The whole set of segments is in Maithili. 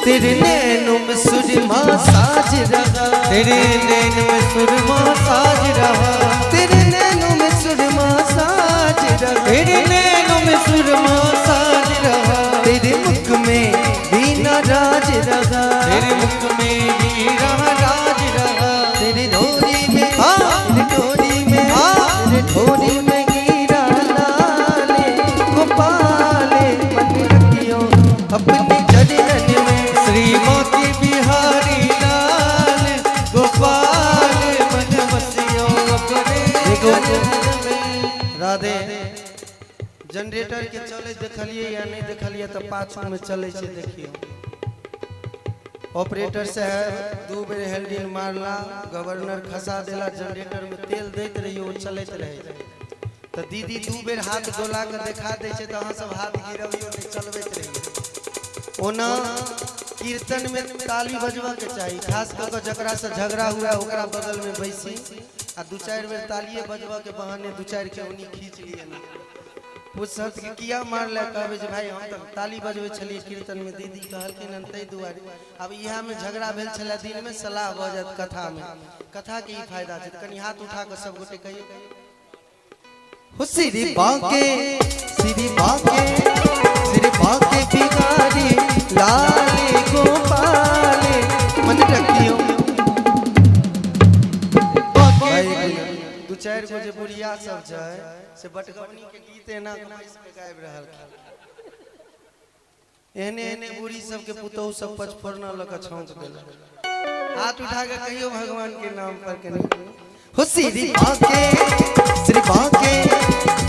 तेरे नैनों में सुरमा साज रहा। तेरे नैन में सुरमा साज रहा। तेरे नैनों में सुरमा साज रहा। तेरे नैनों में सुरमा साज रहा। तेरे मुख में वीणा राज रहा। तेरे मुख में वीणा राज रहा। तेरे डोरी में, तेरे डोरी में, तेरे डोरी में हीरा लाले गोपाले मन रखियो अपने चरणन में। श्री बांके बिहारी लाल गोपाल मन बसियो अपने चरणन में। राधे जनरेटर के चले देखलिए या नहीं देखलिए तो पाछू में चले छै देखियो। ऑपरेटर साहब 2 बेर हैंडल मारला, गवर्नर खसा देला, जनरेटर में तेल दैत रहियो, ओ चलैत रहे। तो दीदी 2 बेर हाथ डोला के देखा दै छै तो अहाँ सब हाथ गिरबियो नहीं, चलबैत रहियो। ओना कीर्तन में ताली बजबऽ के चाही, खास कऽ के जकरा से झगड़ा हुआ ओकरा बगल में बैसी आ 2-4 बेर तालिए बजबऽ के बहाने 2-4 के ओनी खींच लिए ना। पूछत कि किया मारल, कहबै जे भाई हम तऽ ताली बजबै छलियै कीर्तन में, दीदी कहलखिन हन ताहि दुआरे। आब इएह में झगड़ा भेल छलै दिन में, सलाह भऽ जायत कथा में। कथा के ई फायदा छै। कनि हाथ उठा कऽ सब गोटे कहियौ हो श्री बांके, श्री बांके, श्री बांके बिहारी लाल गोपाल मन रखियो। 2-4 गो जे बुढ़िया सब छै से बटगबनी के गीत एना के बैस के गाबि रहल खिन। एहने एहने बूढ़ी सबके पुतोहु सब पचफोरना लऽ के छौंक देलक। हाथ उठा के कहियो भगवान के नाम पर कनि हो श्री बांके, श्री बांके,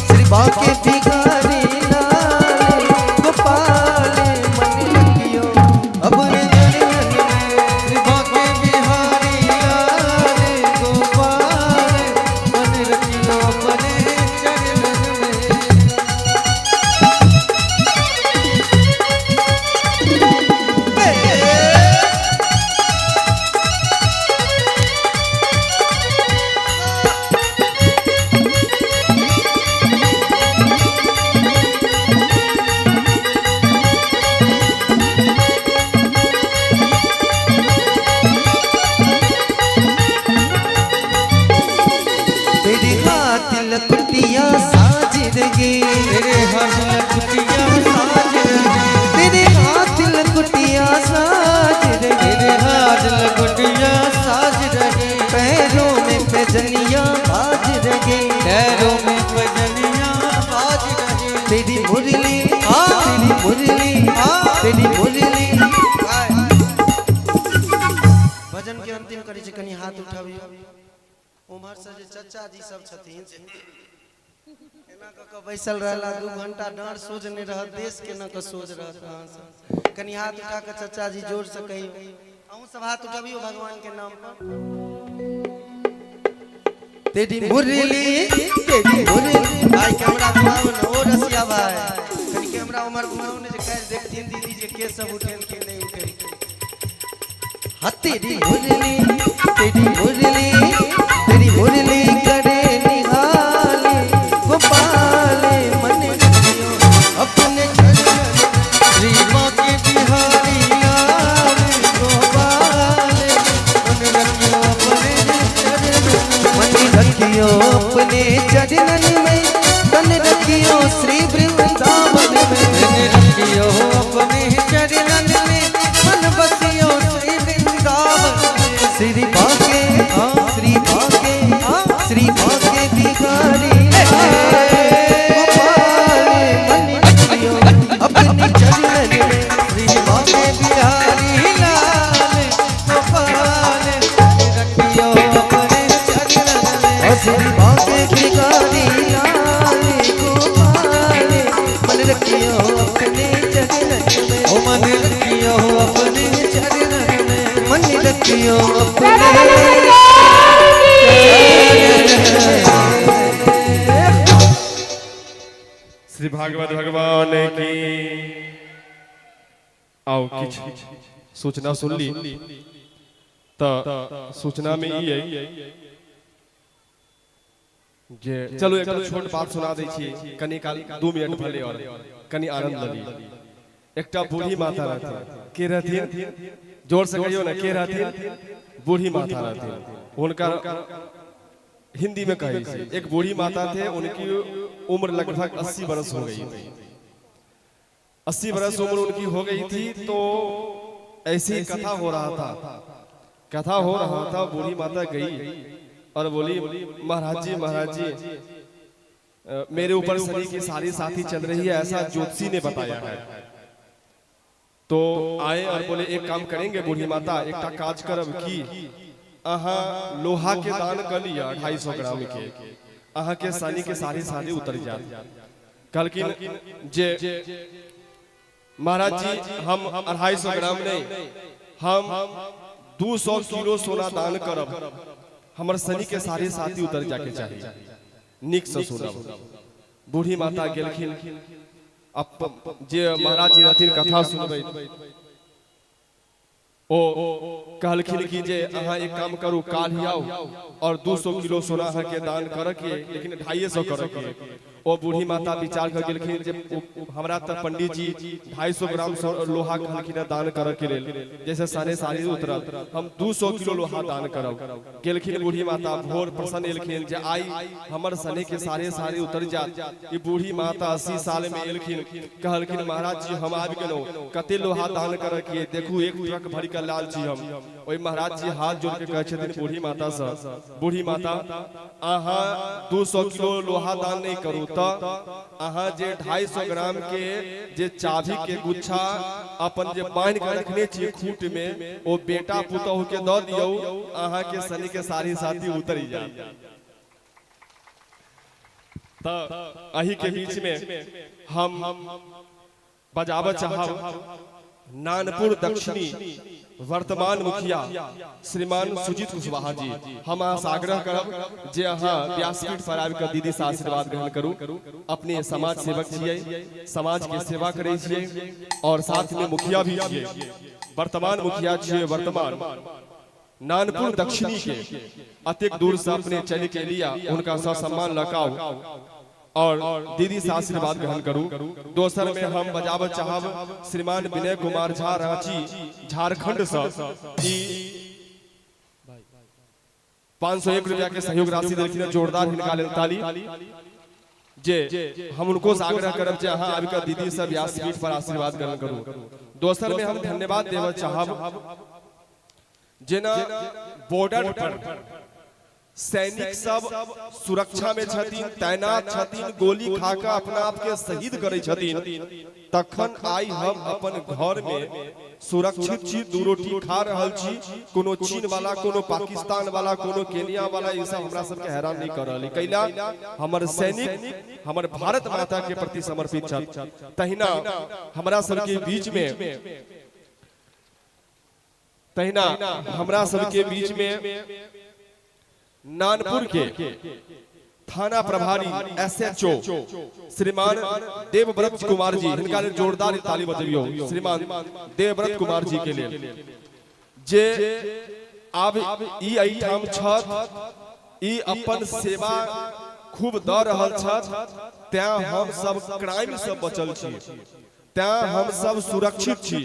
श्री बांके बिहारी लाल गोपाल मन रखियो अपने चरणन में। श्री बांके बिहारी लाल गोपाल मन रखियो अपने चरणन में। तेरे हाथ लकुटिया साज रहे। तेरे हाथ लकुटिया साज रहे। तेरे हाथ लकुटिया साज रहे। तेरे हाथ लकुटिया साज रहे। पैरों में पैजनिया बाज रहे। पैरों में पैजनिया बाज रहे। तेरी मुरली, तेरी मुरली, तेरी मुरली। भजन के अंतिम करै छै, कनि हाथ उठाबियौ। उम्हर से जे चचा जी सब छथिन एना कऽ के बैसल रहला 2 घंटा, डाँड़ सोझ नहि रहत, देश केना कऽ सोझ रहत। अहाँ सब कनि हाथ उठा कऽ चचा जी जोर से कहियौ। अहूँ सब हाथ उठबियौ भगवान के नाम पर। तेरी मुरली, तेरी मुरली। भाई कैमरा घुमाओ ना, ओ रसिया भाई कनि कैमरा उम्हर घुमाओ ने, जे काल्हि देखथिन दीदी जे के सब उठेलखिन नहीं उठेलखिन। हाँ तेरी मुरली, तेरी मुरली, तेरी मुरली करे निहाल गोपाल मन रखियो अपने चरणन में। श्री बांके बिहारी लाल गोपाल मन रखियो अपने चरणन में। मन रखियो अपने चरणन में, मन रखियो श्री वृंदावन में। मन रखियो अपने चरणन में, मन बसियो श्री वृंदावन में। श्री बांके, श्री बांके, श्री बांके बिहारी लाल गोपाल मन रखियो अपने चरणन में। श्री बांके बिहारी लाल गोपाल रखियो अपने चरणन में। श्री बांके बिहारी लाल गोपाल मन रखियो अपने चरणन में। ओ मन रखियो अपने चरणन में। मन रखियो अपने। श्री भागवत भगवान की। आओ किछु सूचना सुन ली। तऽ सूचना में ई अइ जे चलू एकटा छोट बात सुना दै छी, कनि काल 2 मिनट भले और कनि आनंद लऽ ली। एकटा बूढ़ी माता रहथिन। के रहथिन? जोर से कहियो ना, के रहथिन? बूढ़ी माता रहथिन। हुनकर हिंदी में कहै छै, एक बूढ़ी माता थे, उनकी उम्र लगभग 80 बरस हो गई थी। 80 बरस उम्र उनकी हो गई थी। तो ऐसी ही कथा हो रहा था, कथा हो रहा था। बूढ़ी माता गई और बोली, महाराज जी, महाराज जी, मेरे ऊपर शनि की सारी साथी चल रही है, ऐसा ज्योतिषी ने बताया है। तो आए और बोले, एक काम करेंगे बूढ़ी माता, एकटा काज करब की अहाँ लोहा के दान कर लिया 250 ग्राम के, अहाँ के शनि के सारी सारी उतर जात। कहलखिन जे महाराज जी, हम 250 ग्राम नहीं, हम 200 किलो सोना दान करब, हमर शनि के सारी साथी उतर जाके चाही। नीक से सुनब। बूढ़ी माता गेलखिन, जे महाराज जी रहथिन कथा सुनबै, ओ कहलखिन कि जे अहाँ एक काम करू, काल्हि आउ और 200 किलो सोना अहाँके दान करऽ के, लेकिन 250 करऽ के। ओ बूढ़ी माता विचार कर गेलखिन जे हमरा तऽ पंडित जी 250 ग्राम लोहा कहलखिन दान करऽ के लेल, जैसे साढ़े साड़ी उतरल, हम 200 किलो लोहा दान करब। गेलखिन बूढ़ी माता, भोर प्रसन्न एलखिन जे आई हमर शनि के साढ़े साड़ी उतर जात। ई बूढ़ी माता 80 साल में एलखिन, कहलखिन महाराज जी हम आबि गेलहुँ, कते लोहा दान करऽ के? देखू, एक ट्रक भरि कऽ लाल छी हम। ओहि महाराज जी हाथ जोड़ के कहै छथिन बूढ़ी माता सँ, बूढ़ी माता, अहाँ 200 किलो लोहा दान नहि करू तऽ अहाँ जे 250 ग्राम के जे चाभी के गुच्छा अपन जे बान्हि के रखने छी खूट में, ओ बेटा पुतहु के दऽ दियौ, अहाँ के शनि के सारी साथी उतरि जायत। तऽ एहि के बीच में हम बजाबऽ चाहब नानपुर दक्षिणी वर्तमान मुखिया श्रीमान सुजीत कुशवाहा जी। हम अहाँ से आग्रह करब जे अहाँ व्यासपीठ पर आबि कऽ दीदी से आशीर्वाद ग्रहण करू। अपने समाज सेवक छियै, समाज के सेवा करै छियै और साथ में मुखिया भी छियै, वर्तमान मुखिया छियै वर्तमान नानपुर दक्षिणी के। अतेक दूर से अपने चलि के लिया, हुनका सम्मान लकाउ और दीदी से आशीर्वाद ग्रहण करू। दोसर में हम बजाबऽ चाहब श्रीमान विनय कुमार झा, रांची झारखंड से, ई 501 रुपया के सहयोग राशि देलखिन। जोरदार हिनका लेल ताली। जे हम उनको से आग्रह करब जे अहाँ आबि कऽ दीदी से व्यासपीठ पर आशीर्वाद ग्रहण करू। दोसर में हम धन्यवाद देबऽ चाहब, जेना बॉर्डर पर सैनिक सब सुरक्षा में छथिन, तैनात छथिन, गोली खा कऽ अपना आप के शहीद करै छथिन, तखन आइ हम अपन घर में सुरक्षित छी, दू रोटी खा रहल छी। कोनो चीन वाला, कोनो पाकिस्तान वाला, कोनो केनिया वाला ई सब हमरा सबके हैरान नहीं कर रहल है। कैला हमर सैनिक हमर भारत माता के प्रति समर्पित छथि। तहिना हमरा सबके बीच में, तहिना हमरा सबके बीच में नानपुर के थाना प्रभारी एसएचओ श्रीमान देवव्रत कुमार जी, हिनका लेल जोरदार ताली बजबियौ श्रीमान देवव्रत कुमार जी के लेल, जे आब ई एहिठाम छथि, ई अपन सेवा खूब दऽ रहल छथि, तें हम सब क्राइम से बचल छी, तें हम सब सुरक्षित छी।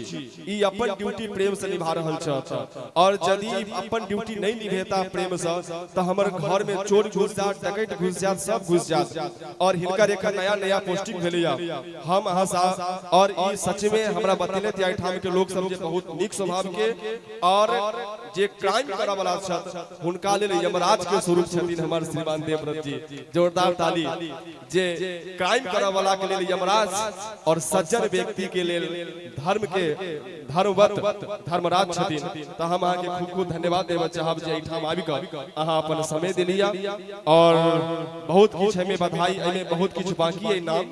ई अपन ड्यूटी प्रेम से निभा रहल छथि और यदि ई अपन ड्यूटी नहीं निभेता प्रेम से तऽ हमर घर में चोर घुस जात, डकैत घुस जात, सब घुस जात। और हिनकर एक नया नया पोस्टिंग भेलैया। हम अहाँ सा और ई सच में हमरा बतेले थे एहिठाम के लोग सब जे बहुत नीक स्वभाव के और जे क्राइम करऽ वाला छथि हुनका लेल यमराज के स्वरूप छथिन हमर श्रीमान देवव्रत जी। जोरदार ताली। जे क्राइम करऽ वाला के लेल यमराज और सज्जन व्यक्ति के लेल धर्म के धर्मवत धर्मराज छथिन। तऽ हम अहाँके खूब खूब धन्यवाद देबऽ चाहब जे एहिठाम आबि कऽ अहाँ अपन समय देलिया। और बहुत किछु एहिमे बधाई, एहिमे बहुत किछु बाकी अइ नाम,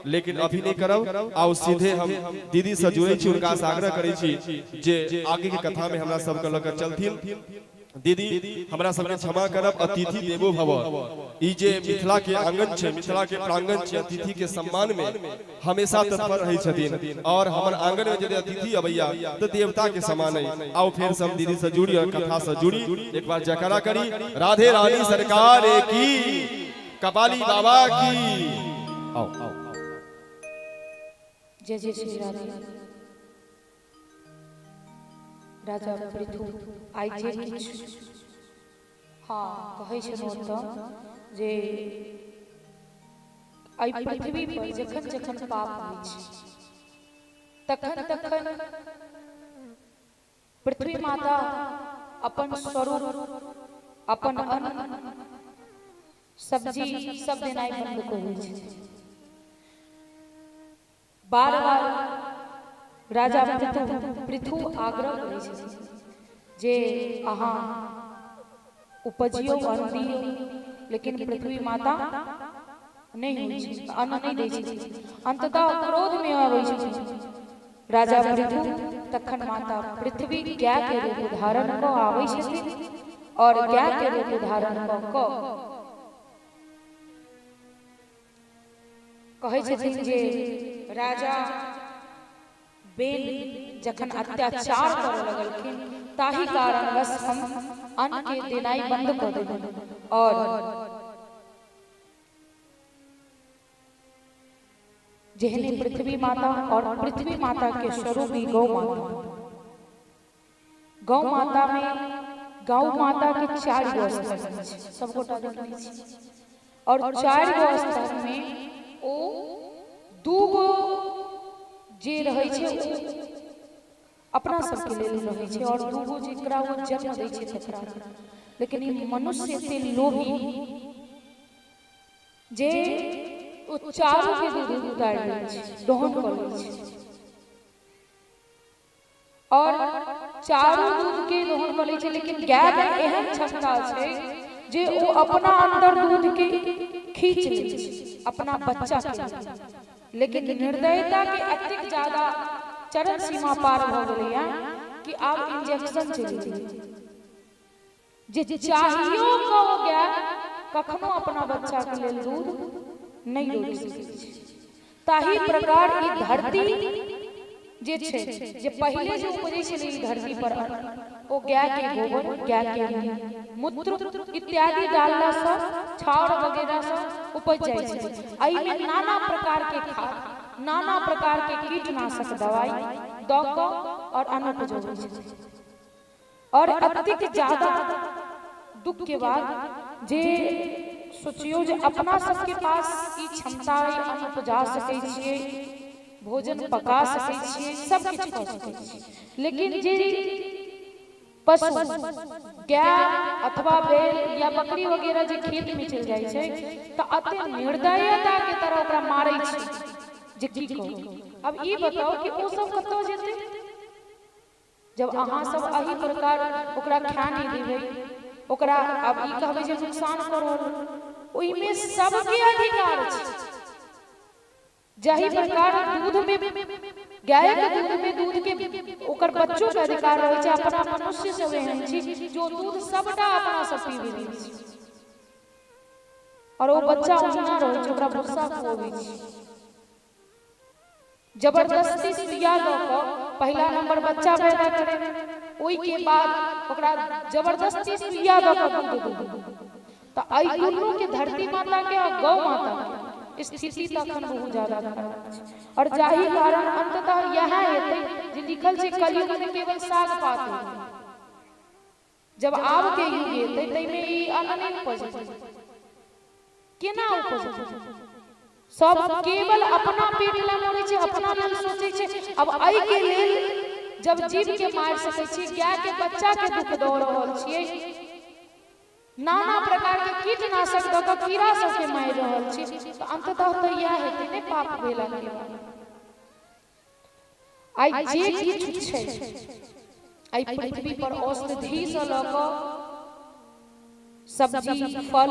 लेकिन अभी नहि करब। आउ सीधे हम दीदी से जुड़ै छी, हुनका से आग्रह करै छी जे आगे के कथा में हमरा सबके लऽ कऽ चलथिन। दीदी, हमरा सबके क्षमा करब, अतिथि देवो भव। ई जे मिथिला के आंगन छै, मिथिला के प्रांगण छै, अतिथि के सम्मान में हमेशा तत्पर रहै छथिन और हमर आंगन में यदि अतिथि अबैया तऽ देवता के समान है। आओ फेर से हम दीदी से जुड़ी और कथा से जुड़ी, एक बार जयकारा करी, राधे रानी सरकार की, कपाली बाबा की। आओ। जय जय श्री राधे। राजा पृथु आइ जे किछु, हँ, कहै छलहुँ ओतऽ जे एहि पृथ्वी पर जखन जखन पाप होइ छै तखन तखन पृथ्वी माता अपन स्वरूप, अपन अन्न, सब्जी सब देनाइ बंद कऽ दै छै। बार बार राजा पृथु आग्रह करै छथिन जे अहाँ उपजियौ, अन्न दियौ, लेकिन पृथ्वी माता नहि होइ छै, अन्न नहि दै छथिन। अंततः क्रोध मे आबै छथिन राजा पृथु। तखन माता पृथ्वी गाय के रूप धारण कऽ आबै छथिन और गाय के रूप धारण कऽ कऽ कहै छथिन जे राजा बेन जखन अत्याचार करऽ लगलखिन, ताहि कारणवश हम अन्न के देनाइ बंद कऽ देलहुँ। और जेहने पृथ्वी माता और पृथ्वी माता के स्वरूप ही गौ माता। गौ माता में गौ माता के 4 गो स्तर छै, सब गोटा देखने छी। और 4 गो स्तर में ओ 2 गो जे रहै छै ओ अपना सबके लेल रहै छै और 2 गो जेकरा ओ जन्म दै छै तकरा। लेकिन ई मनुष्य एते लोभी जे ओ चारू के दूध उतारि दै छै, दोहन कऽ लै छै और चारू दूध के दोहन कऽ लै छै। लेकिन गाय मे एहन क्षमता छै जे ओ अपना अंदर दूध के खींच लै छै अपना बच्चा के। लेकिन निर्दयता के अतेक ज्यादा चरम सीमा पार भऽ गेलैया कि आब इंजेक्शन चलि गेलै जे चाहियो कऽ ओ गाय कखनो अपना बच्चा के लेल दूध नहि रोकि सकै छै। ताहि प्रकार ई धरती जे छै, जे पहिले जे उपजै छलै ई धरती पर अन्न, ओ गाय के गोबर, गाय के मूत्र इत्यादि डालला सँ, छाउर वगैरह सँ उपज जाइ छलै। एहिमे नाना प्रकार के खाद, नाना प्रकार के कीटनाशक दवाई दऽ कऽ और अन्न उपजबै छलै। और अतेक ज्यादा दुख के बाद जे सोचियौ जे अपना सबके पास ई क्षमता अइ, अन्न उपजा सकै छियै, भोजन पका सकै छियै, सब किछु कऽ सकै छियै, लेकिन जे पशु गाय अथवा बैल या बकरी वगैरह जे खेत में चलि जाइ छै तऽ अते निर्दयता के तरह ओकरा मारै छै जे की कहू। अब ई बताउ कि ओ सब कतऽ जेतै जब अहाँ सब एहि प्रकार ओकरा खाय नहि देबै, ओकरा आब ई कहबै जे नुकसान कऽ रहल। ओहिमे सबके अधिकार छै। जाहि प्रकार दूध में, गायक दूध में दूध के ओकर बच्चो के अधिकार रहै छै, अपना मनुष्य सब एहन छी जो दूध सबटा अपना सब पीबि लै छी और ओ बच्चा ओहिना रहै छै, ओकरा भुस्सा खुअबै छी। जबरदस्ती सुइया दऽ कऽ पहिला नंबर बच्चा पैदा करे, ओहि के बाद ओकरा जबरदस्ती सुइया दऽ कऽ दूध दूध। तऽ एहि दुनू के, धरती माता के और गौ माता के स्थिति तऽ अखन बहुत ज्यादा खराब छै। और जाहि कारण अंततः इएह हेतै जे लिखल छै, कलयुग में केवल साग पात हेतै। जब आब के युग एतै ताहिमे ई अन्न नहि उपजतै। केना उपजतै? सब केवल अपना पेट लए मरै छै, अपना लेल सोचै छै। अब एहि के लेल जब जीव के मारि सकै छी, गाय के बच्चा के दुख दऽ रहल छियै, नाना प्रकार के कीटनाशक दऽ कऽ कीड़ा सबके मारि रहल छी, तऽ अंततः तऽ इएह हेतै ने पाप भेला के बाद। आइ जे किछु छै एहि पृथ्वी पर, औषधि सँ लऽ कऽ सब्जी, फल,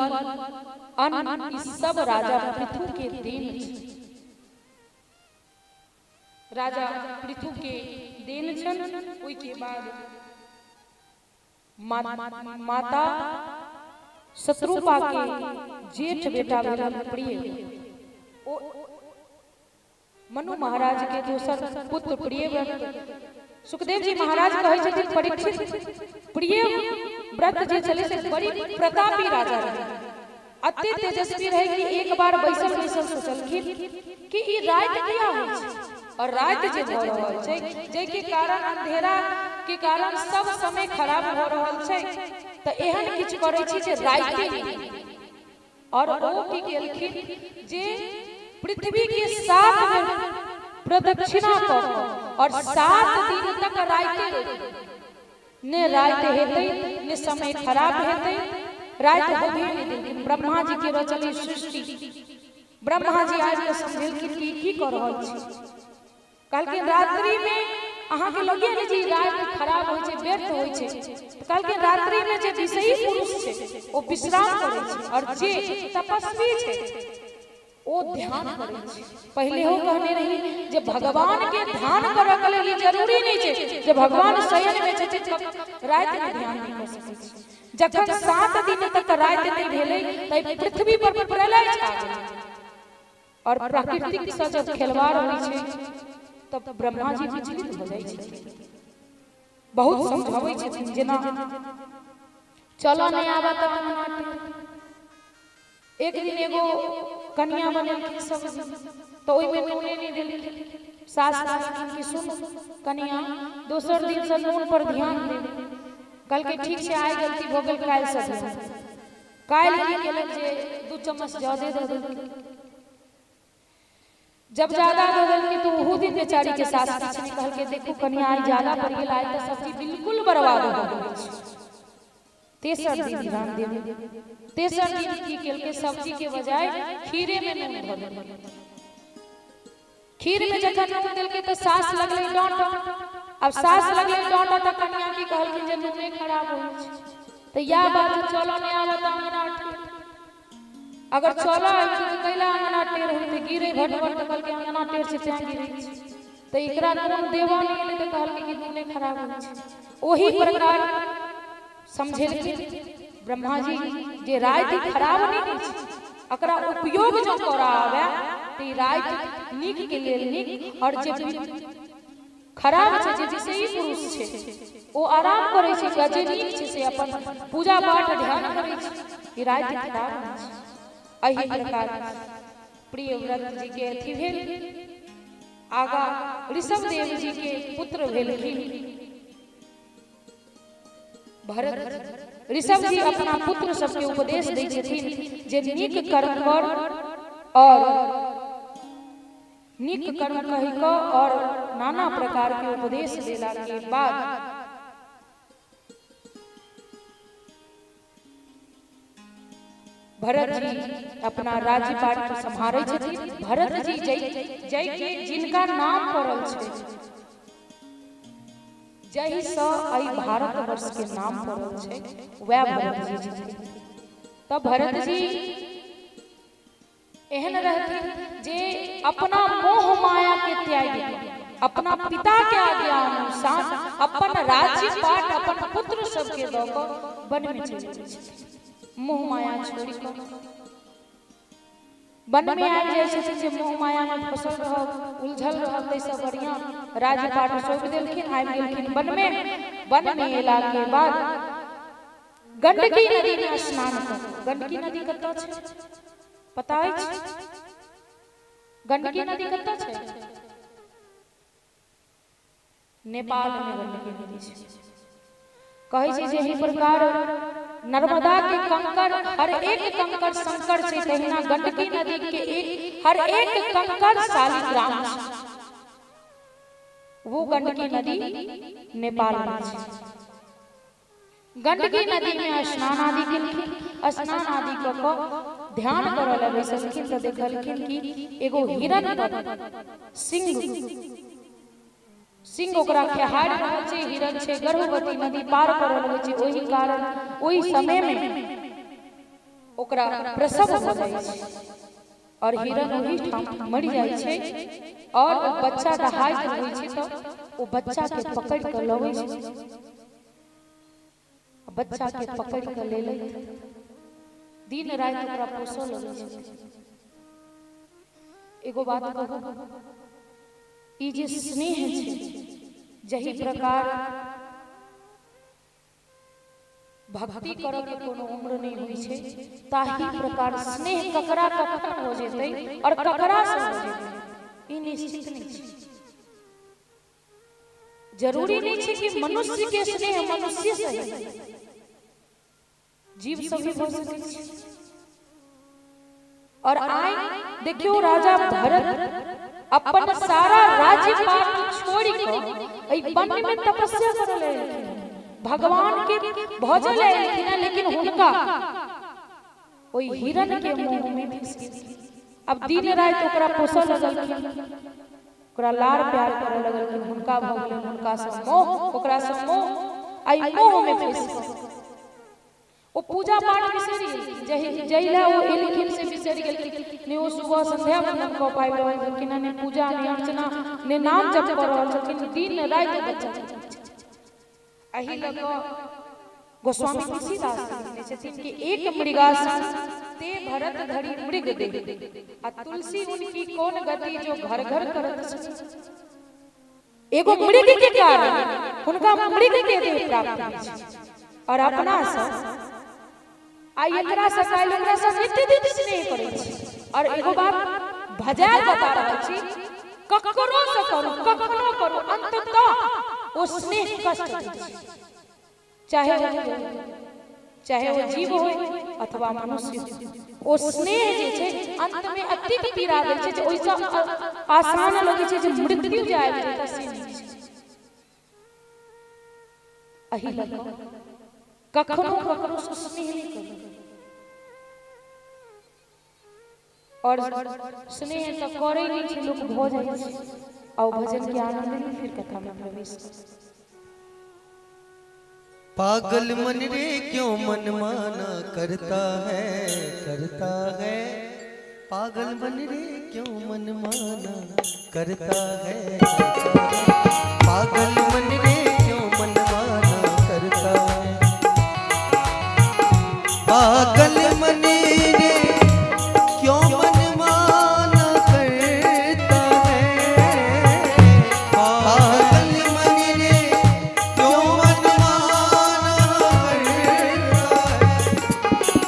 अन्न, ई सब राजा पृथु के देन छै। राजा पृथु के देन छनि। ओहिके बाद माता शत्रुपा के जेठ बेटा भेलन प्रिय। ओ मनु महाराज के दोसर पुत्र प्रियव्रत। सुखदेव जी महाराज कहै छथिन, परीक्षित, प्रियव्रत जे छलै से बड़ी प्रतापी राजा रहै। अते तेजस्वी रहे कि एक बार बैसल बैसल सोचलखिन कि ई राति किया होइ छै? और राति जे भऽ रहल छै, जाहिके कारण अंधेरा के कारण सब समय खराब भऽ रहल छै, तऽ एहन किछु करै छी जे राति नहि। और ओ की केलखिन जे पृथ्वी के 7 बेर प्रदक्षिणा कऽ कऽ और 7 दिन तक राति ने राति हेतै ने समय खराब हेतै, राति होबे नहि देलखिन। ब्रह्मा जी के रचल ई सृष्टि, ब्रह्मा जी आबि कऽ समझेलखिन कि की कऽ रहल छी। कहलखिन रात्रि में अहाँके लगे नहि जे राति खराब होइ छै, व्यर्थ होइ छै। कहलखिन रात्रि में जे विषयी पुरुष छै ओ विश्राम करै छै और जे तपस्वी छै ओ ध्यान करै छै। पहिले हो कहने रही जे भगवान के ध्यान करऽ के लेल ई जरूरी नहि छै जे भगवान शयन में छथिन राति में ध्यान नहि कऽ सकै छी। जखन 7 दिन तक राति नहि भेलै तऽ पृथ्वी पर प्रलय छा गेलै और प्राकृतिक से जब खेलवाड़ होइ छै तब ब्रह्मा जी विचलित भऽ जाइ छथिन, बहुत समझाबै छथिन जेना चलो नहि आबा तऽ एक दिन एगो कनिया बनेलखिन सब्जी तऽ ओहिमे नूने नहि देलखिन। सास कहलखिन कि सुन कनिया, दोसर दिन से नून पर ध्यान दे। कहलकै ठीक छै, आइ गलती भऽ गेल, काल्हि से ध्यान। काल्हि की केलक जे 2 चम्मच ज्यादे दऽ देलखिन। जब ज्यादा दऽ देलखिन तऽ ओहू दिन बेचारी के सास किछु नहि कहलकै, देखू कनिया आइ ज्यादा पड़ि गेल, आइ तऽ सब्जी बिल्कुल बर्बाद भऽ गेल छै। तेसर दिन ध्यान देबै। तेसर दिन की केलकै, सब्जी के बजाय खीरे में नून धऽ देलकै। खीर में जखन नून देलकै तऽ सास लगलै डांटऽ। आब सास लगलै डांटऽ तऽ कनिया की कहलखिन जे नूने खराब होइ छै। तऽ इएह बात चलऽ नहि आबऽ तऽ अंगना टेढ़, अगर चलऽ आबि जेतै कैला अंगना टेढ़ होइतै, गिरे भटभट तऽ कहलकै अंगना टेढ़ छै तें गिरै छै। तऽ एकरा नून देबऽ नहि एलै तऽ कहलकै कि नूने खराब होइ छै। ओही प्रकार समझेलखिन ब्रह्मा जी जे राति खराब नहि होइ छै, एकरा उपयोग जँ करऽ आबे तऽ ई राति नीक के लेल नीक, और जे खराब छै, जे विषयी पुरुष छै ओ आराम करै छै, जे नीक छै से अपन पूजा पाठ ध्यान करै छै, ई राति खराब नहि छै। एहि प्रकार प्रियव्रत जी के अथी भेल। आगा ऋषभ देव जी के पुत्र भेलखिन भरत। ऋषभ जी अपना पुत्र सबके उपदेश दै छथिन जे नीक कर्म कर और नीक कर्म कहि कऽ और नाना प्रकार के उपदेश देला के बाद भरत जी अपना राज्य पाट के सम्हारै छथिन। भरत जी जय के जिनका नाम पड़ल छै, जाहि सँ एहि भारतवर्ष के नाम पड़ल छै, वएह भरत जी छथिन। तऽ भरत जी एहन रहथिन जे अपना मोह माया के त्यागि अपना पिता के आज्ञा अनुसार अपन राज्य पाट अपन पुत्र सबके दऽ कऽ वन में चलि जाइ छथिन। मोह माया छोड़ि कऽ वन में आबि जाइ छथिन। जे मोह माया में फंसल रहब, उलझल रहब, ताहिसँ बढ़िआँ राज्य पाट सौंपि देलखिन, आबि गेलखिन वन में। वन में एला के बाद गंडकी नदी में स्नान कर। गंडकी नदी कतऽ छै पता अछि? गंडकी नदी कतऽ छै? नेपाल में गंडकी नदी छै। कहै छै जे एहि प्रकार नर्मदा के कंकर हर एक कंकर शंकर छै, तहिना गंडकी नदी के एक हर एक कंकर शालिग्राम छै। वो गंडकी नदी नेपाल में छै। गंडकी नदी में स्नान आदि केलखिन। स्नान आदि कऽ कऽ ध्यान करऽ लए बैसलखिन तऽ देखलखिन कि एगो हिरण पर सिंह सिंह ओकरा खेहारि रहल छै। हिरण छै गर्भवती, नदी पार करऽ लगै छै, ओहि कारण ओहि समय में ओकरा प्रसव भऽ जाइ छै और हिरण ओहि ठाम मरि जाइ छै। और ओ बच्चा दहाइत रहै छै तऽ ओ बच्चा के पकड़ि कऽ लबै छै। बच्चा के पकड़ि कऽ लेलथि, दिन राति ओकरा पोसऽ लगै छै। एगो बात कहू, ई जे स्नेह छै, जहि प्रकार भक्ति करऽ के कोनो उम्र नहि होइ छै, ताहि प्रकार स्नेह ककरा कखन हो जेतै और ककरा से हो जेतै ई निश्चित नहि छै। जरूरी नहि छै कि मनुष्य के स्नेह मनुष्य से ही, जीव सब भी भऽ सकै छै। और आइ देखियौ राजा भरत अपन सारा राज्य पाट छोड़ि कऽ एहि वन में तपस्या करऽ लए एलखिन, भगवान के भजऽ लए एलखिन, लेकिन हुनका ओहि हिरण के मोह में फंसि गेलखिन। अब दिन राति ओकरा पोसऽ लगलखिन, ओकरा लाड़ प्यार करऽ लगलखिन, हुनका भऽ गेलनि हुनका से मोह, ओकरा से मोह, आ ई मोह में फंसि गेल। ओ पूजा पाठ बिसरि गेलखिन, जाहि लए ओ एलखिन से बिसरि गेलखिन। ने ओ सुबह संध्या वंदन कऽ पाबि रहल छलखिन, ने पूजा, ने अर्चना, ने नाम जप कऽ रहल छलखिन, दिन राति बच्चा। एहि लऽ कऽ गोस्वामी तुलसीदास लिखने छथिन कि एक मृगासन ते भरत धरि मृग दे, आ तुलसी उनकी कौन गति जो घर घर करत। एगो मृग के कारण हुनका मृग के देह प्राप्त होइ छै। और अपना सब आ एकरा से काल्हि ओकरा से नित्य दिन स्नेह करै छी। और एगो बात भजायल बता रहल छी, ककरो से करू, कखनो करू, अंततः ओ स्नेह कष्ट दै छै, चाहे ओ जीव होय अथवा मनुष्य हो। ओ स्नेह जे छै अंत में अतिक पीड़ा दै छै जे ओहिसँ आसान लगै छै जे मृत्यु जे आबि जेतै से नीक छै। एहि लऽ कऽ कखनो ककरो से स्नेह नहि करू। और स्नेह तऽ करै नहि छै लोक, भऽ जाइ छै। आ ओ भजन के आनंद ली, फिर कथा में प्रवेश करू। पागल मन रे क्यों मनमाना करता है, करता है? पागल मन रे क्यों मनमाना करता है? पागल मन रे क्यों मनमाना करता है? पागल मन रे क्यों मनमाना करता है? पागल मन रे क्यों मनमाना करता है?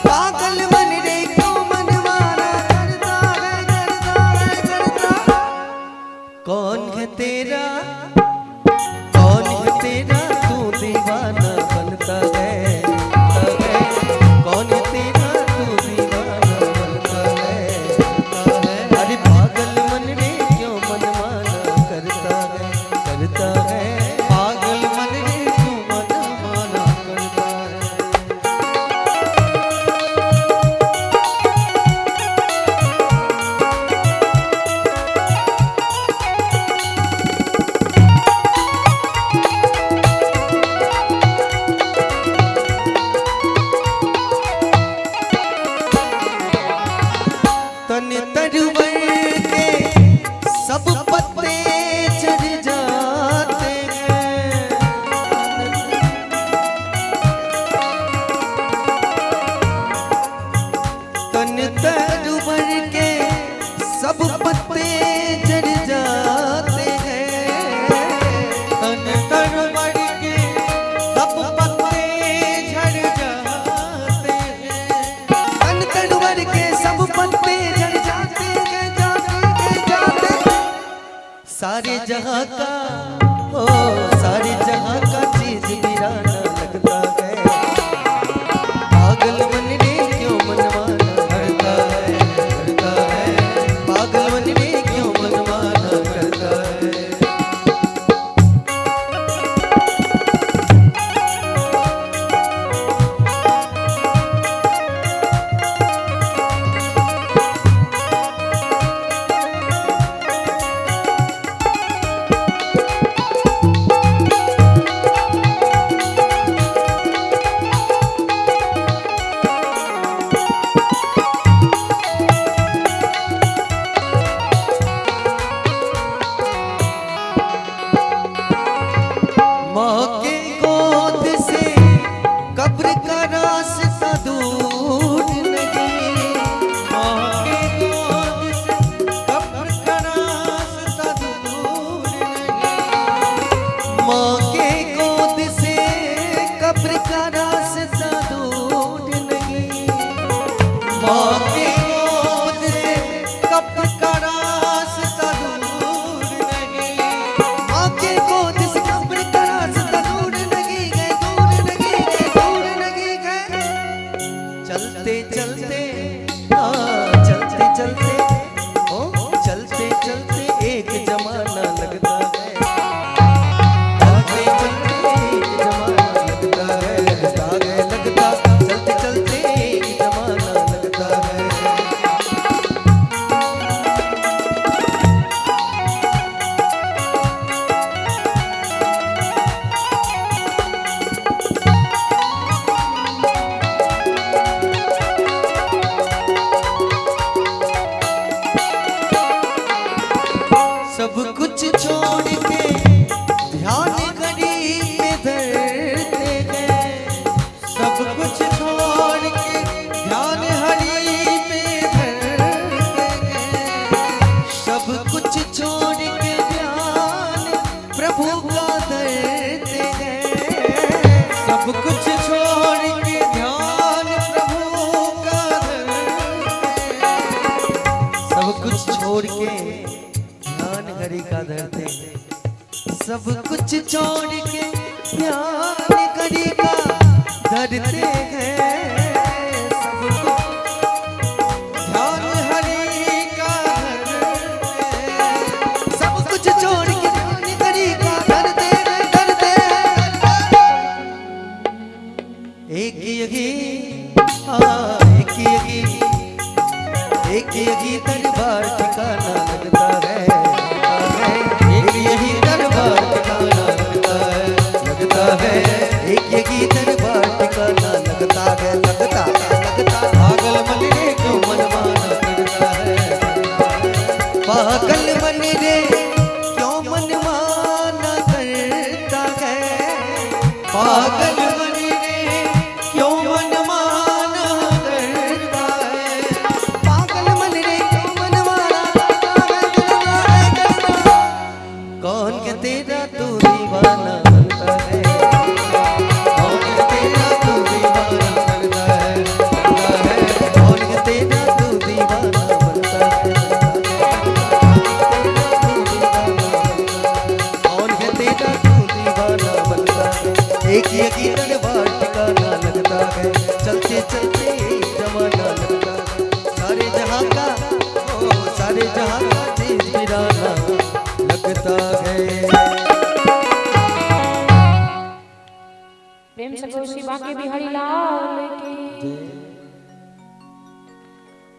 पागल मन रे क्यों मनमाना करता है, करता है, करता है? कौन है तेरा, कौन है तेरा तू दीवाना बनता है, है? कौन है तेरा तू दीवाना बनता है, है? अरे पागल मन रे क्यों मनमाना करता है, करता है? पागल मन रे क्यों मनमाना करता है? तन तरवर के सब पत्ते झड़ जाते हैं, तन तरवर के सब पत्ते झड़ जाते हैं, तन तरवर के सब पत्ते झड़ जाते हैं, तन तरवर के सब पत्ते झड़ जाते हैं, जाते हैं, जाते हैं। सारे जहां का, ओ सारे जहां का चीज वीराना लगता है। पागल मन रे क्यों मनमाना करता है, करता है? पागल मन रे क्यों मनमाना करता है? माँ के गोद से कब्र का रास्ता दूर नहीं, माँ के गोद से कब्र का रास्ता दूर नहीं, माँ के गोद से कब्र का रास्ता दूर नहीं, माँ के गोद से कब्र का रास्ता दूर नहीं, माँ के गोद से कब्र कुछ छोड़ के ध्यान करी का धरते हैं, सबको ध्यान हरि का धरते हैं। सब कुछ छोड़ के ध्यान हरि का धरते हैं, धरते हैं। एक यही, हाँ एक यही, एक यही दरबार ठिकाना लगता है, एक यही दरबार ठिकाना लगता है, लगता है। एक यही दरबार ठिकाना लगता है, लगता लगता। पागल मन रे क्यों मनमाना करता है, पागल मन रे क्यों मनमाना करता है, पागल मन रे क्यों मनमाना करता है, पागल मन रे क्यों मनमाना करता है। कौन के तेरा तू दीवाना बनता है, कौन के तेरा तू दीवाना बनता है, बनता है। कौन के तेरा तू दीवाना बनता है, कौन है तेरा तू दीवाना बनता है। एक यही दरबार ठिकाना लगता है, चलते चलते जमाना लगता है। सारे जहां का, ओ सारे जहां का चीज वीराना लगता है। प्रेम से कहो श्री बांके बिहारी लाल की।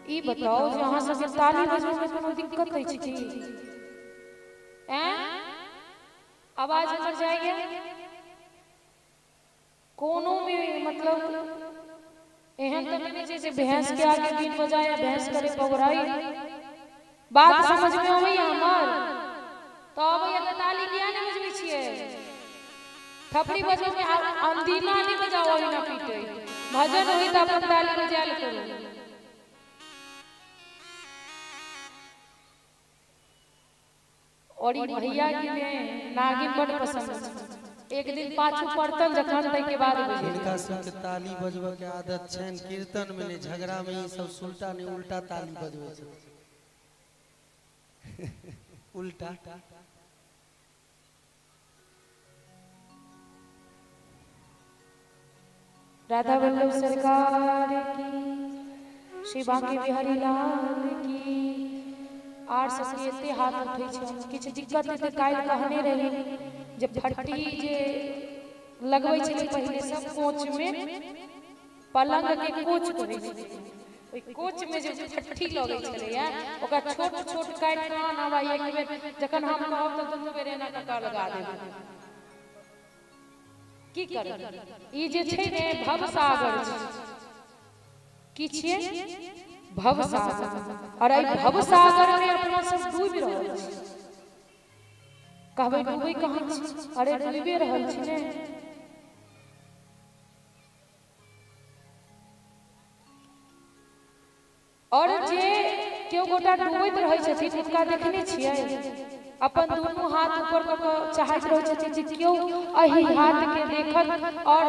ई बताओ जे अहाँ सबके ताली बजबै में कोनो दिक्कत अछि की? ऐं आवाज हमर जाइए कोनो में? मतलब एहन तऽ नहि छै जे भैंस के आगे बीन बजाय आ भैंस करे पगराई। बात समझ में अबैया हमर? तऽ अबैया तऽ ताली किया नहि बजबै छियै? थपड़ी बजबै में अनदीना नहि बजाओ, ओहिना पीटै। भजन होई तऽ अपन ताली बजायल करू। और ई भैया के ने नागिन बड पसंद छै। एक दिन पाछू पड़तन जखन, ताहिके बाद बुझेतै। हिनका सबके ताली बजबऽ के आदत छनि, कीर्तन में नहि, झगड़ा में ई सब सुलटा नहि उल्टा ताली बजबै छै, उल्टा। राधा वल्लभ सरकार की, श्री बांके बिहारी लाल की। आर सबके एते हाथ उठै छै, किछु दिक्कत हेतै? काल्हि कहने रही जे फट्टी जे लगबै छलै पहिले सब कोच में, पलंग के कोच कहै छै, ओहि कोच में जे फट्टी लगै छलैया, ओकरा छोट छोट काटि कऽ आन। आब एक बेर जखन हम कहब तऽ दुनू बेर एना कऽ कऽ लगा देबै। की करबै, ई जे छै ने भवसागर छै। की छियै? भवसागर। और एहि भवसागर में अपना सब डूबि रहल छी। कहबै डूबै कहाँ छी? अरे डूबे रहल छी ने। और जे केओ गोटा डूबैत रहै छथिन, हुनका देखने छियै? अपन दुनू हाथ ऊपर कऽ कऽ चाहैत रहै छथिन जे केओ एहि हाथ के देखत और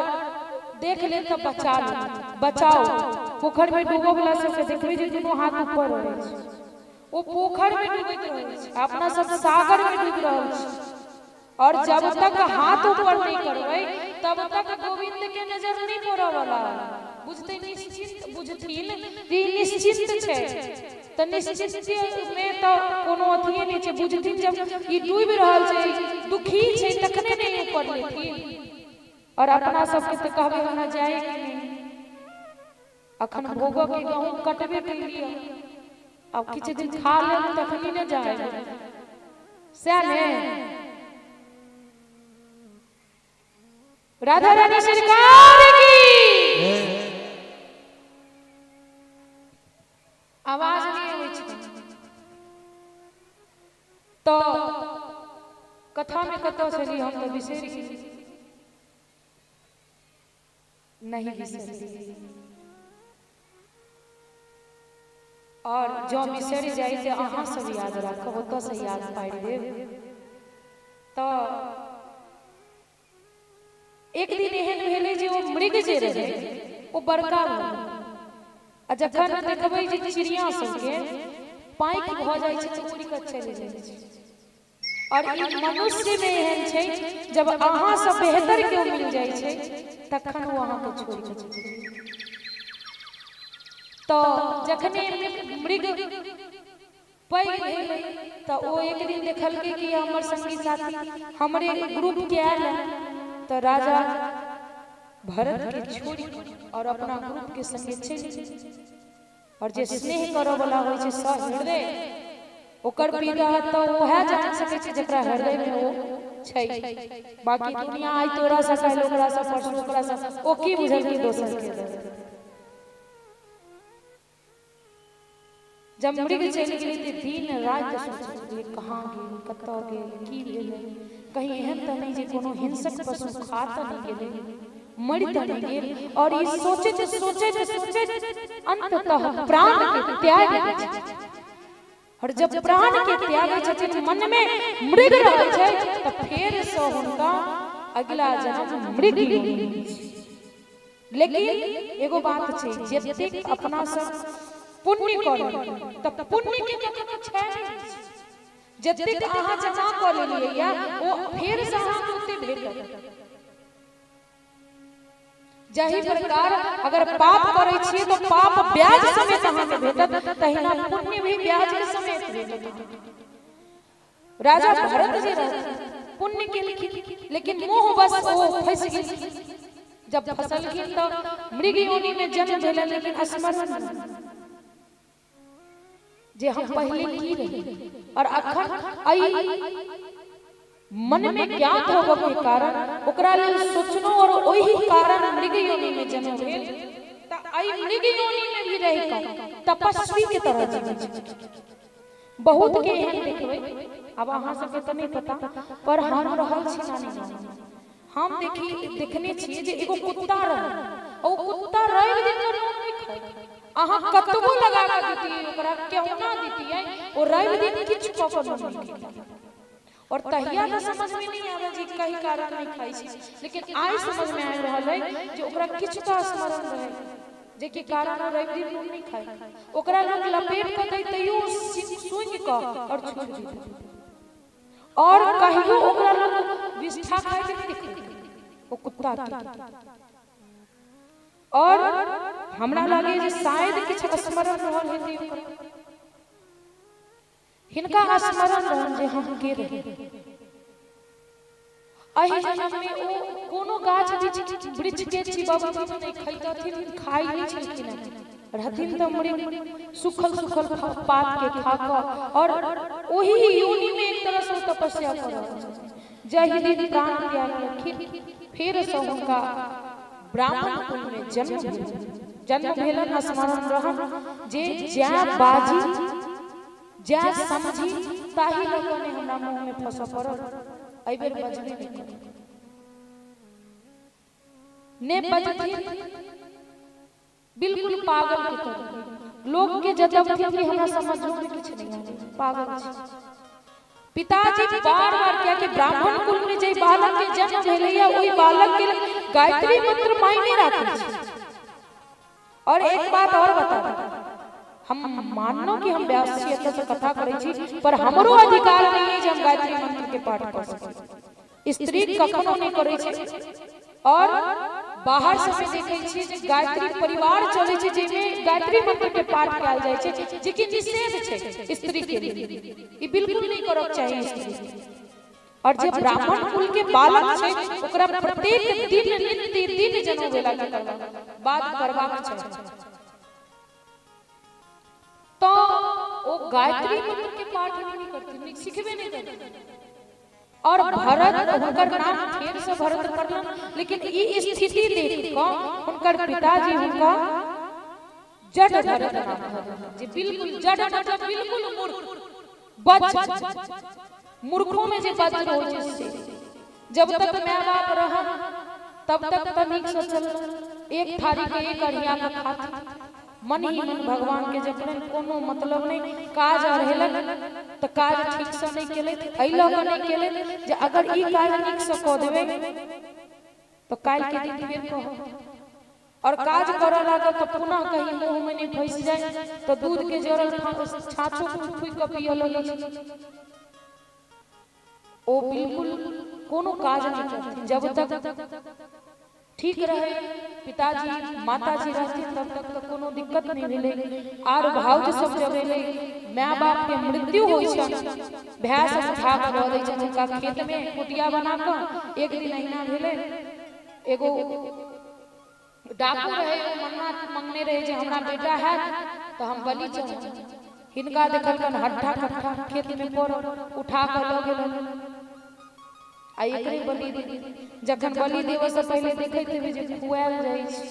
देख लेत तऽ बचा लेत, बचाओ। पोखरि में डूबऽ वाला सबके देखबै जे दुनू हाथ ऊपर रहै छै, ओ पोखरि में डूबैत रहै छै। अपना सब सागर में डूबि रहल छी और जब तक हाथ ऊपर नहीं करबै तब तक गोविंद के नजर नहीं पड़ऽ वाला। बुझते निश्चिंत, बुझथिन जे ई निश्चिंत छै तऽ निश्चिंत में तऽ कोनो अथिये नहि छै। बुझथिन जब ई डूबि रहल छै, दुखी छै, तखने नहि ऊपर लेथिन। और अपना सबके तऽ कहबै हमरा जाए के नहि, अखन भोगऽ के गहूँम कटबे केलियै, आब किछु दिन खा लेब तखनी ने जाए, सएह ने? राधा रानी सरकार की। आवाज नहि अबै छै। तऽ कथा में कतऽ छली हम तऽ बिसरि गेली। नहीं बिसरि, और जँ बिसरि जाइ तऽ अहाँ सब याद राखब, ओतऽसँ याद पारि देब। तऽ एक दिन एहन भेलै जे ओ मृग जे रहै ओ बड़का भऽ गेलै। आ जखन देखबै जे चिड़िया सबके पाँखि भऽ जाइ छै तऽ उड़ि कऽ चलि जाइ छै। और ई मनुष्य में एहन छै, जब अहाँ से बेहतर केओ मिल जाइ छै तखन ओ अहाँके छोड़ि कऽ चलि जाइ छै। तऽ जखने मृग पैघ भेलै तऽ ओ एक दिन देखलकै कि हमर संगी साथी हमरे ग्रुप के आयल है, तऽ राजा भरत के छोड़ि और अपना ग्रुप के संगे चलि गेल। और जे स्नेह करऽ वाला होइ छै सहृदय, ओकर पीड़ा तऽ वएह जान सकै छै जकरा हृदय में ओ छै। बाकी दुनिया आइ तोरा से काल्हि ओकरा से परसू ओकरा से, ओ की बुझलकै दोसर के दर्द। जब मृग चलि गेलै तऽ दिन राति सोचै कहाँ गेल, कतऽ गेल, की भेलै, कहीं एहन तऽ नहि जे कोनो हिंसक पशु खा तऽ नहि गेलै, मरि तऽ नहि गेल। और ई सोचैत सोचैत सोचैत अंततः प्राण के त्याग दै छथिन। और जब प्राण के त्यागै छथिन, मन में मृग रहै छै, तऽ फेर से हुनका अगिला जन्म मृग योनि होइ छै। लेकिन एगो बात छै, जतेक अपना सब पुण्य करब तऽ पुण्य के कखनो क्षय नहि होइ छै। जतेक अहाँ जमा कऽ लेलियै या ओ फेर से अहाँके ओते भेटत। जाहि प्रकार अगर पाप करै छियै तऽ पाप ब्याज समेत अहाँके भेटत, तहिना पुण्य भी ब्याज के समेत भेटत। राजा भरत जे रहथिन पुण्य केलखिन, लेकिन मोहवश ओ फंसि गेलखिन। जब फसलखिन तऽ मृग योनि में जन्म भेलनि, लेकिन स्मरण जे हम पहले की रही और अखन एहि मन में ज्ञात होबऽ के कारण ओकरा लेल सोचनो, और ओहि कारण मृग योनि में जन्म भेल। तऽ एहि मृग योनि में भी रहि कऽ तपस्वी के तरह जीबै छै। बहुत के एहन देखबै, आब अहाँ सबके तऽ नहि पता, पर हम रहल छी नानी गाँव, हम देखी देखने छियै जे एगो कुत्ता रहै, ओ कुत्ता रवि दिन के नून नहि खाइ। अहाँ कतबो लगा कऽ दितियै ओकरा, केहुना दितियै, ओ रवि दिन किछु कऽ कऽ नून नहि खेतै। और तहिया तऽ समझ में नहीं आबै जे कई कारण नहीं खाइ छै, लेकिन आइ समझ में आबि रहल है जे ओकरा किछु तऽ स्मरण रहै जे कि कारण ओ रवि दिन नून नहीं खाइ। ओकरा लोग लपेट कऽ दै तैयो सूंघि कऽ और छोड़ि दैत, और कहियो ओकरा लोग विष्ठा खाइत नहि देखै ओ कुत्ता के। और हमरा लागे जे शायद किछु स्मरण रहल हेतै ओकरा। हिनका स्मरण रहन जे हम के रही। एहि जन्म में ओ कोनो गाछ वृक्ष के चिबबथिन नहि, खैतथिन, खाइ नहि छलखिन हेँ। रहथिन तऽ मृग, सुखल सुखल पात के खा कऽ और ओही योनि में एक तरह से ओ तपस्या कऽ रहल छथिन। जाहि दिन प्राण त्यागलखिन, फेर से हुनका ब्राह्मण कुल में जन्म भेल। जन्म भेलन, स्मरण रहन जे जै बाजी जै समझी ताही लऽ कऽ नहि हमरा मुँह में फंसऽ पड़ल, एहि बेर बजबे नहि करब। ने बजथिन, बिल्कुल पागल के तरह लोग के जतबथिन कि हमरा समझो में किछु नहि आबै, पागल छी। पिताजी बार बार, कियाकि ब्राह्मण कुल में जे बालक के जन्म भेलैया ओहि बालक के गायत्री मंत्र मायने राखै छै। और एक बात और बता दी, हम माननो कि हम व्यास छी, एतऽ से कथा करै छी, पर हमरो अधिकार नहीं है जे हम गायत्री मंत्र के पाठ कऽ सकी। स्त्री कखनो नहि करै छै। और बाहर से देखै छियै जे गायत्री परिवार चलै छै, जाहिमे गायत्री मंत्र के पाठ कयल जाइ छै, जे कि निषेध छै स्त्री के लिए, ई बिल्कुल नहि करक चाही स्त्री। और जे ब्राह्मण कुल के बालक छै ओकरा प्रत्येक दिन नित्य दिन जनउ भेला के बाद करबाक चाही। तो ओ गायत्री मंत्र के पाठ नहीं करथिन, सिखबे नहीं करथिन। और भरत, हुनकर नाम फेर से भरत पड़लन, लेकिन ई स्थिति देख कऽ हुनकर पिताजी हुनका जड भरत नाम धऽ देलखिन, जे बिल्कुल जड मतलब बिल्कुल मूर्ख, बज मूर्खों में जे बज्र होइ छै से। जब तक my बाप रहन तब तक तऽ नीक से चलल, एक थारी के एक अढ़िया के खाथि, मन ही मन भगवान के जपलनि, कोनो मतलब नहि। काज अरहेलनि तऽ काज ठीक से नहि केलथि, एहि लऽ कऽ नहि केलथि जे अगर ई काज नीक से कऽ देबै तऽ काल्हि के दिन फेर कहब, और काज करऽ लागल तऽ पुनः कहीं मुँह में नहि फँसि जाय, तऽ दूध के जरल छाछो फूकि कऽ पियऽ लगै छै। ओ बिल्कुल कोनो काज नहि करथिन जब तक ठीक रहे पिताजी माताजी रहथिन तब तक तऽ कोनो दिक्कत नहि भेलै। आर भाउज सब जब एलै, माय बाप के मृत्यु होइ छनि, भाय सब उठा कऽ दऽ दै छनि हुनका खेत मे कुटिया बना कऽ। एक दिन अहिना भेलै, एगो डाकू रहे, ओ मन्नत मंगने रहे जे हमरा बेटा हैत तऽ हम बलि चढ़ायब। हिनका देखलकन हट्ठा कट्ठा खेत में पड़ल, उठा कऽ लऽ गेलन आ एकरे बलि दे। जखन बलि देबऽ से पहिले देखैत हेबै जे खुआयल जाइ छै,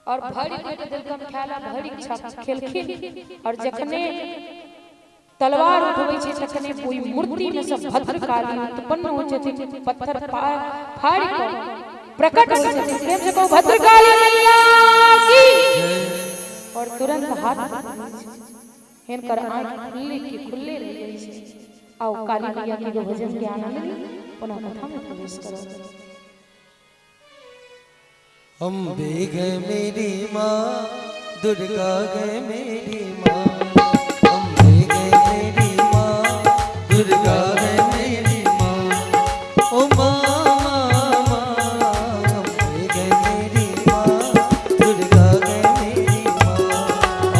और भरि पेट देलकन खाय ला, भरि इच्छा खेलखिन। और जखने तलवार उठबै छै तखने ओहि मूर्ति में से भद्रकाली उत्पन्न होइ छथिन, पत्थर फाड़ि कऽ प्रकट होइ छथिन। प्रेम से कहू भद्रकाली मैया की। और तुरंत हाथ पकड़ै छै, हिनकर आंखि खुलले के खुलले रहि जाइ छै। आओ काली मैया के एगो भजन के आनंद ली, पुनः कथा में प्रवेश करब। अम्बे गए मेरी माँ, दुर्गा गए मेरी माँ, अम्बे गए मेरी माँ, दुर्गा गए मेरी माँ, ओ माँ माँ माँ, अम्बे गए मेरी माँ, दुर्गा गए मेरी माँ,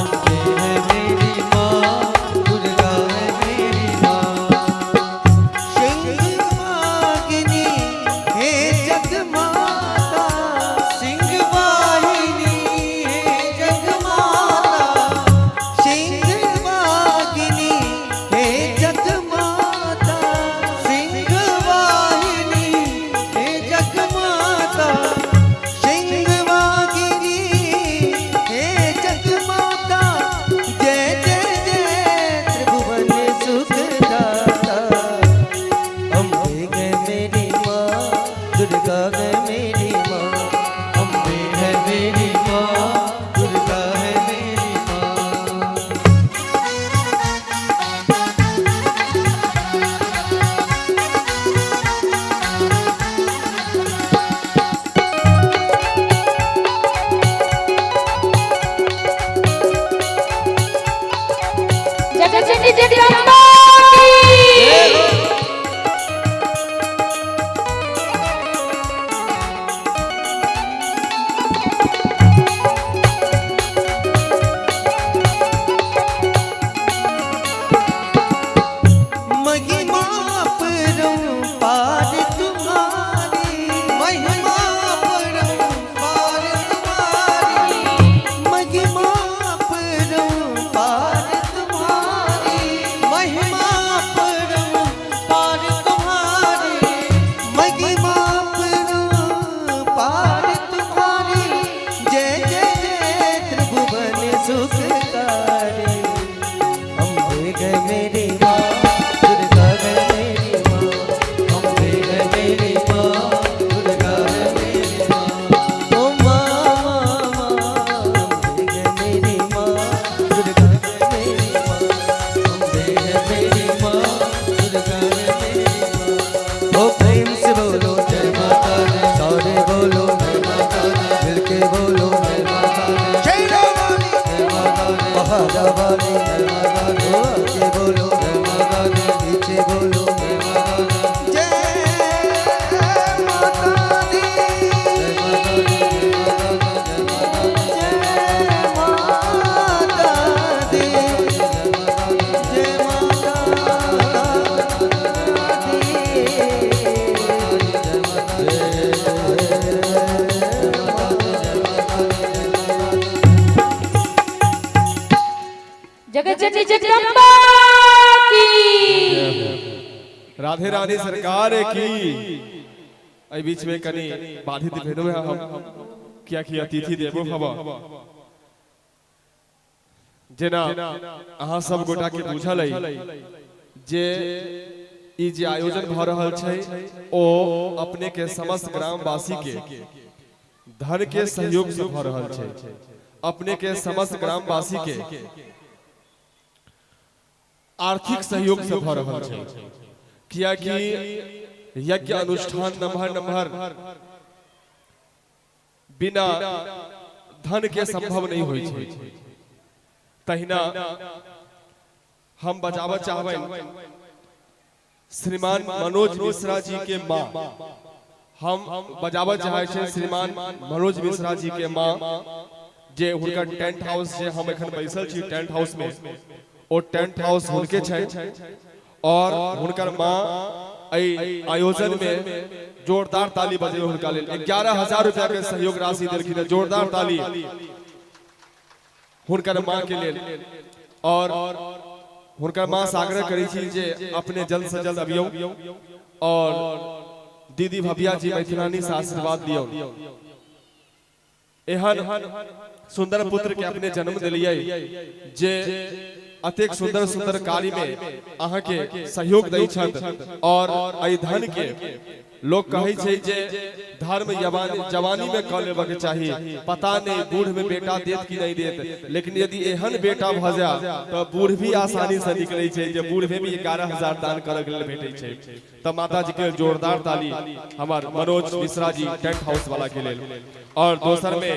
अम्बे है मेरी माँ, दुर्गा है मेरी माँ। सिंहवाहिनी हे जगमाता, सिंहवाहिनी हे जगमाता, सिंहवाहिनी हे जगमाता, सिंहवाहिनी हे जगमाता, सिंहवाहिनी हे जगमाता, जय जय जय त्रिभुवन सुखदाता। अम्बे गए मेरी माँ, दुर्गा गए मेरी माँ, अम्बे है मेरी माँ, दुर्गा है मेरी माँ। जगत जननी जगदम्बा की। महिमा अपरंपार तुम्हारी, महिमा अपरंपार तुम्हारी, महिमा अपरंपार तुम्हारी, महिमा अपरंपार तुम्हारी, महिमा अपरंपार तुम्हारी, जय जय जय त्रिभुवन सुखकारी। अम्बे गए मेरी माँ, दुर्गा गए मेरी माँ, अम्बे है मेरी माँ, दुर्गा है मेरी माँ। ओ माँ माँ माँ, अम्बे गए मेरी माँ, दुर्गा गए मेरी माँ, अम्बे है मेरी माँ, दुर्गा है मेरी माँ। ओ प्रेम से बोलो जय माता दी, सारे बोलो जय माता दी, मिलके बोलो जय माता दी, जय वाली, जय माता दी, पहाड़ा वाली, जय माता दी, ओ आगे बोलो जय माता दी, पीछे बोलो जय माता दी, जय माता दी, जय माता दी, जय माता दी, जय माता दी, जय माता दी, जय माता दी। जगत जननी जगदम्बा की। राधे रानी सरकार की। एहि बीच में कनी बाधित भेलहुँ हैं हम, कियाकि अतिथि देवो भव। जेना अहाँ सब गोटा के बुझल अइ जे ई जे आयोजन भऽ रहल छै ओ अपने के समस्त ग्रामवासी के धन के सहयोग से भऽ रहल छै, अपने के समस्त ग्रामवासी के आर्थिक सहयोग से भऽ रहल छै, कियाकि यज्ञ अनुष्ठान नमहर नमहर बिना धन के संभव नहीं होइ छै। तहिना हम बजाबऽ चाहबनि श्रीमान मनोज मिश्रा जी के माँ हम बजाबऽ चाहै छी। श्रीमान मनोज मिश्रा जी के माँ जे हुनकर टेंट हाउस, जे हम एखन बैसल छी टेंट हाउस में, ओ टेंट हाउस हुनके छै और हुनकर माँ एहि आयोजन में जोरदार ताली बजेबै हुनका लेल। 11,000 रुपया के सहयोग राशि देलखिन। जोरदार ताली हुनकर माँ के लेल और हुनकर माँ से आग्रह करै छी जे अपने जल्द से जल्द अबियौ और दीदी भव्या जी मैथिलानी से आशीर्वाद दियौ। एहन सुंदर पुत्र के अपने जन्म दिलियै जे अतेक सुंदर सुंदर कार्य में अहाँ के सहयोग दै छथि और एहि धन के लोक कहै छै जे धर्म जवानी में कऽ लेबऽ के चाही, पता नहीं बूढ़ में बेटा देत कि नहीं देत, लेकिन यदि एहन बेटा भऽ जाय तऽ बूढ़ भी आसानी से निकलै छै, जे बूढ़ में भी 11,000 दान करऽ के लेल भेटै छै। तऽ माता जी के जोरदार ताली हमर मनोज मिश्रा जी टेंट हाउस वाला के लेल। और दोसर में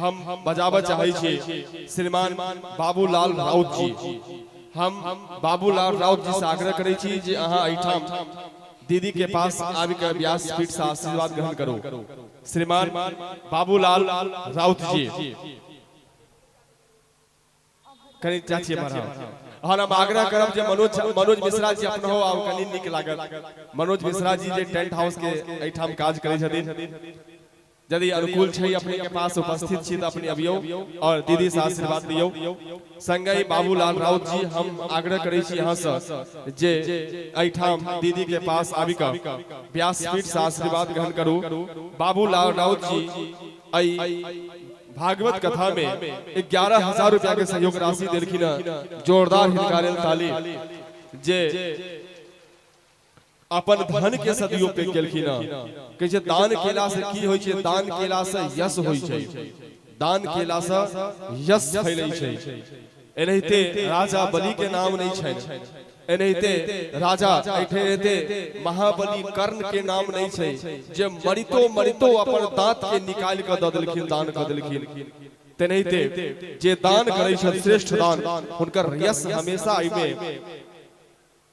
हम बजाबऽ चाहै छी श्रीमान बाबूलाल राउत जी। हम बाबूलाल राउत जी से आग्रह करै छी जे अहाँ एहिठाम दीदी के पास आबि कऽ व्यासपीठ से आशीर्वाद ग्रहण करू। श्रीमान बाबूलाल राउत जी, कनि चाची बढ़ाओ। और हम आग्रह करब जे मनोज मनोज मिश्रा जी अपनहो आउ, कनि नीक लागत। मनोज मिश्रा जी जे टेंट हाउस के एहिठाम काज करै छथिन, यदि अनुकूल छै, अपने के पास उपस्थित छी तऽ अपने अबियौ और दीदी से आशीर्वाद दियौ। संगहि बाबूलाल राउत जी, हम आग्रह करै छी अहाँ से जे एहिठाम दीदी के पास आबि कऽ व्यासपीठ से आशीर्वाद ग्रहण करू। बाबूलाल राउत जी एहि भागवत कथा में 11,000 रुपया के सहयोग राशि देलखिन। जोरदार हिनका लेल ताली, जे अपन धन के सदुपयोग केलखिन। कहै छै दान केला से की होइ छै? दान केला से यश होइ छै, दान केला से यश फैलै छै। एनाहिते राजा बलि के नाम नहि छनि, एनाहिते राजा एहिठे महाबली कर्ण के नाम नहि छै, जे मरितो मरितो अपन दांत के निकालि कऽ दऽ देलखिन, दान कऽ देलखिन। तेनाहिते जे दान करै छथि श्रेष्ठ दान, हुनकर यश हमेशा एहिमे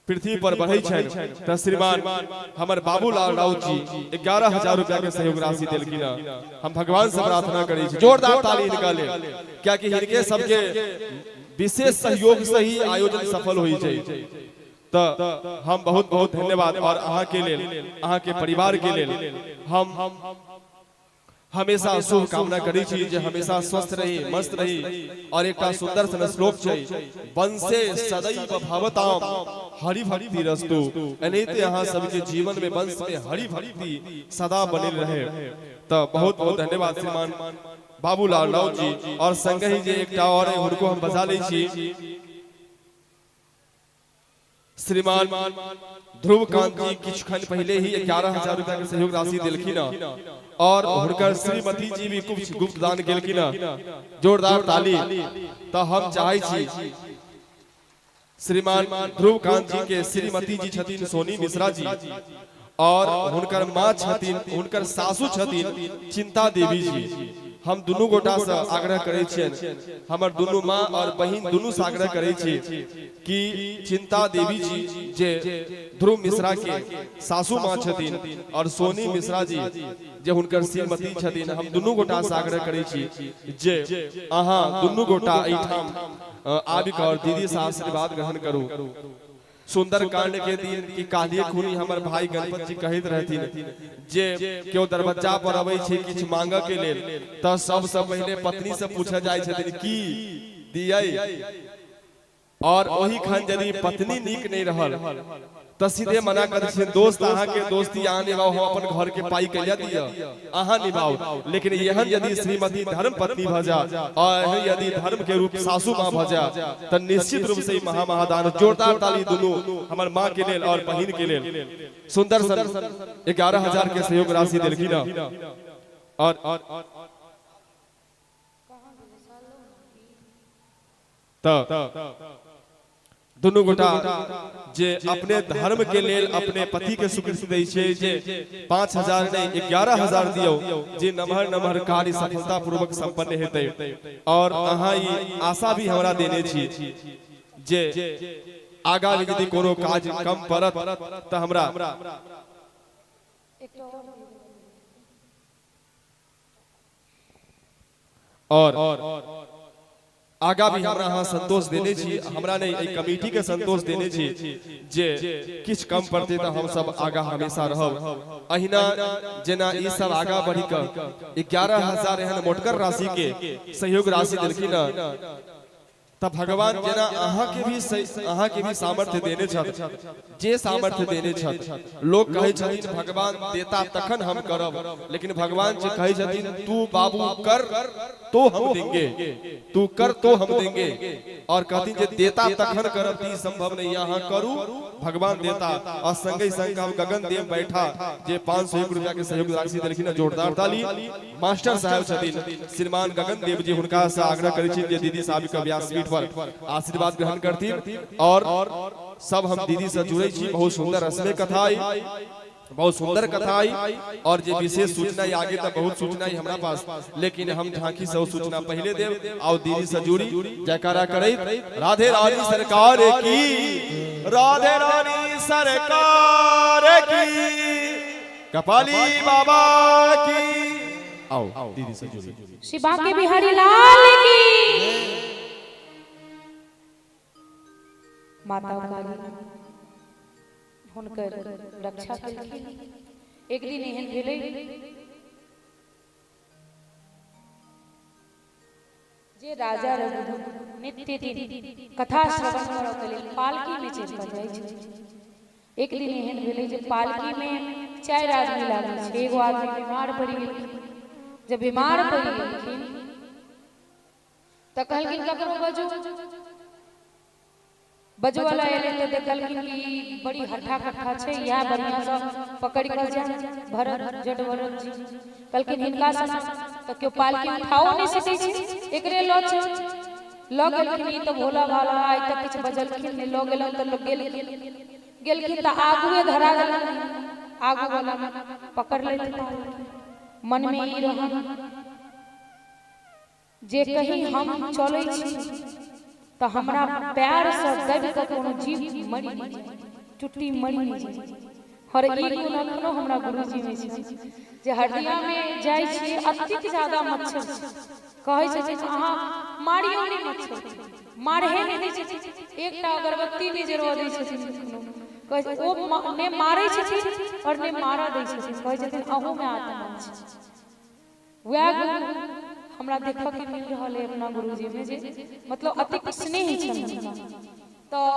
पृथ्वी पर बढ़ै छनि। तऽ श्रीमान हमर बाबूलाल राउत जी 11,000 रुपया के सहयोग राशि देलखिन। हम भगवान से प्रार्थना करै छी, जोरदार ताली हिनका लेल, कियाकि हिनके सबके विशेष सहयोग से ही आयोजन सफल होइ छै। तऽ हम बहुत बहुत धन्यवाद और अहाँ के लेल, अहाँ के परिवार के लेल हम हमेशा शुभ कामना करै छी जे हमेशा स्वस्थ रही, मस्त रही। और एकटा सुंदर सन श्लोक छै, वंशे सदैव भवताम हरि भक्ति रस्तु। एनाहिते अहाँ सबके जीवन में, वंश में हरि भक्ति सदा बनल रहे। तऽ बहुत बहुत धन्यवाद श्रीमान बाबूलाल राउत जी। और संगहि जे एकटा और हुनको हम बजा लै छी, श्रीमान ध्रुव कांत जी किछु खन पहले ही 11,000 रुपया के सहयोग राशि देलखिन और हुनकर श्रीमती जी भी कुछ गुप्त दान केलखिन। जोरदार ताली। तऽ हम चाहै छी श्रीमान ध्रुव कांत जी के श्रीमती जी छथिन सोनी मिश्रा जी और हुनकर माँ छथिन, हुनकर सासू छथिन चिंता देवी जी। हम दुनू गोटा से आग्रह करै छियनि, हमर दुनू माँ और बहिन दुनू से आग्रह करै छी कि चिंता देवी जी जे ध्रुव मिश्रा के सासू माँ छथिन और सोनी मिश्रा जी जे हुनकर श्रीमती छथिन, हम दुनू गोटा से आग्रह करै छी जे अहाँ दुनू गोटा एहिठाम आबि कऽ और दीदी से आशीर्वाद ग्रहण करू। सुंदर कांड के दिन कि काल्हिए खुनी हमर भाई गणपत जी कहैत रहथिन जे केओ दरवज्जा पर अबै छै किछु मांगऽ के लेल तऽ सबसँ पहिले पत्नी से पूछऽ जाइ छथिन, की दियै? और ओहि खन यदि पत्नी नीक नहि रहल तऽ सीधे मना कर दै छथिन, दोस्त, अहाँके दोस्ती अहाँ निभाउ, हम अपन घर के पाई कहिया दिअ, अहाँ निभाउ। लेकिन एहन यदि श्रीमती धर्म पत्नी भऽ जाय और एहन यदि धर्म के रूप सासू माँ भऽ जाय तऽ निश्चित रूप से ई महा महादान। जोरदार ताली दुनू हमर माँ के लेल और बहिन के लेल। सुंदर सन 11,000 के सहयोग राशि देलखिन। और तऽ दुनू गोटा जे अपने धर्म के लेल अपने पति के स्वीकृति दै छै जे 5,000 नहि, 11,000 दियौ, जे नमहर नमहर कार्य सफलता पूर्वक संपन्न हेतै। और अहाँ ई आशा भी हमरा देने छी जे आगा यदि कोनो काज कम पड़त तऽ हमरा और आगा भी हमरा अहाँ संतोष देने छी, हमरा नहीं एहि कमिटी के संतोष देने छी जे किछु कम पड़तै तऽ हम सब आगा हमेशा रहब। अहिना जेना ई सब आगा बढ़ि कऽ 11,000 एहन मोटगर राशि के सहयोग राशि देलखिन हँ, तऽ भगवान जेना अहाँ के भी सामर्थ्य देने छथि, जे सामर्थ्य देने छथि। लोक कहै छथिन भगवान देता तखन हम करब, लेकिन भगवान जे कहै छथिन तू बाबू कर तो हम देंगे, तू कर तो हम देंगे। और कहथिन जे देता तखन करब, ई संभव नहीं, अहाँ करू भगवान देता। और संगे संग हम गगन देव बैठा जे 501 रुपया के सहयोग राशि देलखिन, जोरदार ताली। मास्टर साहब छथिन श्रीमान गगन देव जी, हुनका से आग्रह करै छी जे दीदी साहब के व्यासपीठ पर आशीर्वाद ग्रहण करथिन। और सब हम दीदी से जुड़े छी। बहुत सुंदर रसमय कथा आई, बहुत सुंदर कथा आई। और जे विशेष सूचना आगे तक बहुत सूचना है हमरा पास, लेकिन हम झांकी से सूचना पहले देव। आओ दीदी से जुड़ी जयकारा करैत राधे रानी सरकार की, राधे रानी सरकार की, कपाली बाबा की। आओ दीदी से जुड़ी। श्री बांके बिहारी लाल की। माता काली हुनकर रक्षा केलखिन। एक दिन एहन भेलै जे राजा रघुवीर नित्य दिन कथा श्रवण करऽ के लेल पालकी में चढ़ि कऽ जाइ छथिन। एक दिन एहन भेलै जे पालकी में 4 आदमी लागल छै, एगो आदमी बीमार पड़ि गेलखिन। जब बीमार पड़ि गेलखिन तऽ कहलखिन ककरो बजू। बजवला एलै तऽ देखलखिन कि ई बड़ी हट्ठा कट्ठा छै, इएह बढ़िआँसँ पकड़ि कऽ जाय। भरत जड भरत जी कहलखिन हिनका सन तऽ केओ पालकी उठाओ नहि सकै छै, एकरे लऽ चल। लऽ गेलखिन, ई तऽ भोला भाला आइ तक किछु बजलखिन नहि। लऽ गेलनि तऽ गेलखिन, गेलखिन तऽ आगुए धरा गेलनि, आगू वला पकड़ लेत पालकी। मन में ई रहन जे कहीं हम चलै छी तऽ हमरा पैरसँ दबि कऽ कोनो जीव मरि नहि जाय, चुट्टी मरि नहि जाय। और ई गुण अखनो हमरा गुरुजी में छै जे हरदिया में जाइ छी अतिक ज्यादा मच्छर छै, कहै छथिन अहाँ मारियौ नहि मच्छर, मारहे नहि दै छथिन, एकटा अगरबत्ती नहि जरबऽ दै छथिन कखनो। कहै ओ ने मारै छथिन और ने मारऽ दै छथिन, कहै छथिन अहूँमे आत्मा छै। वएह गुण हमरा देखऽ के मिल रहल है अपना गुरुजी में, जे मतलब अतिक स्नेह छनि हुनका। तऽ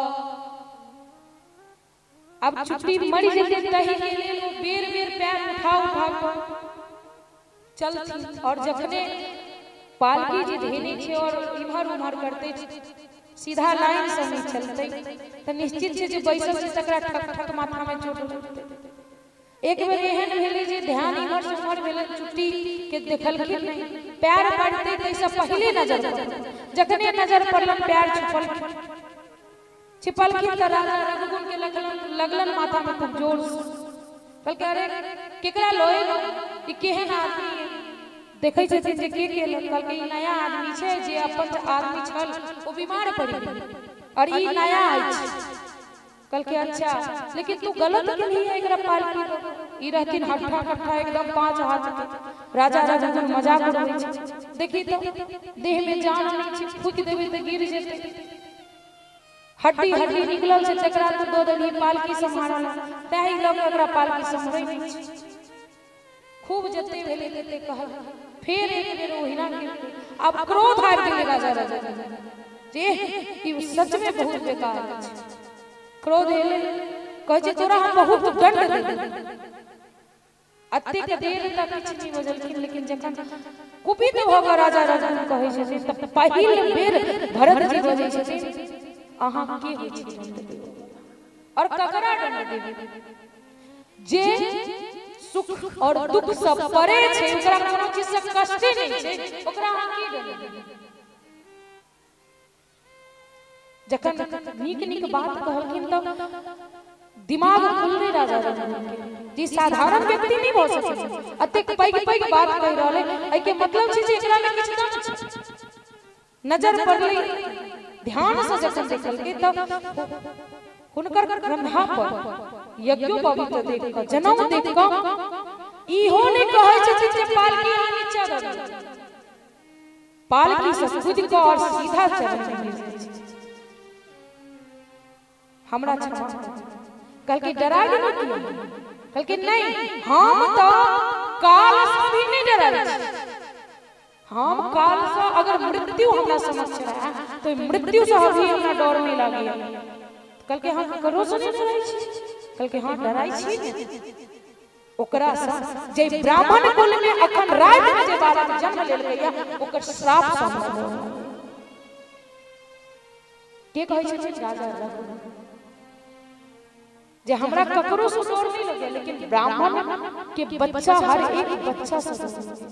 आब चुट्टी मरि जेतै ताहि के लेल ओ बेर बेर पैर उठा उठा कऽ चलथिन। और जखने पालकी जे धेने छै और इम्हर उम्हर करतै, सीधा लाइन से नहि चलतै, तऽ निश्चित छै जे बैसल छै तकरा ठक ठक माथा में चोट लगतै। एक बेर एहन भेलै जे ध्यान इम्हर से उम्हर भेलै, चुट्टी के देखलखिन नहि, पैर पड़तै ताहिसँ पहिले नजर पड़ल। जखने नजर पड़लन पैर छुपलखिन, छिपलखिन तऽ राजा रघुगुण के लगलन माथा में खूब जोर से। कहलकै अरे केकरा लऽ एलहुँ, ई केहन आदमी है। देखै छथिन जे के केलक, कहलकै ई नया आदमी छै, जे अपन आदमी छल ओ बीमार पड़ि गेल और ई नया अछि। कहलकै अच्छा, लेकिन तू गलत केलही है एकरा पालकी दऽ। ई रहथिन हट्ठा कट्ठा एकदम 5 हाथ के। राजा रघुगुण मजाक उड़बै छै, देखी तऽ देह में जान नहि छै, फूकि देबै तऽ गिर जेतै, हड्डी हड्डी निकलल छै, तकरा तू दऽ देलही पालकी सम्हारऽ लए, ताहि लऽ कऽ एकरा पालकी सम्हरै नहि छै। खूब जते भेलै तते कहल। फेर एक बेर ओहिना केलकै। आब क्रोध आबि गेलै राजा रघुगुण जे ई सच में बहुत बेकार छै। क्रोध एलै, कहै छै तोरा हम बहुत दंड देबै। अतेक देर तक किछु नहि बजलखिन, लेकिन जखन कुपित भऽ कऽ राजा रघुगुण कहै छथिन तऽ पहिल बेर भरत जी बजै छथिन, अहाँ के होइ छी दंड देबै और ककरा दंड देबै? जे सुख और दुख से परे छै, ओकरा कोनो चीज से कष्टे नहि छै, ओकरा अहाँ की दंड देबै? जखन नीक नीक बात कहलखिन तऽ दिमाग खुललै राजा रघुवीर के, जे साधारण व्यक्ति नहि भऽ सकै छै, अतेक पैघ पैघ बात कहि रहल है, एहिके मतलब छै जे एकरा मे किछु दम छै। नजर पड़लै, ध्यान से जखन देखलकै तऽ हुनकर कंधा पर यज्ञोपवीत देख कऽ, जनउ देख कऽ इहो नहि कहै छथिन जे पालकी अहाँ नीचा दऽ दियौ। पालकी से कूदि कऽ और सीधा चरण में गिर जाइ छथिन। हमरा क्षमा कहलकै, डरा गेलहुँ किया? कहलकै, नहि, हम तऽ काल से भी नहि डराइ छी। हम काल से अगर मृत्यु हमरा समक्ष रहै तो मृत्यु से अभी हमरा डर नहीं लागैया। कहलकै, हम ककरो से नहीं डराइ छी। कहलकै, हाँ, डराइ छी ने ओकरा से जे ब्राह्मण कुल में अखन राति में जे बालक जन्म लेलकैया, ओकर श्राप से हमरा डर लागैया। के कहै छथिन? राजा रघु, जे हमरा ककरो से डर नहीं लगे, लेकिन ब्राह्मण के बच्चा, हर एक बच्चा से डर लगे।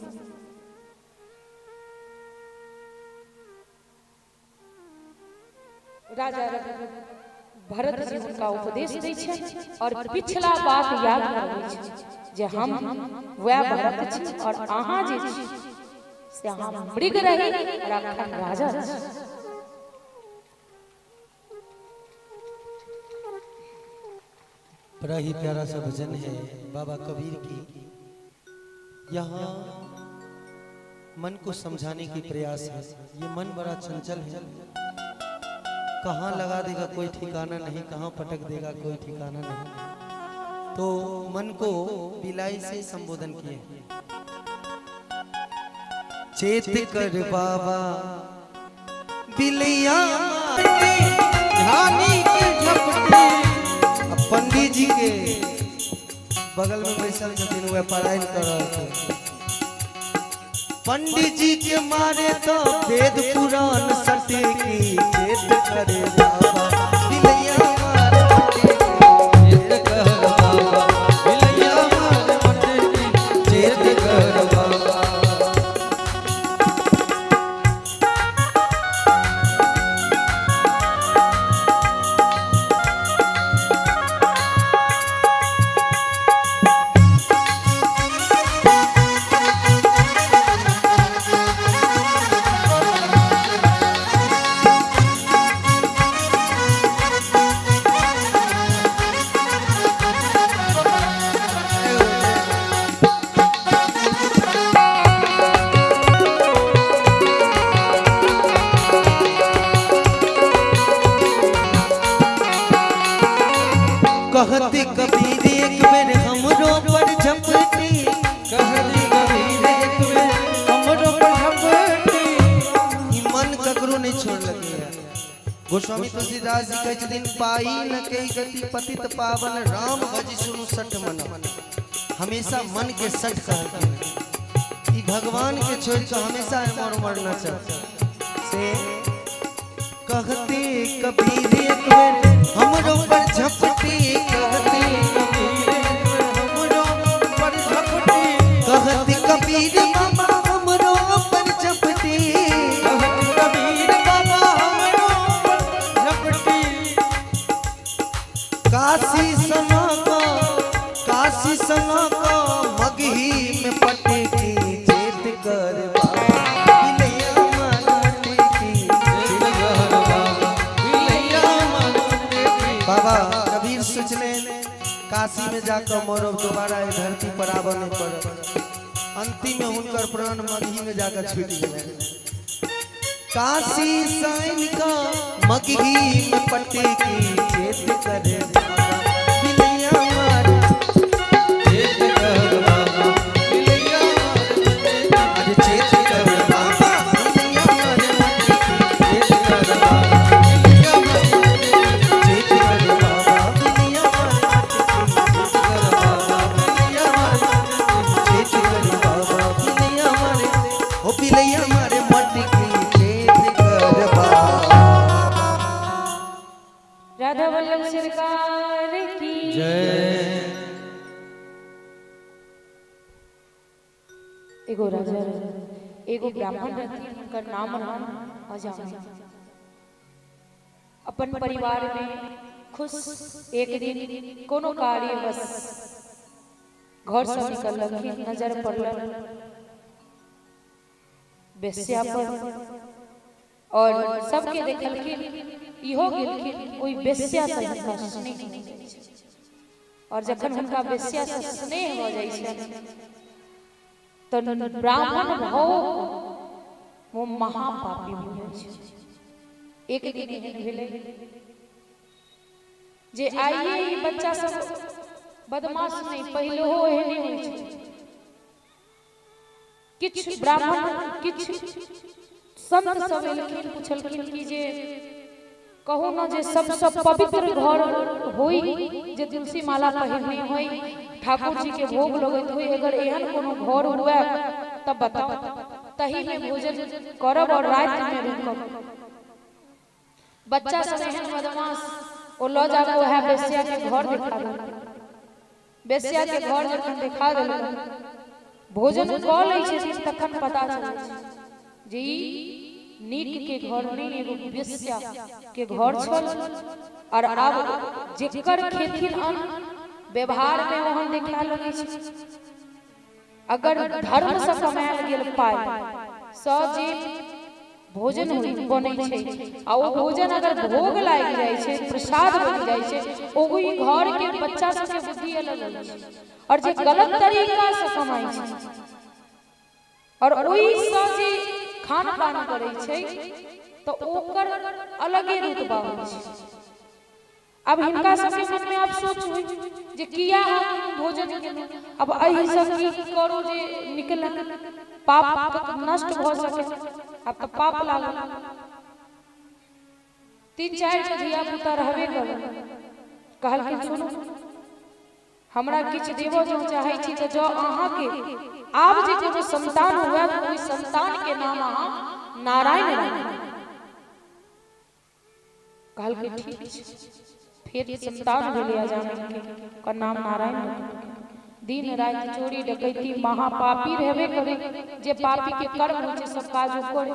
राजा रघु भरत जी हुनका उपदेश दै छै और पिछला बात याद करबै छै जे हम वएह भरत छी और अहाँ जे छी से अहाँ मृग रही और अखन राजा छी। बड़ा ही प्यारा सा भजन है बाबा कबीर की। यहाँ मन को समझाने की प्रयास है। ये मन बड़ा चंचल है, कहाँ लगा देगा कोई ठिकाना नहीं, कहाँ पटक देगा कोई ठिकाना नहीं। तो मन को बिलाई से संबोधन किए, चेत कर बाबा बिलैया ध्यानी के झपटी। अब पंडित जी के बगल में बैसल छथिन, वह पढ़ाई कर रहल छथिन। पंडित जी के मारे तो वेद पुराण सटे की, चेत करे बाबा बिलैया मारे मटे की, चेत कर बाबा बिलैया मार मटकी, चेत कर बाबा। कहते कबीर एक बेर हमरो पर झपटी, कहती कबीर एक बेर हमरो पर झपटी। ई मन ककरो नहीं छोड़लकै। गोस्वामी तुलसीदास जी कहै छथिन, पाई न कई गति पतित पावन, राम भजि सुनु सठ मन। हमेशा मन के सठ कहलखिन। ई भगवान के छोड़ के हमेशा एम्हर उम्हर नचत। से कहते कबीर एक बेर हमरो पर झपटी, कहते कबीर एक बेर हमरो पर झपटी, कहते कबीर बाबा हमरो पर झपटी, कहती कबीर बाबा हमरो पर झपटी। काशी सना का, काशी सना का मगही में पटकी, चेत कर बाबा बिलैया मार मटकी, चेत कर बाबा बिलैया मार मटकी। बाबा कबीर सोचले, काशी में जाकर मरब, दोबारा ये धरती पर आबऽ नहीं पड़त। अंतिम में हुनकर प्राण मगही में जाकर छूट गेलै। काशी साइन का मगही में पटकी, चेत कर बाबा बिलैया मार, चेत कर बाबा बिलैया मार मटकी, अरे चेत कर बाबा बिलैया मार मटकी, चेत कर बाबा बिलैया मार मटकी, चेत कर बाबा बिलैया मार मटकी, चेत कर बाबा बिलैया मार मटकी, चेत कर बाबा बिलैया मारे, हो बिलैया मारे मटकी, चेत कर बाबा। राधा वल्लभ सरकार की जय। एगो राजा रहे, एगो ब्राह्मण रहथिन, हुनकर नाम रहन अजामिल। अपन परिवार में खुश। एक दिन कोनो कार्यवश घर से निकललखिन, नजर पड़लन वेश्या पर और सबके देखलखिन। इहो गेलखिन ओहि वेश्या से हिनका स्नेह हो जाइ छै। और जखन हुनका वेश्या से स्नेह हो जाइ छै तऽ ब्राह्मण भओ वो महापापी भऽ जाइ छै। एक दिन एहन भेलै जे आइए ई बच्चा सब बदमाश नहि, पहिलहो एहने होइ छै। किछु ब्राह्मण किछु संत सब एलखिन, पुछलखिन कि जे कहू ने जे सबसँ पवित्र घर होई जे तुलसी माला पहिरने होई, ठाकुर जी के भोग लगैत होई, अगर एहन कोनो घर हुए तब बताओ, तही में भोजन करब और राति में रुकब। बच्चा सब एहन बदमाश, ओ लऽ जाकऽ वएह बेस्या के घर देखा देलकै। बेस्या के घर जखन देखा देलकै, भोजन कऽ लै छथिन तखन पता चलै छै जे ई नीक के घर नहि, एगो बेस्या के घर छल। और आब जेकर खेथिन अन्न व्यवहार में ओहन देखाय लगै छै। अगर धर्म से कमायल गेल पाइ सँ जे भोजन होइ बनै छै आ ओ भोजन अगर भोग लागि जाइ छै, प्रसाद बनि जाइ छै, ओहि घर के बच्चा सबके बुद्धि अलग होइ छै। और जे गलत तरीका से कमाइ छै और ओहि सँ जे खान पान करै छै तऽ ओकर अलगे रुतबा होइ छै। अब हिनका सबके मन में अब सोच हुई जे किया हम भोजन केलहुँ, अब एहि से की करू जे निकले पाप नष्ट भऽ सके। आब तऽ पाप लागल, 3-4 गो धिया पुता रहबे करे। कहलखिन सुनू, हमरा किछु देबऽ जँ चाहै छी तऽ जँ अहाँके आब जे कोनो संतान हुए तऽ ओहि संतान के नाम अहाँ नारायण राखू। कहलकै ठीक छै। फेर संतान भेलै अजामिल के, ओकर नाम नारायण रखलकै। दिन राति चोरी डकैती महापापी रहबे करे, जे पापी के कर्म होइ छै सब काज ओ करे।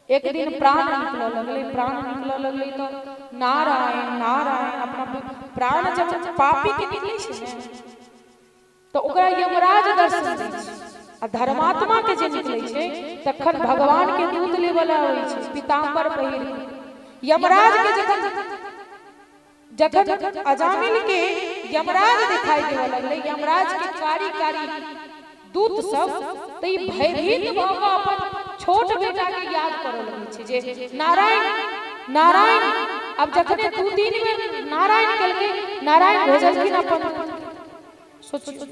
एक दिन प्राण निकलऽ लगलै, प्राण निकलऽ लगलै तऽ नारायण नारायण अपना प्राण जब पापी के निकलै छै ने तऽ ओकरा यमराज दर्शन दै छै। आ धर्मात्मा के जे निकलै छै तखन भगवान के दूत लेबऽ लए अबै छै पीताम्बर पहिर के। यमराज के जखन जखन अजामिल के यमराज दिखाई देबऽ लगलै, यमराज के कारी कारी दूत सब, तऽ ई भयभीत भऽ कऽ अपन छोट बेटा के याद करऽ लगै छै जे नारायण नारायण। आब जखने 2-3 बेर नारायण केलकै, नारायण भेजलखिन अपन। सोचियौ,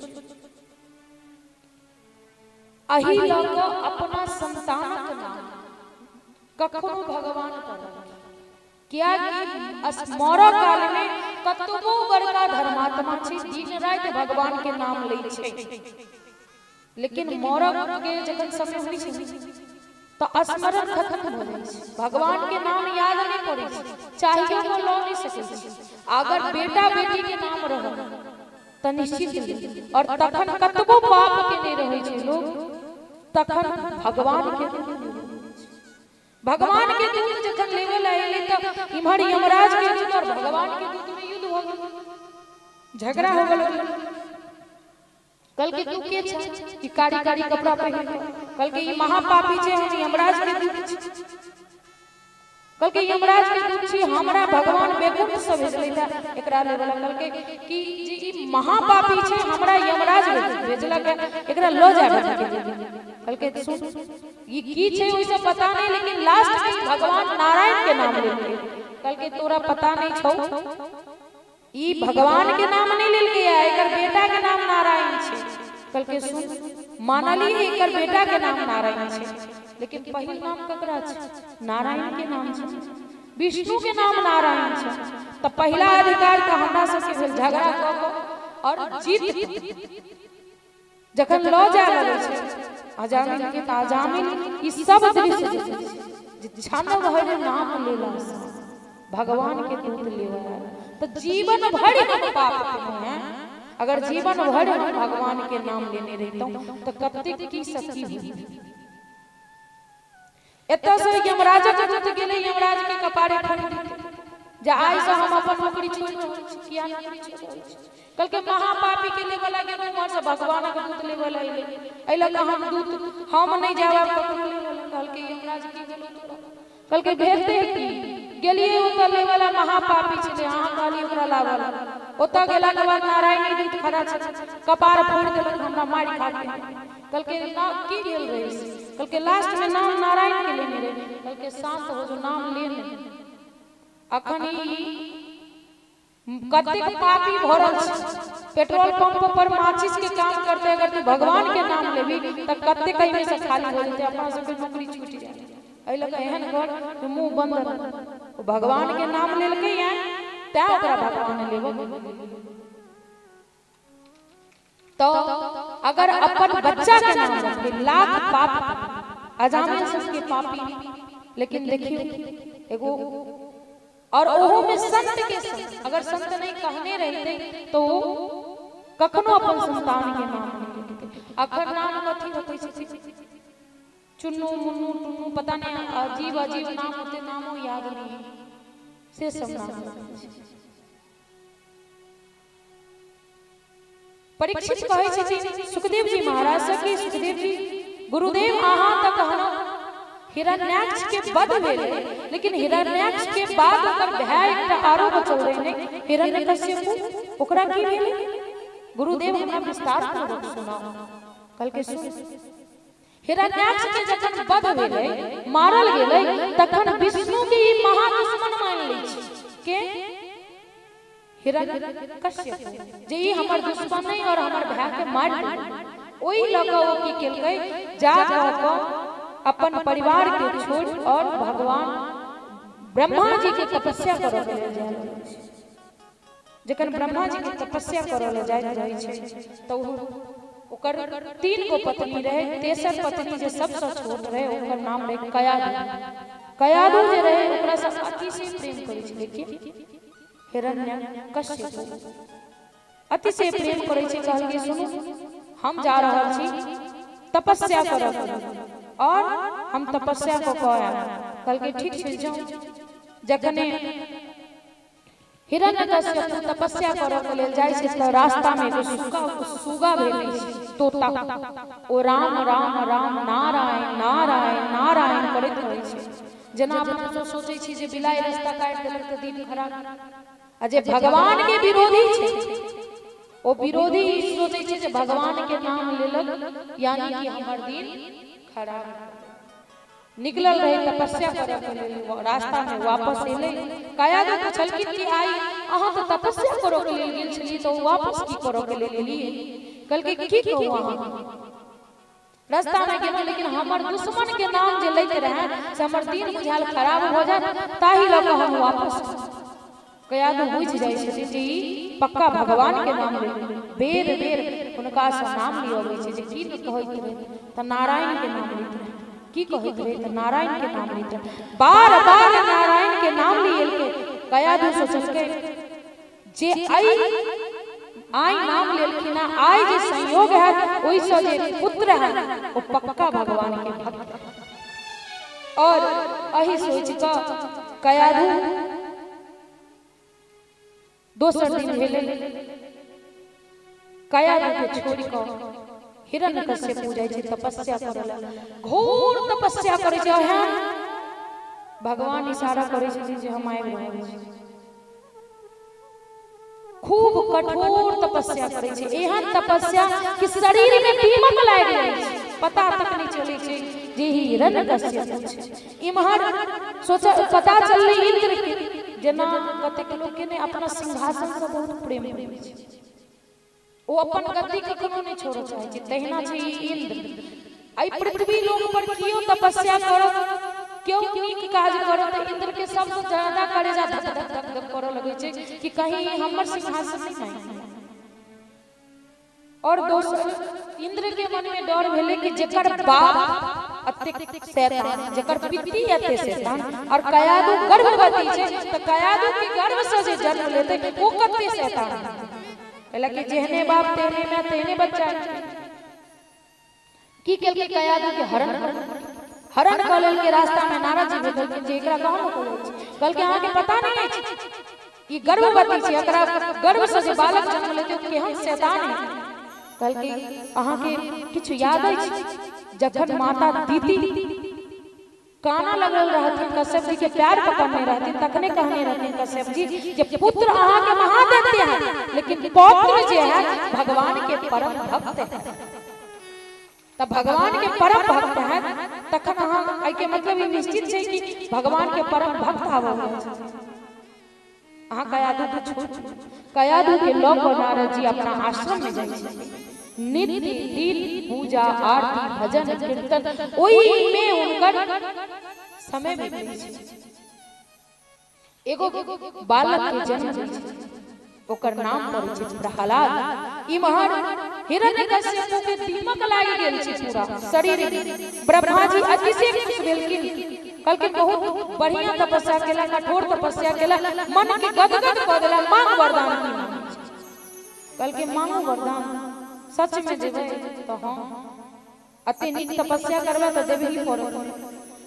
एहि लऽ कऽ अपना संतानक नाम कखनो भगवान पर राखी, कियाकि मरऽ काल में कतबो बड़का धर्मात्मा छै, दिन राति भगवान के नाम लै छै, लेकिन मरऽ के जखन समय होइ छै तऽ स्मरण खत्म भऽ जाइ छै, भगवान के नाम याद नहि पड़ै छै, चाहियो कऽ लऽ नहि सकै छै। अगर बेटा बेटी के नाम रहल तऽ निश्चित, और तखन कतबो पाप केने रहै छै लोग, तखन भगवान के दूत भगवान के दूत जखन लेबे लए एलै तऽ इम्हर यमराज के दूत और भगवान के दूत में युद्ध भऽ गेल, झगड़ा हो गेल। कहलकै तू के छै ई कारी कारी कपड़ा पहिर के? कहलकै ई महापापी छै, हम यमराज के दूत छी। कहलकै यमराज के दूत छी, हमरा भगवान वैकुंठ से भेजलै था एकरा लेबे। कहलकै कि जे ई महापापी छै, हमरा यमराज भेजलक है एकरा लऽ जाय। कहलकै सुन, ई की छै ओइसे पता नहीं, लेकिन लास्ट में भगवान नारायण के नाम लेलकै। कहलकै तोरा पता नहीं छौ, ई भगवान के नाम नहीं लेलकै, एकर बेटा के नाम नारायण छै। कहलकै सुन, मानली एकर बेटा के नाम नारायण छै, लेकिन पहिल नाम ककरा छै? नारायण के नाम छै, विष्णु के नाम नारायण छै, तऽ पहिला अधिकार तऽ हमरा सबके भेल। झगड़ा कऽ कऽ और जीत जखन लऽ जाय लगै छै अजामिल के, तऽ अजामिल ई सब दृश्य देखै छै जे क्षण भरि नाम लेला से भगवान के दूत लेवा आयल, तऽ जीवन भरि हम पाप केलहुँ हैं, अगर जीवन भरि हम भगवान के नाम लेने रहितहुँ तऽ कतेक की सब की होइत। एतऽ से यमराजक दूत गेलै यमराज के कपारे फड़ि देतै जे आइ से हम अपन नौकरी छोड़ि रहल छी। किया नौकरी छोड़ि रहल छी? कहलकै महापापी के लेबऽ लए गेलहुँ, उम्हर से भगवानक दूत लेबऽ लए एलै, एहि लऽ कऽ हम दूत हम नहि जायब आब ककरो लेबऽ लए। कहलकै यमराज की भेलौ तोरा? कहलकै भेलतै की, गेलियै ओतऽ लेवला महापापी छलै, अहाँ कहलियै ओकरा लाबऽ लए। ओतऽ गेलाके बाद नारायणी दूत खड़ा छलै, कपार फोड़ि देलक हमरा मारि खा के। कहलकै ना की भेल रहै से? कहलकै लास्ट में नाम नारायण के लेने रहे। कहलकै शांत हो जो, नाम ले ने। अखन ई कतेक पापी भरल छै, पेट्रोल पंप पर माचिस के काम करते, अगर तू भगवान के नाम लेबी तऽ कतेक एहिमे से खाली हो जेतै, अपना सबके नौकरी छूटि जायत। एहि लऽ कऽ एहन कर जे मुंह बंद रह। ओ भगवान के नाम लेलकै हैं तैं ओकरा भगवान लेबऽ। तो अगर अपन बच्चा के नाम रखबै, लाख पाप अजामिल सबके पापी, लेकिन देखियौ एगो और ओहो में संत के संग, अगर संत नहीं कहने रहते तो ओ कखनो अपन संतान के नाम नहीं लिखते। अखन नाम कथी रखै छै? चुन्नू मुन्नू टुन्नू, पता नहीं अजीब अजीब नाम होते, नामो याद नहीं, से सब नाम रखै छै। परीक्षित कहै छथिन सुखदेव जी महाराज से कि सुखदेव जी गुरुदेव अहाँ तऽ कहलहुँ हिरण्याक्ष के वध भेलै, लेकिन हिरण्याक्ष के बाद ओकर भाय एकटा आरो बचल रहै ने, हिरण्यकश्यपु, ओकरा की भेलै? गुरुदेव हमरा विस्तार पूर्वक सुनाउ। कहलकै सुन, हिरण्याक्ष के जखन वध भेलै, मारल गेलै, तखन विष्णु के ई महादुश्मन मानि लै छै के हिरण्यकश्यप, जे ई हमर दुश्मन नहि और हमर भाय के मारि देलकै। ओहि लऽ कऽ ओ की केलकै, जा कऽ कऽ अपन परिवार के छोड़ि और भगवान ब्रह्मा जी के तपस्या करऽ के लेल जाय लगै छै। जखन ब्रह्मा जी के तपस्या करऽ लेल जाइत रहै छै तऽ ओकर 3 गो पत्नी रहै। तेसर पत्नी जे सबसँ छोट रहै ओकर नाम रहै कयादू। कयादू जे रहै ओकरा से अतिशय प्रेम करै छलै के हिरण्यकश्यप, अतिशय प्रेम करै छै। कहलकै सुनू, हम जा रहल छी तपस्या करऽ के लेल और हम तपस्या कऽ कऽ आयब। कहलकै ठीक छै जाउ। जखने हिरण्यकश्यप तपस्या करऽ के लेल जाइ छै तऽ रास्ता में एगो सुगा भेटै छै, तोता। ओ राम राम राम नारायण नारायण नारायण करैत रहै छै। जेना अपना सब सोचै छी जे बिलाइ रास्ता काटि देलक तऽ दिन खराब, आ जे भगवान के विरोधी छै ओ विरोधी ई सोचै छै जे भगवान के नाम लेलक यानी कि हमर दिन खराब। निकलल रहे तपस्या करऽ के लेल, रास्ता में वापस एलै। कयादू पुछलखिन कि आइ अहाँ तऽ तपस्या करऽ के लेल गेल छलियै, तऽ वापस की करऽ के लेल एलियै? कहलकै की कहू अहाँ, रास्ता में गेलहुँ लेकिन हमर दुश्मन के नाम जे लैत रहै से हमर दिन बुझायल खराब भऽ जायत, ताहि लऽ कऽ हम वापस। कयादू बुझि जाइ छथिन जे ई पक्का भगवान के नाम लेलकै। बेर बेर हुनका से नाम लिअबै छै जे की कहैत रहै तऽ नारायण के नाम लैत रहै, की कहैत रहै तऽ नारायण के नाम लैत रहै। बार बार नारायण के नाम लिएलकै। कयादू सोचलकै जे आइ नाम लेलखिन, आइ जे संयोग हैत ओहिसँ जे पुत्र हैत ओ पक्का भगवान के भक्त। और एहि सोचि कऽ कयादू दोसर दिन भेलै, कयादू के छोड़ि कऽ हिरण्यकश्यप जाइ छै तपस्या करऽ लए। घोर तपस्या करै छै। एहन भगवान इशारा करै छथिन जे हम आबि रहल छी। खूब कठोर तपस्या करै छै, एहन तपस्या कि शरीर में दीमक लागि जाइ छै, पता तक नहि चलै छै जे ई हिरण्यकश्यप छै। इम्हर सोच पता चललै इंद्र के, जेना कतेक लोक के ने अपना सिंहासन से बहुत प्रेम रहै छै, ओ अपन गद्दी कखनो नहि छोड़ऽ चाहै छै, तहिना छै ई इंद्र। एहि पृथ्वी लोक पर केओ तपस्या करत, केओ नीक काज करत तऽ इंद्र के सबसँ ज्यादा करेजा धक धक धक धक करऽ लगै छै कि कहीं हमर सिंहासन नहि मांगि। और दोसर इंद्र के मन में डर भेलै कि जेकर बाप अतेक शैतान, जेकर पित्ती एते शैतान और कयादू गर्भवती छै, तऽ कयादू के गर्भ से जे जन्म लेतै ओ कते शैतान। कहलक कि जेहने बाप तेहने माय तेहने बच्चा। की केलकै कयादू के हरण हरण कऽ लेलकै। रास्ता में नारद जी भेटलखिन जे एकरा कहाँ लऽ जाइ छी? कहलकै अहाँके पता नहि अछि, ई गर्भवती छै, एकरा गर्भ से जे बालक जन्म लेतै ओ केहन शैतान है। कहलकै अहाँके किछु याद अछि जखन माता दीदी काना लगल रहथिन कश्यप जी के प्यार पकड़ने रहथिन, तखने कहने रहथिन कश्यप जी जे पुत्र अहाँ के महादैत्य है, लेकिन पौत्र जे है भगवान के परम भक्त है। तब भगवान के परम भक्त है तखन अहाँ एहि के मतलब ई निश्चित छै कि भगवान के परम भक्त आबऽ अहाँ कयाधु के छोड़ कयाधु के लऽ कऽ नारद जी अपना आश्रम में जाइ छथिन। नित्य दिन पूजा आरती भजन कीर्तन ओहि में हुनकर समय बीतै छै। एगो बालक के जन्म होइ छै, ओकर नाम पड़ै छै प्रहलाद। इम्हर हिरण्यकश्यपु के दीमक लागि गेल छै पूरा शरीर में। ब्रह्मा जी अतिशय खुश भेलखिन, कहलखिन बहुत बढ़िया तपस्या केला, कठोर तपस्या केला, मन के गदगद कऽ देला, मांग वरदान की मांगै छै। कहलखिन मांगू वरदान, सच में देबै तऽ हँ, अते नीक तपस्या करबै तऽ देबही पड़त।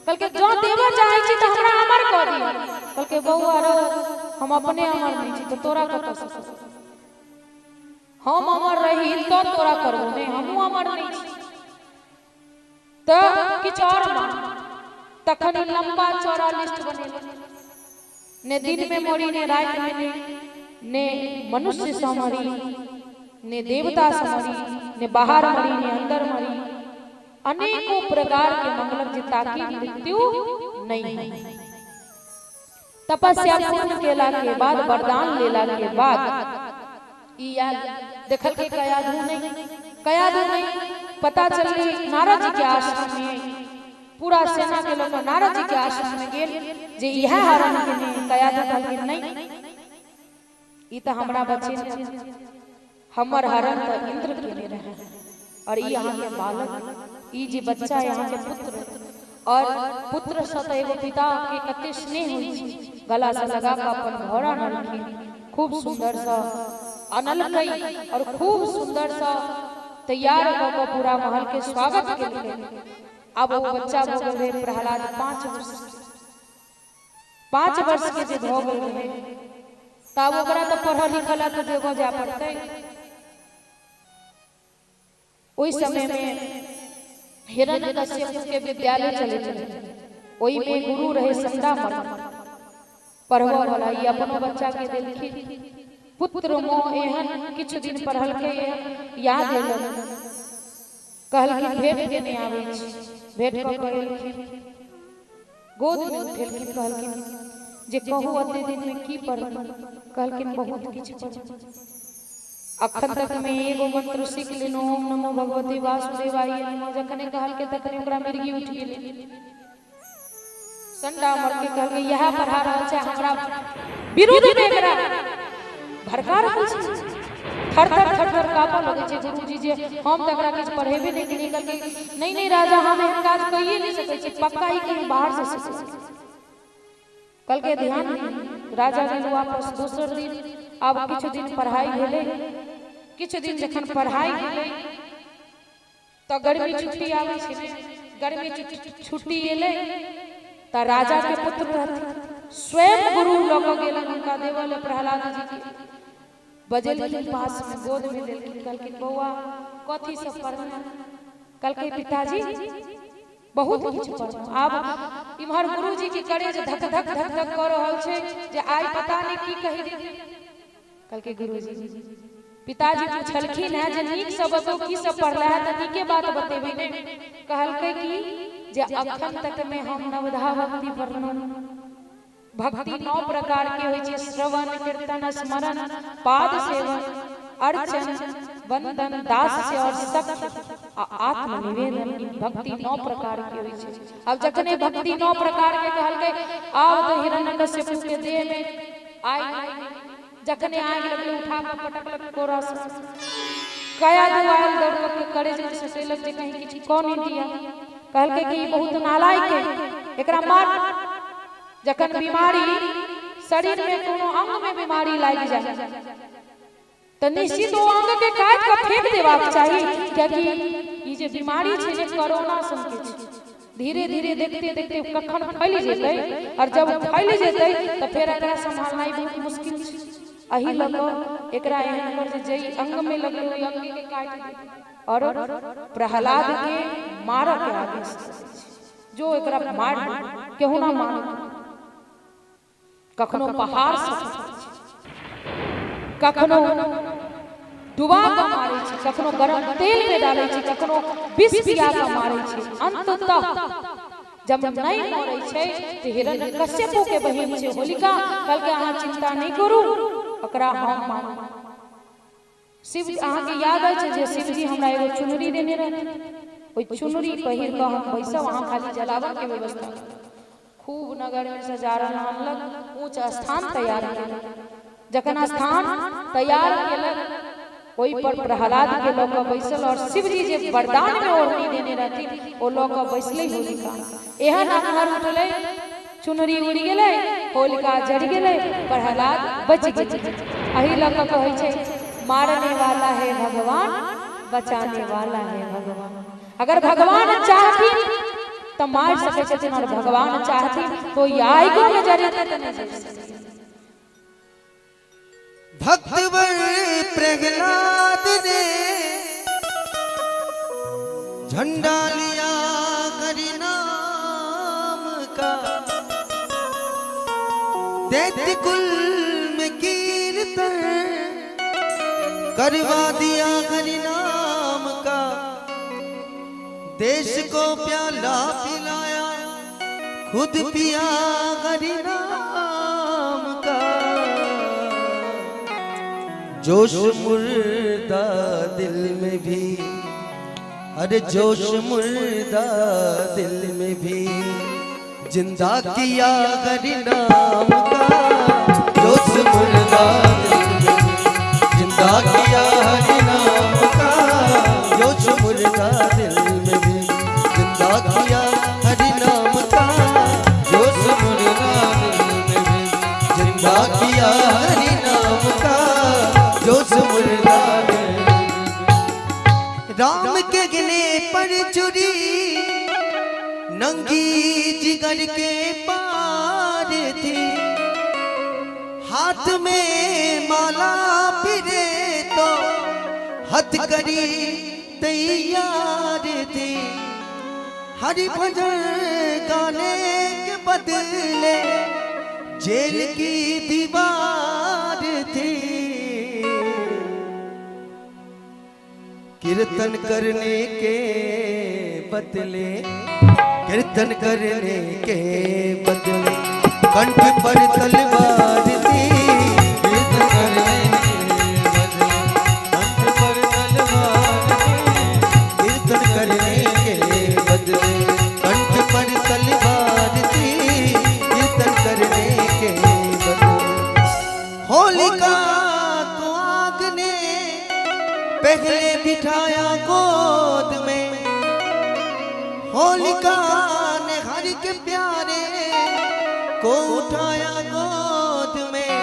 कहलकै जँ देबऽ चाहै छी तऽ हमरा अमर कऽ दिअ। कहलकै बौआ रौ, हम अपने अमर नहि छी तऽ तोरा कतऽसँ करबौ? हम अमर रही तऽ तोरा करबौ, नहि हमहूँ अमर नहि छी तऽ किछु आओर मांग। तखन ई लम्बा चौड़ा लिस्ट बनेलक, ने दिन में मरी ने राति में, ने ने मनुष्य से मरी ने देवता से मरी, ने बाहर मरी ने अंदर मरी, अनेकों प्रकार के मंगलक जे ताकि मृत्यु नहीं हो। तपस्या पूर्ण केला के बाद, वरदान लेला के बाद ई आयल, देखलकै कयाधु नहीं, कयाधु नहीं, पता चललै नारद जी के आश्रम में पूरा सेना के लोग नारद जी के आश्रम में गेल जे इएह हरण केने। कयाधु कहलखिन नहीं, ई तऽ हमरा बचेने, हमर हरण तऽ इंद्र केने रहे और ई अहाँ के बालक, ई जे बच्चा अहाँ के पुत्र, और पुत्र से तऽ एगो पिता के कते स्नेह होइ छै। गला से लगा कऽ अपन घर आनलखिन, खूब सुंदर से अनलकै और खूब सुंदर से तैयार कऽ कऽ पूरा महल के स्वागत केलकै। आब ओ बच्चा भऽ गेल रहै प्रहलाद 5 वर्ष के। 5 वर्ष के जे भऽ गेल रहै तऽ आब ओकरा तऽ पढ़ऽ लिखऽ लए तऽ जगह जाय पड़तै। ओहि समय में हिरण्यकश्यप के विद्यालय चलैत रहै, ओहि में गुरु रहे संदा मर्द पढ़बऽ वाला। ई अपनो बच्चा के देलखिन, पुत्र मोह एहन किछु दिन पढ़लकै, एहन याद एलन, कहलखिन भेंट केने आबै छी। भेंट कऽ कऽ एलखिन, गोद में उठेलखिन, कहलखिन जे कहू एते दिन में की पढ़लहुँ? कहलखिन बहुत किछु पढ़लहुँ, अखन तक में एगो मंत्र सीख लेलहुँ, ओम नमो भगवते वासुदेवाय नमः। जखने कहलकै तखने ओकरा मिर्गी उठि गेलै। संडा मर के कहलकै इएह पढ़ा रहल छै, हमरा विरुद्ध में एकरा भड़का रहल छै। थर थर थर थर कापऽ लगै छै गुरुजी जे हम तऽ एकरा किछु पढ़ेबे नहि केलियै। कहलकै नहि नहि राजा, हम एहन काज कहिए नहि सकै छी, पक्का ई कहीं बाहर से सीखै। कहलकै ध्यान दियौ। राजा गेल वापस। दोसर दिन आब किछु दिन पढ़ाइ भेलै। किछु दिन जखन पढ़ाइ भेलै तऽ गर्मी छुट्टी आबै छै ने, गर्मी छुट्टी एलै तऽ राजा के पुत्र रहथिन, स्वयं गुरु लऽ कऽ गेलन हुनका देवऽ लए प्रहलाद जी के। बजेलखिन पास में, गोद में लेलखिन, कहलखिन बौआ कथी सब पढ़लहुँ? कहलकै पिताजी बहुत किछु पढ़लहुँ। आब इम्हर गुरुजी के करेज धक धक धक धक कऽ रहल छै जे आइ पता नहि की कहि देथिन। कहलकै गुरुजी, पिताजी पुछलखिन है जे नीक से बताउ की सब पढ़ला है, तऽ नीके बात बतेबै ने। कहलकै कि जे अखन तक में हम नवधा भक्ति पढ़लहुँ। भक्ति 9 प्रकार के होइ छै, श्रवण कीर्तन स्मरण पाद सेवन अर्चन वंदन दास्य और सख्य आ आत्मनिवेदन। ई भक्ति 9 प्रकार के होइ छै। आब जखने भक्ति 9 प्रकार के कहलकै, आब तऽ हिरण्यकश्यपु के देह में आगि लागि गेलै। जखने आगि लगलै, उठा कऽ पटकलक कोरा से। कया दुआल दौड़ कऽ करेज में सटेलक जे कहीं किछु कऽ नहि दिया। कहलकै कि ई बहुत नालायक है, एकरा मार। जखन बीमारी शरीर में कोनो अंग में बीमारी लागि जाए तऽ निश्चित ओ अंग के काटि कऽ फेंक देबाक चाही, कियाकि ई जे बीमारी छै जे कोरोना सन के छै, धीरे धीरे देखते देखते कखन फैल जेतै, और जब फैल जेतै तऽ फेर एकरा सम्हालनाइ बहुत मुश्किल छै। एहि लऽ कऽ एकरा एहन कर जे जइ अंग में लगलै ओहि अंग के काटि दे, और प्रहलाद के मारऽ के आदेश दै छै। जो एकरा मार केहू ना मार। कखनो पहाड़ से, कखनो डुबा के मारे छै, कखनो गरम तेल में डाले छै, कखनो विष पिया के मारे छै। अंततः जब नहीं मरे छै तो हिरण्यकश्यपु के बहिन छै होलिका, कहलकै अहाँ चिंता नहीं करू, ओकरा हम मारब। शिव अहाँके याद अछि जे शिवजी हमरा एगो चुनरी देने रहथिन, ओहि चुनरी पहिर कऽ हम बैसब, अहाँ खाली जलावन के व्यवस्था। खूब नगर में सजारण आनलक, ऊंच स्थान तैयार केलक। जखन स्थान तैयार केलक ओहि पर प्रहलाद के लऽ कऽ बैसल और शिवजी जे वरदान में ओढ़नी देने रहथिन ओ लऽ कऽ बैसलै होलिका। एहन अन्हर उठलै, चुनरी उड़ि गेलै, होलिका जरि गेलै, प्रहलाद बचि गेलै। एहि लऽ कऽ कहै छै मारने वाला है भगवान, बचाने वाला है भगवान। अगर भगवान चाहथिन तो मार सकै छथिन और भगवान चाहथिन तो आगियो में जरेतै तऽ नहि जरि सकै। भक्तवर प्रहलाद ने झंडा लिया हरि नाम का, दैत्य कुल में कीर्तन करवा दिया हरि नाम का, देश को प्याला पिलाया खुद पिया हरि नाम का। जोश मुर्दा दिल में भी, अरे जोश मुर्दा दिल में भी जिंदा किया हरि नाम का। जोश मुर्दा दिल में भी जिंदा किया हरि नाम का। जोश मुर्दा दिल में भी जिंदा किया हरि नाम का। जोश मुर्दा दिल में भी जिंदा किया हरि नाम का। जोश मुर्दा दिल में भी। राम के गले पर छुरी नंगी जिगर के पार थी, हाथ में माला फिरे तो हथकड़ी तैयार थी। हरि भजन गाने के बदले जेल की दीवार थी। कीर्तन करने के बदले, कीर्तन करने के बदले कंठ पर तलवार थी। कीर्तन करने के बदले कंठ पर तलवार थी। कीर्तन करने के बदले कंठ पर तलवार थी। कीर्तन करने के बदले होलिका को आग ने पहले बिठाया गोद में, होलिका ने हरि के प्यारे को उठाया गोद में।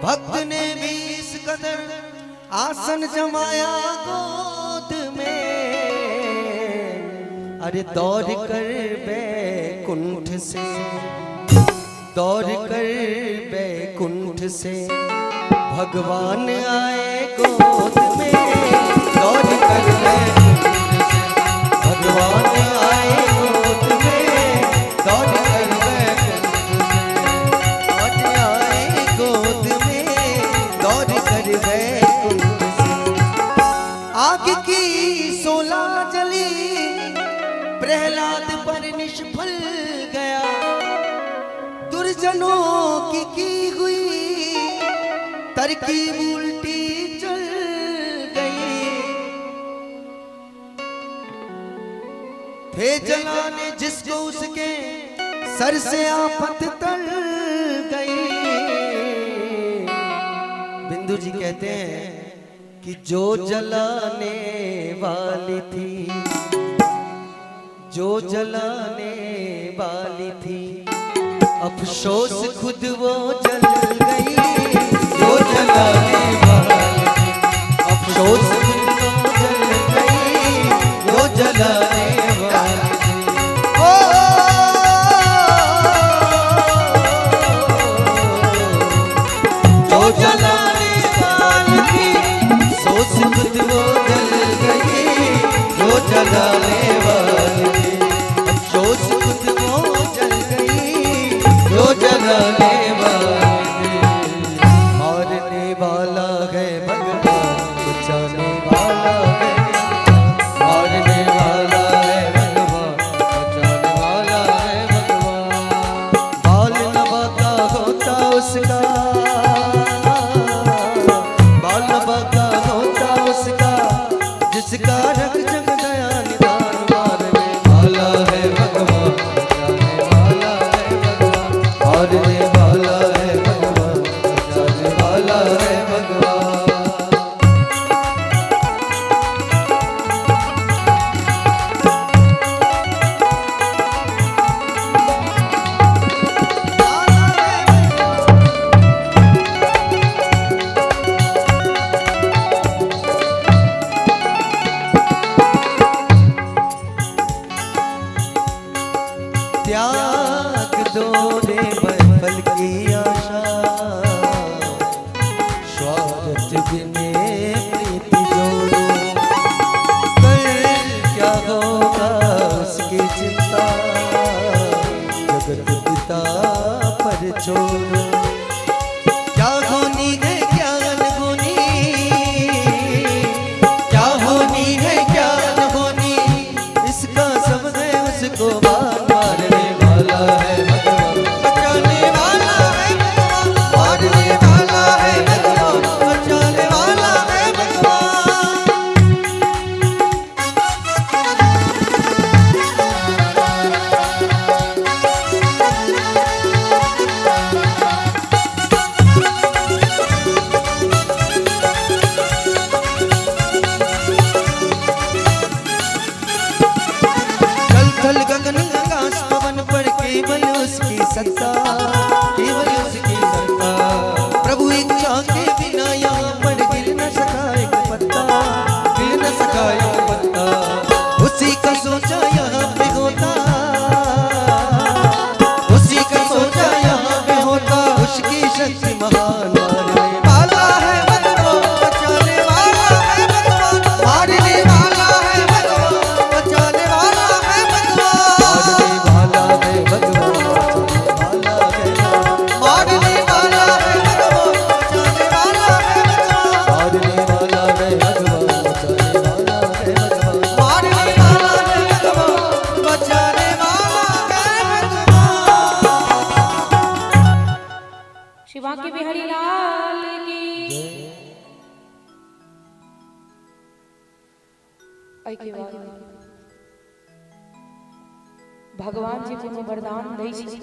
भक्त ने भी इस कदर आसन जमाया गोद में। अरे दौड़ कर बैकुंठ से, दौड़ कर बैकुंठ से भगवान आए गोद में। दौड़ कर बैकुंठ से भगवान आए गोद में। दौड़ कर बैकुंठ से आज आए गोद में। दौड़ कर बैकुंठ से। आग की शोला जली प्रहलाद पर निष्फल गया, दुर्जनों की हुई तरकीब उल्टी चल गई। थे जलाने जिसको उसके सर से आफत टल गई। बिंदु जी कहते हैं कि जो जलाने वाली थी, जो जलाने वाली थी, अफसोस खुद वो जल गई। जो जलाने वाली थी, अफसोस खुद वो जल गई। जो जलाने वाली थी, ओ जो जलाने वाली थी, अफसोस खुद वो जल गई। जो जलाने वाली थी, अफसोस उसकी सत्ता, केवल उसकी सत्ता। प्रभु इच्छा के बिना यहाँ पर गिर न सका एक पत्ता, गिर न सका एक पत्ता। उसी का सोचा यहाँ पे होता, उसी का सोचा यहाँ पे होता, उसकी शक्ति महान। मारने वाला है भगवान, बचाने वाला है भगवान, मारने वाला है भगवान, बचाने वाला है भगवान, मारने वाला है भगवान, मारने वाला है भगवान, बचाने वाला है भगवान, मारने वाला है भगवान, बचाने वाला है भगवान, मारने वाला है भगवान, बचाने वाला है भगवान। शिवा के बिहारी लाल की। एहिके बाद भगवान जी कोनो वरदान दै छै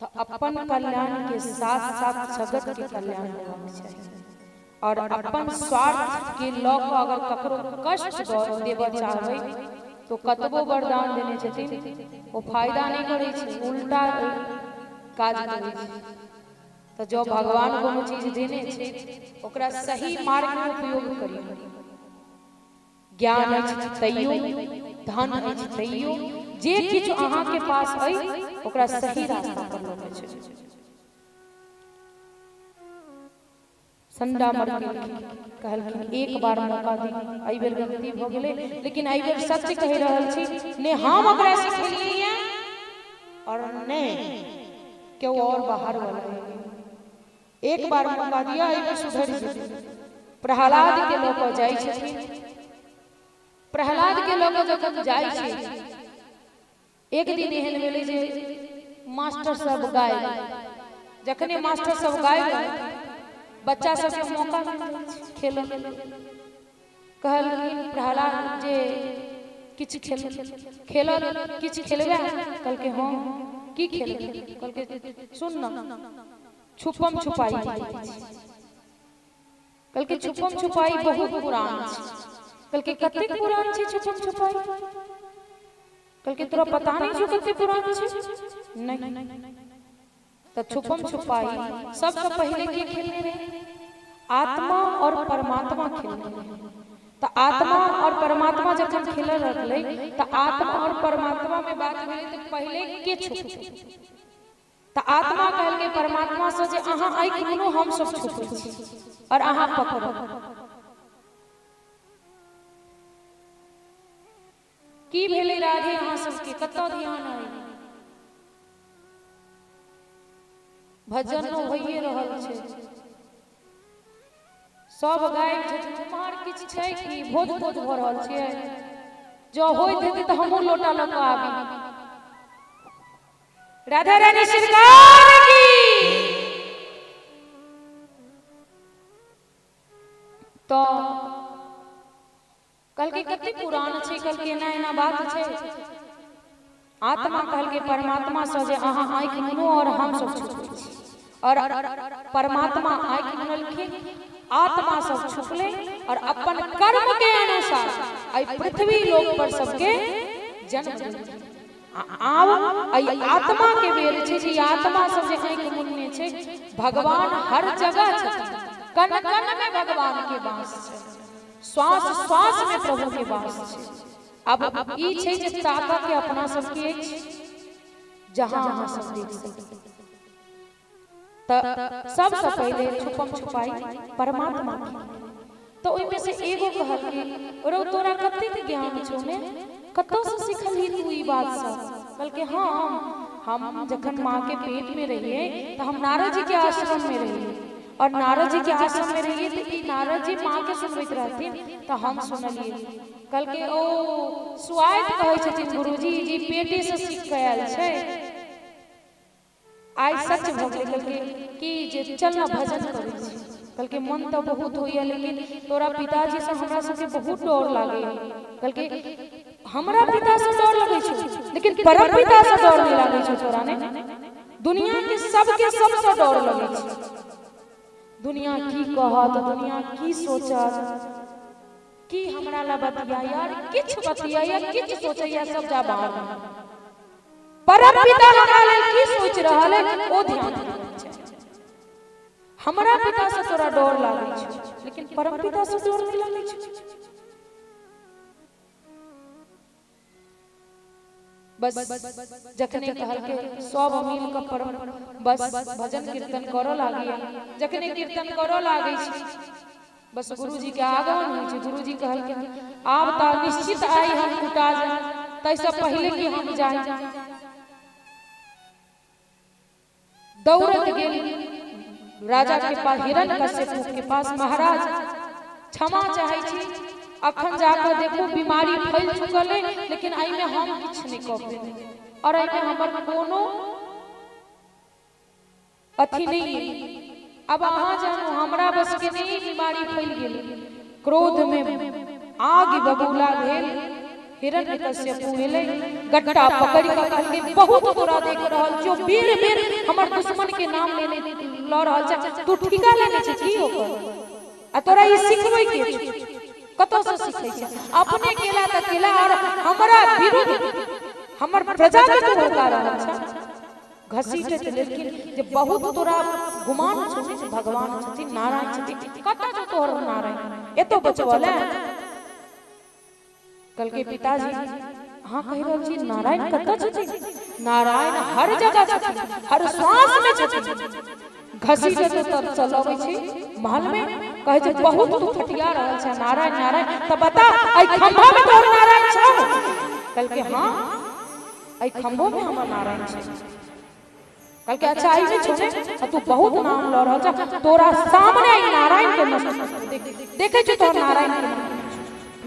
तऽ अपन कल्याण के साथ साथ जगत के कल्याण होबाक चाही। और अपन स्वार्थ के लऽ कऽ अगर ककरो कष्ट देबऽ चाहबै तो कतबो वरदान देने छथिन, ओ फायदा नहि करै छै, उल्टा काज करै छै। तऽ जँ भगवान कोनो चीज देने छै, ओकरा सही मार्गमे उपयोग करियौ। ज्ञान अछि तैयो, धन अछि तैयो, जे किछु अहाँके पास अइ, ओकरा सही रास्ता पर लऽ कऽ चलू। संडा मर गेलखिन, कहलखिन एक बार मौका दी। एहि बेर गलती भऽ गेलै, लेकिन एहि बेर सच कहि रहल छी, ने हम ओकरा सिखेलियै और ने केओ और बाहर वाला। एक बार मौका दिया, एहि बेर सुधरि जेतै। प्रहलाद के लऽ कऽ जाइ छथिन। प्रहलाद के लऽ कऽ जखन जाइ छै, एक दिन एहन भेलै जे मास्टर सब गायब। जखने मास्टर सब गायब, बच्चा सबके मौका मिल जाइ छै खेलऽ। कहलखिन प्रहलाद जे किछु खेल खेलऽ, किछु खेलबै? कहलकै हँ। की खेलबै? कहलकै सुन न, छुपम छुपाई खेलै छी। कहलकै छुपम छुपाई बहुत पुरान छै। कहलकै कतेक पुरान छै छुपम छुपाई? कहलकै तोरा पता नहि छौ कते पुरान छै? नहि। तऽ छुपम छुपाई सबसँ पहिले के खेलने रहे? आत्मा और परमात्मा खेलने रहे। तऽ आत्मा और परमात्मा जखन खेलऽ लगलै, तऽ आत्मा और परमात्मा में बात भेलै, तऽ पहिले के छुपै? तऽ आत्मा कहलकै परमात्मा से जे अहाँ आँखि मुनू, हम सब छुपै छी और अहाँ पकड़ू। की भेलै राधे अहाँ सबके? कतऽ ध्यान अइ? भजनो होइए रहल छै, सब गायब छथिन। उम्हर किछु छै कि भोज तोज भऽ रहल छै? जँ होइत हेतै तऽ हमहूँ लोटा लऽ कऽ आबी। राधा रानी सरकार की। तऽ कहलकै कते पुरान छै? कहलकै एना एना बात छै। आत्मा कहलकै परमात्मा से जे अहाँ आँखि मुनू और हम सब छुपै छी। और परमात्मा आँखि मुनलखिन, आत्मा सब छुपलै और अपन कर्म के अनुसार एहि पृथ्वी लोक पर सबके जन्म देलखिन। आ आब एहि आत्मा के बेर छै जे ई आत्मा सब जे आँखि मुनने छै, भगवान हर जगह छथिन। कण कण में भगवान के वास छै, श्वास श्वास में प्रभु के वास छै। अब ई छै जे ताकऽ के अपना सबके अछि, जहाँ अहाँ सब देख सकी। तऽ सबसँ पहिले छुपम छुपाई परमात्मा के। तऽ ओहिमे से एगो कहलकै, रौ तोरा कतेक ज्ञान छौ ने, कतऽसँ सिखलही तू ई बात सब? कहलकै हम जखन माँ के पेट में रहियै तऽ हम नारद जी के आश्रम में रहियै और नारद जी के आश्रम में रहियै तऽ ई नारद जी माँ के सुनबैत रहथिन, तऽ हम सुनलियै। कहलकै ओ सुआइत कहै छथिन गुरुजी जी पेटे से सीख कऽ आयल छै, आइ सच भऽ गेलै। कहलकै कि जे चल ने, भजन करै छी। कहलकै मन तऽ बहुत होइया, लेकिन तोरा पिताजी से हमरा सबके बहुत डर लागैया। कहलकै हमरा पिता से डर लगै छौ, लेकिन परम पिता से डर नहि लागै छौ तोरा? ने दुनिया के सबके सबसँ डर लगै छै। दुनिया की कहत, दुनिया की सोचत, की हमरा ला बतिया यार, किछु बतिया या किछु सोचैया, सब जा बाहर में। परम पिता हमरा लेल की सोच रहल है ओ ध्यान देबाक चाही। हमरा पिता से तोरा डर लागै छौ, लेकिन परम पिता से डर नहि लागै छौ। बस जखने कहलकै सब मिल के परम बस भजन कीर्तन करऽ लागी। जखने कीर्तन करऽ लागै छै, बस गुरुजी के आगमन होइ छै। गुरुजी कहलकै आब तऽ निश्चित आइ हम कुटा जाय, ताहिसँ पहिले कि हम जाय। दौड़त गेल राजा के पास, हिरण्यकश्यप के पास। महाराज क्षमा चाहै छी, अखन जाकऽ देखू बीमारी फैल चुकल है, लेकिन एहिमे हम किछु नहि कऽ पेबै और एहिमे हमर कोनो अथी नहीं है। अब अहाँ जानू, हमरा बस के नहीं, बीमारी फैल गेल। क्रोध में आग बबूला भेल हिरण्यकश्यपु एलै, गट्टा पकड़ि कऽ कहलकै बहुत तोरा देख रहल छियौ, बेर बेर हमर दुश्मन के नाम लेने लऽ रहल छै, तू ठीका लेने छै की ओकर? आ तोरा ई सिखबै के छौ? कतऽ से सिखै छै? अपने केला तऽ केला, और हमरा विरुद्ध हमर प्रजा के तू भड़का रहल छै। घसीटैत लेलखिन जे बहुत तोरा गुमान छौ ने जे भगवान छथिन, नारायण छथिन, कतऽ छौ तोहर नारायण? एतौ बचबऽ लए? कहलकै पिताजी अहाँ कहि रहल छी नारायण कतऽ छथिन? नारायण हर जगह छथिन, हर श्वास में छथिन। घसीटैत तब चलबै छै महल में, कहै छै बहुत तू फटिया रहल छै नारायण नारायण, तऽ बता एहि खंभा में तोहर नारायण छौ? कहलकै हाँ, एहि खंभो में हमर नारायण छै। कहलकै अच्छा एहि में छौ ने, आ तू बहुत नाम लऽ रहल छ, तोरा सामने एहि नारायण के नष्ट देखै छौ तोहर नारायण के।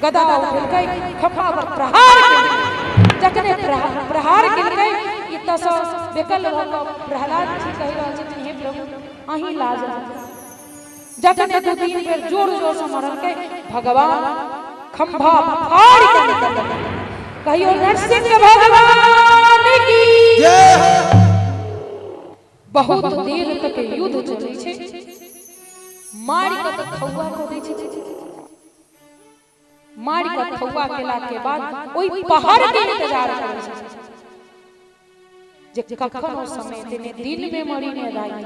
गदा उठेलकै, खंभा पर प्रहार केलकै। जखने प्रहार केलकै, ई तऽ बेकल भऽ कऽ प्रहलाद जी कहि रहल छथिन हे प्रभु अहीं लाज। जखने दू तीन बेर जोर जोर से मरलकै, भगवान खंभा फाड़ि के निकल गेलै। कहियो नरसिंह भगवान की जय हो। बहुत देर तक युद्ध चलै छै, मारि कऽ तऽ खौआ कऽ दै छै। मारि कऽ खौआ केला के बाद ओहि पहाड़ के इंतजार करै छै जे कखन ओ समय एतै, ने दिन में मरी ने राति।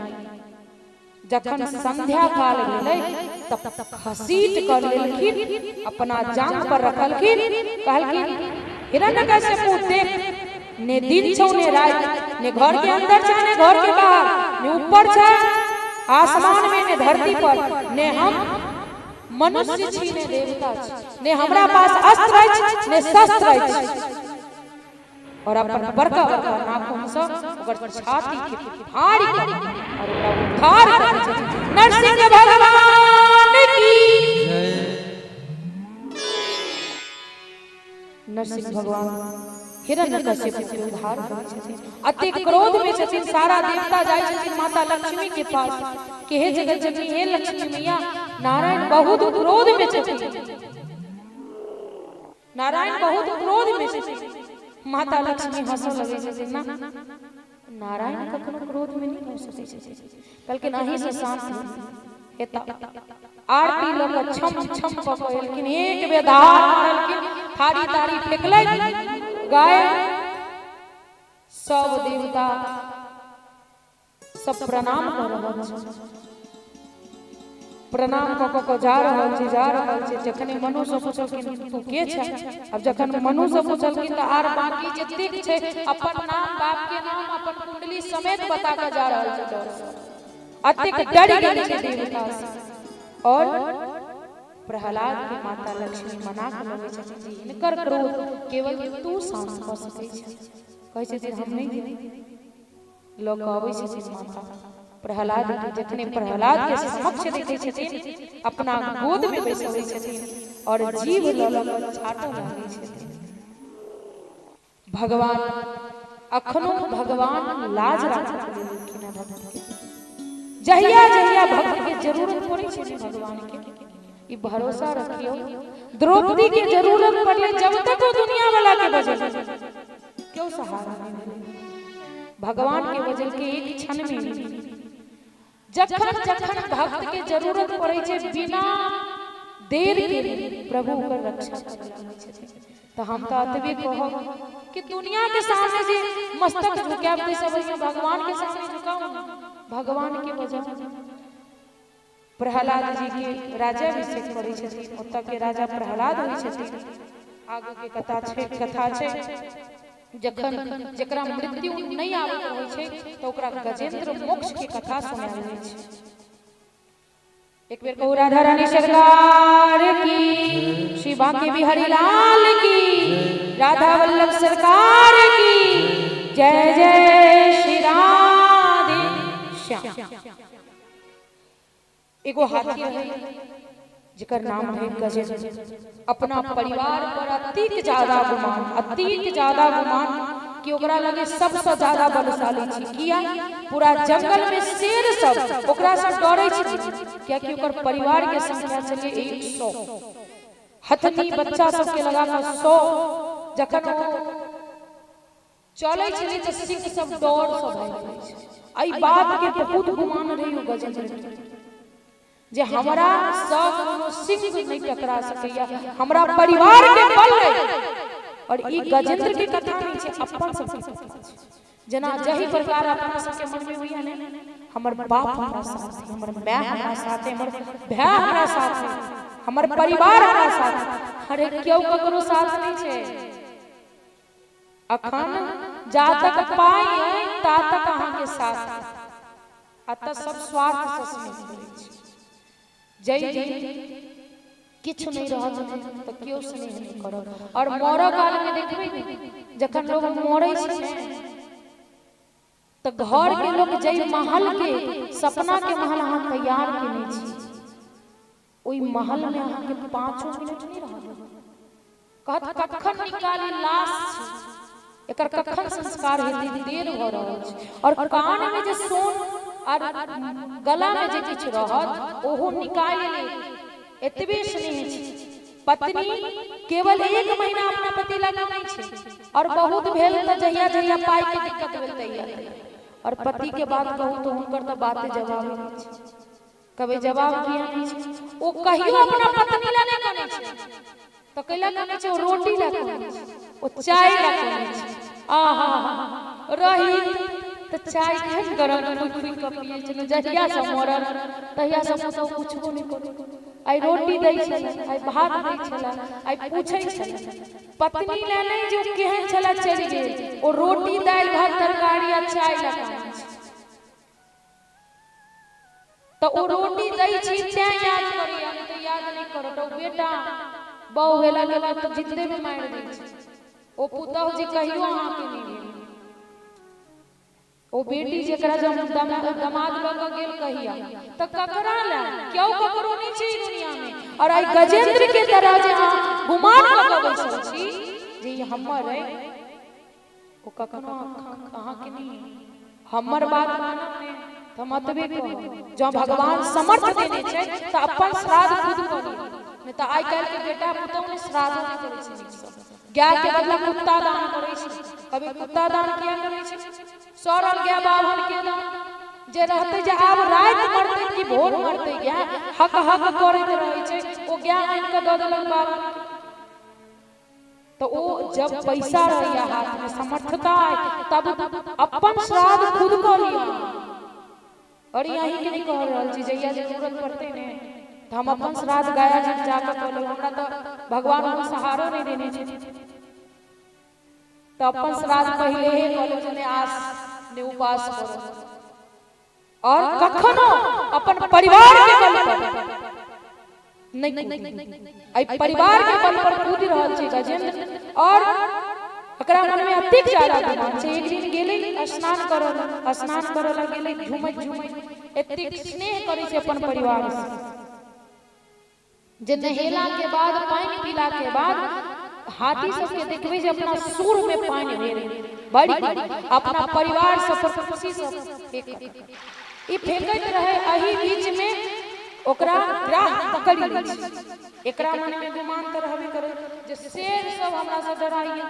जखन संध्या काल भेलै तब घसीट कर लेलखिन, अपना जांघ पर रखलखिन, कहलखिन हिरण्यकश्यपु देख, ने दिन छौ ने राति, ने घर के अंदर छै ने घर के बाहर, ने ऊपर छै आसमान में ने धरती पर, ने हम मनुष्य छी ने देवता छी, ने हमरा पास अस्त्र अछि ने शस्त्र अछि। और अपन बड़का बड़का नाखून सँ ओकर छाती के फाड़ि के और ओकरा उद्धार करै छथिन। नरसिंह भगवान की जय। नरसिंह भगवान हिरण्यकश्यप के उद्धार करै छथिन। अतेक क्रोध में छथिन, सारा देवता जाइ छथिन माता लक्ष्मी के पास कि हे जगत जननी, हे लक्ष्मी मैया, नारायण बहुत क्रोध में छथिन, नारायण बहुत क्रोध में छथिन। माता लक्ष्मी हंसऽ लगै छथिन ना, नारायण कखनो क्रोध में नहीं भऽ सकै छथिन। कहलखिन अहीं से शांत हेता। आरती लऽ कऽ छम छम कऽ कऽ एलखिन, एक बेर धार मारलखिन, थारी तारी फेकलै गाय, सब देवता सब प्रणाम कऽ रहल छै, प्रणाम कऽ कऽ कऽ जा रहल छै, जा रहल छै। जखने मनु से पुछलखिन तू के छै, अब जखन मनु से पुछलखिन तऽ आर बाकी जतेक छै अपन नाम, बाप के नाम, अपन कुंडली समेत बता कऽ जा रहल छै। डर से अतेक डर गेल छै देवता से। और प्रहलाद के माता लक्ष्मी मना कऽ लगै छथिन जे हिनकर क्रोध केवल तू शांत कऽ सकै छै। कहै छथिन हम नहि देब। लऽ कऽ अबै छथिन माता प्रहलाद के। जखने प्रहलाद के समक्ष देखै छथिन, अपना गोद में बैसबै छथिन और जीभ लऽ लऽ कऽ छाटऽ लागै छथिन। भगवान अखनो भगवान लाज राखत लेलखिन हँ भक्त के। जहिया जहिया भक्त के जरूरत पड़ै छै ने भगवान के, ई भरोसा रखियौ, द्रौपदी के जरूरत पड़ले जब तक वो दुनिया वाला के बजल क्यों सहारा नहीं भेलै, भगवान के बजल के एक क्षण में। जखन जखन भक्त के जरूरत पड़ै छै, बिना देर के प्रभु ओकर रक्षा करऽ लागै छथिन। तऽ हम तऽ एतबे कहब। कि दुनिया के सामने जे मस्तक झुकायब ताहिसँ बढ़िआँ भगवान के सामने झुकाउ ने, भगवान के बजाउ। प्रहलाद जी के राज्याभिषेक करै छथिन, ओतऽ के राजा प्रहलाद होइ छथिन। आगू के कथा छै, कथा छै जखन जकरा मृत्यु नहि आबैत रहै छै तऽ ओकरा गजेंद्र मोक्ष के कथा सुनायल जाइ छै। एक बेर कहू राधा रानी सरकार की, श्री बांके बिहारी लाल की, राधा वल्लभ सरकार की जय। जय श्री राधे श्याम। एगो हाथी रहे जेकर नाम रहे गजेंद्र। अपना परिवार पर अतिक ज्यादा गुमान, अतिक ज्यादा गुमान कि ओकरा लगे सबसे ज्यादा बलशाली छी। किया? पूरा जंगल में शेर सब ओकरा से डरे छै, कियाकि ओकर परिवार के संख्या छलै 100। हथनी बच्चा सबके लगा कऽ 100। जखन ओ चलै छलै तऽ सिंह सब डर से भागि जाइ छै। एहि बात के बहुत गुमान रही ओ गजेंद्र के, जे हमरा सँ कोनो सिंह नहि टकरा सकैया, हमरा परिवार के बल है। और ई गजेंद्र के कथा नहि छै, अपन सबके कथा छै। जेना जाहि प्रकार अपना सबके मन में होइया ने, हमर बाप हमरा साथ है, हमर माय हमरा साथ है, हमर भाय हमरा साथ है, हमर परिवार हमरा साथ है। अरे केओ ककरो साथ नहि छै। अखन जा तक पाइ अइ ता तक अहाँके साथ, आ तऽ सब स्वार्थ से स्नेह करै छै। जइ दिन किछु नहि रहत तऽ केओ स्नेह नहि करत। और मरऽ कालमे देखबै ने, जखन लोग मरै छै ने तऽ घर के लोग जइ महल के सपना के महल अहाँ तैयार केने छी, ओहि महल में अहाँके 5 मिनट नहि रहत। कहत कखन निकाली लाश छै, एकर कखन संस्कार हेतै, देर भऽ रहल छै। और कान में जे सोन और गला में जे किछु रहत ओहो निकालि लेत, एतबे स्नेह छै। पत्नी केवल 1 महीना अपना पति लग नहि छै, और बहुत भेल तऽ जहिया जहिया पाई के दिक्कत भेल तहिया तहिया। और पति के बात कहू तऽ हुनकर तऽ बाते जवाब नहि छै, कभी जवाब किया नहि छै। ओ कहियो अपना पत्नी ला नहि कनै छै, तऽ कैला कनै छै? ओ रोटी ला कनै छै, ओ चाय ला कनै छै। आहा रही तऽ चाय केहन गरम फूकि फूकि कऽ पियै छलै। जहिया से मरल तहिया से पुतहु पुछबो नहि करै। आइ रोटी दै छलै, आइ भात दै छलै, आइ पूछै छलै। पत्नी ला नहि जे ओ केहन छलै चलि गेल, ओ रोटी दालि भात तरकारी आ चाय ला कनै छै। तऽ ओ रोटी दै छी तें याद करैया, नहि तऽ याद नहि करत। ओ बेटा बहु भेला के बाद तऽ जिंदे में मारि दै छै। ओ पुतहु जे कहियो अहाँके नहि भेल, ओ बेटी जेकरा जब दमाद लऽ कऽ गेल कहिया, तऽ ककरा लए? केओ ककरो नहि छै ई दुनिया में। और आइ गजेंद्र के तरह जे अहाँ गुमान कऽ कऽ बैसल छी जे ई हमर अइ, ओ कखनो अहाँके नहि। हमर बात मानब ने तऽ हम एतबे कहब, जँ भगवान समर्थ देने छै तऽ अपन श्राद्ध खुद कऽ लिअ, नहि तऽ आइ काल्हि के बेटा पुतहु ने श्राद्धो नहि करै छै नीकसँ। गाय के बदला कुत्ता दान करै छै। कभी कुत्ता दान किया करै छै? सड़ल गाय बाभन के दान जे रहतै, जे आब राति मरतै कि भोर मरतै, गाय हक हक करैत रहै छै, ओ गाय आनि कऽ दऽ देलक बाभन के। तो ओ जब पैसा रहैया हाथ में, समर्थता है, तब अपन श्राद्ध खुद कऽ लिअ। और यहीं के नहीं कह रहल छी, जहिया जरूरत पड़तै ने तऽ हम अपन श्राद्ध गया जी जाकऽ कऽ लेब। हमरा तऽ भगवान ओहन सहारो नहि देने छै, तऽ अपन श्राद्ध पहिले ही कऽ लेब, जे नहि आस नहि उपास करू। और कखनो अपन परिवार के बल पर नहि कूदी। एहि परिवार के बल पर कूदि रहल छै गजेंद्र, और एकरा मन में अतेक ज्यादा गुमान छै। एक दिन गेलै स्नान करऽ लए, स्नान करऽ लए गेलै झूमैत झूमैत। एतेक स्नेह करै छै अपन परिवार से जे नहेला के बाद, पानि पीला के बाद हाथी सबके देखबै जे अपना सुर में पानि भरि भरि अपना परिवार सब पर खुशी से फेकत। ई फेकैत रहे, एही बीच में ओकरा ग्राह पकड़ि लै छै। एकरा मन में गुमान तऽ रहबे करे जे शेर सब हमरा से डराइया,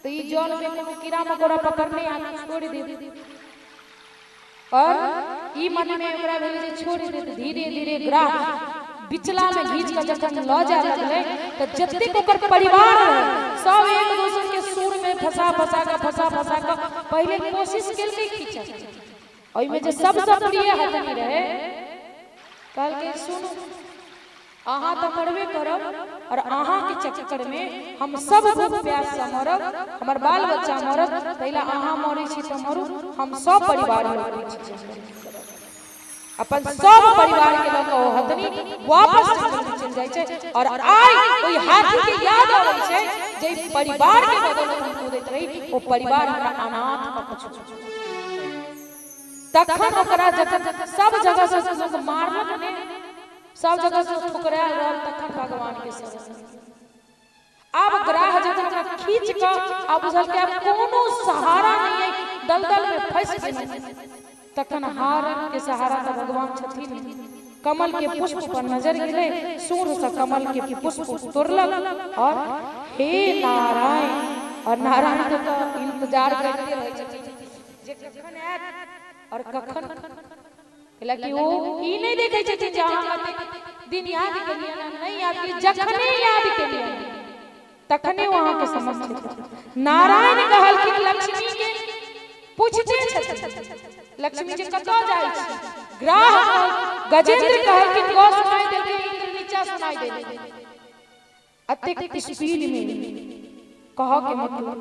तऽ ई जल में कोनो कीड़ा मकोड़ा पकड़ने आके छोड़ि देत। और ई मन में ओकरा भेलै जे छोड़ि देत। धीरे धीरे ग्राह बिचला में घींच कऽ जखन लऽ जाय लगलै तऽ जतेक ओकर परिवार रहै सब एक दोसर के सुर में फंसा फंसा कऽ फंसा फंसा कऽ पहिले कोशिश केलकै खींचऽ। ओहिमे जे सबसँ प्रिय हथनी रहै, कहलकै सुनू, अहाँ तऽ मरबे करब और अहाँके चक्करमे हम सब भूख प्याससँ मरब, हमर बाल बच्चा मरत, ताहि अहाँ मरै छी तऽ मरू, हम सब परिवार मरै छी। अपन सब परिवार के लऽ कऽ ओ हथनी वापस जंगल में चलि जाइ छै। और आइ ओहि हाथी के याद अबै छै जे परिवार के बदौलत हम कूदैत रही, ओ परिवार हमरा अनाथ कऽ कऽ छोड़ि। तखन ओकरा जखन सब जगह से लोक मारलक ने, सब जगह से ठुकरायल रहल, तखन भगवान के शरण। आब ग्राह जखन ओकरा खींच कऽ आब बुझलकै आब कोनो सहारा नहीं है, दलदल में फंस गेल, तखन हार के सहारा तऽ भगवान छथिन। कमल के पुष्प पर नजर गेलै, सूंढ़ से कमल के पुष्प तोड़लक और हे नारायण। और नारायण के तऽ इंतजार करते रहै छथिन जे कखन आयत और कखन, कैलाकि ओ ई नहि देखै छथिन जे अहाँ कतेक दिन याद केलियै, नहि याद केलियै। जखने याद केलियै तखने ओ अहाँके समक्ष छथिन। नारायण कहलखिन लक्ष्मी के, पूछते छथिन लक्ष्मी जी कतऽ जाइ छी? ग्राह गजेंद्र कहलखिन गौ सुनाई देलकै, इंद्र नीचा सुनाई देलकै। अतेक स्पीड में कहऽ के मतलब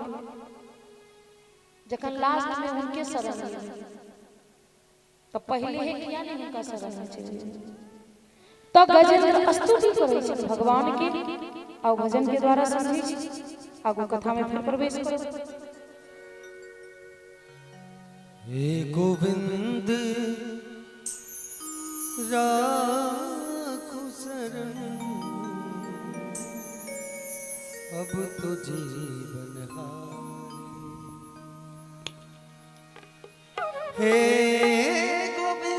जखन लास्ट में हुनके शरण गेल तऽ पहिले ही किया नहीं हुनका शरण में चलि गेल? तऽ गजेंद्र स्तुति करै छै भगवान के आ भजन के द्वारा समझै छी। आगू कथा में फिर प्रवेश करब। हे गोविंद राखो शरण, अब तो जीवन हारे। हे गोविंद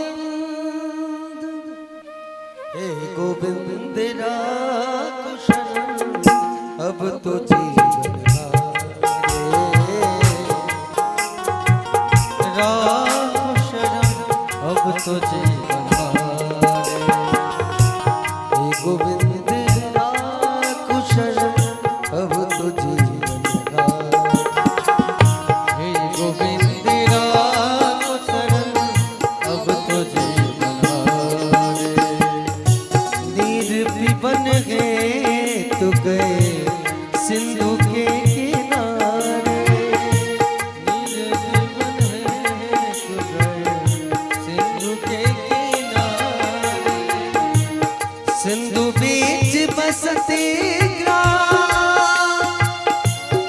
गोविंद, हे गोविंद राखो शरण, अब तो जीवन हारे। राखो शरण, अब तो जीवन हारे। हे गोविंद राखो शरण, अब तो जीवन हारे। हे गोविंद राखो शरण, अब तो जीवन हारे। नीर पिबन है तो गए सिंधु के किनारे। नीर जीवन है तो गए सिंधु के किनारे। सिंधु बीच बसते ग्राम,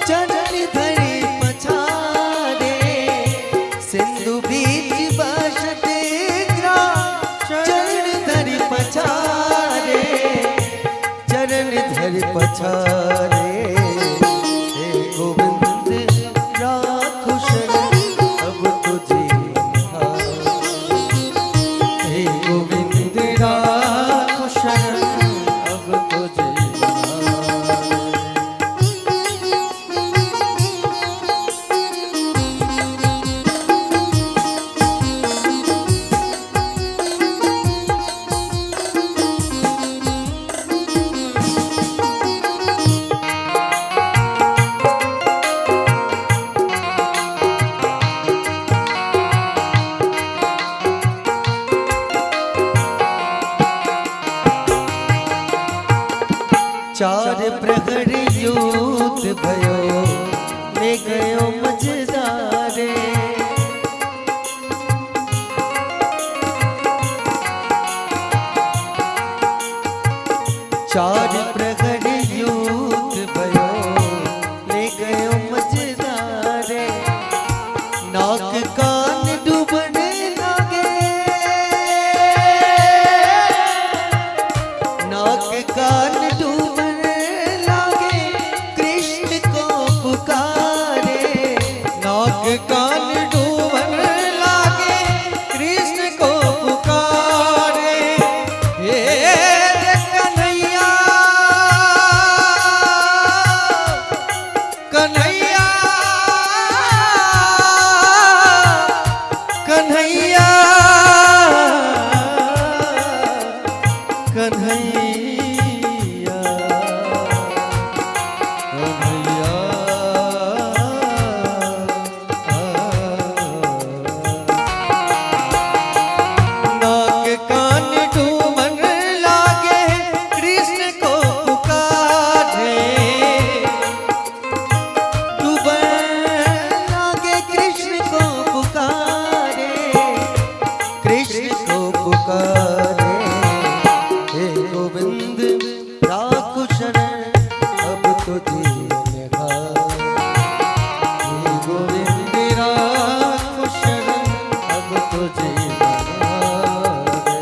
चरण धरे पछारे। सिंधु बीच बसते ग्राम, चरण धरे पछारे, चरण धरे पछारे। हे गोविंद राखो शरण, अब तो जीवन हारे। हे गोविंद राखो शरण, अब तो जीवन हारे। चार प्रहर युद्ध भयो, ले गयो मजदारे। चार प्रहर युद्ध भयो, ले गयो मजदारे। नाक कान डूबने लागे, नाक कान डूबने लागे, कृष्ण को पुकारे। नाक कान डूबन लागे, कृष्ण को पुकारे। हे रे कन्हैया, कन्हैया, कन्हैया। कृष्ण को पुकारे। हे गोविंद राखो शरण अब तो जीवन हारे। हे गोविंद राखो शरण अब तो जीवन हारे।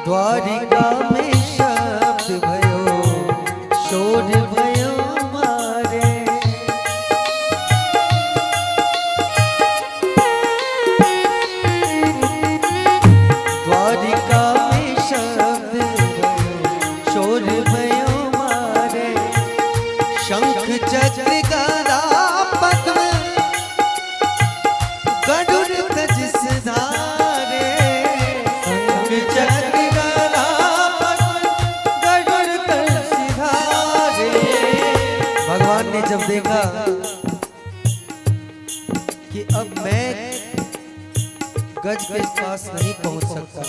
द्वारिका में शब्द भयो शोर भयो मारे। द्वारिका में शब्द भयो शोर भयो मारे। शंख चक्र गदा पद्म गरुड़ तज सिधारे। शंख चक्र गदा पद्म गरुड़ तज सिधारे। भगवान ने जब देखा कि अब मैं गज के पास नहीं पहुंच सकता,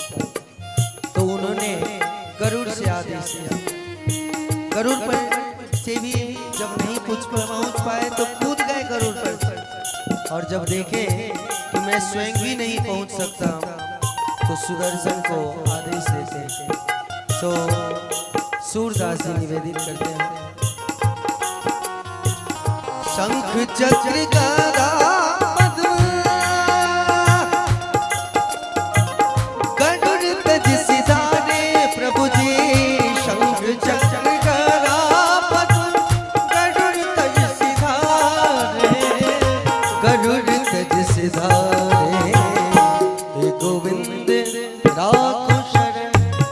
तो उन्होंने गरुड़ से आदेश दिया। गरुड़ पर से भी जब नहीं कुछ पहुंच पाए तो कूद गए गरुड़ पर, और जब देखे कि मैं स्वयं भी नहीं पहुंच सकता तो सुदर्शन को आदेश देते हैं। सो सूरदास जी निवेदित करते हैं, शंख चक्र गदा पद्म गरुड़ तज सिधारे। प्रभु जी शंख चक्र गदा पद्म गरुड़ तज सिधारे। गरुड़ तज सिधारे। हे गोविंद राखो शरण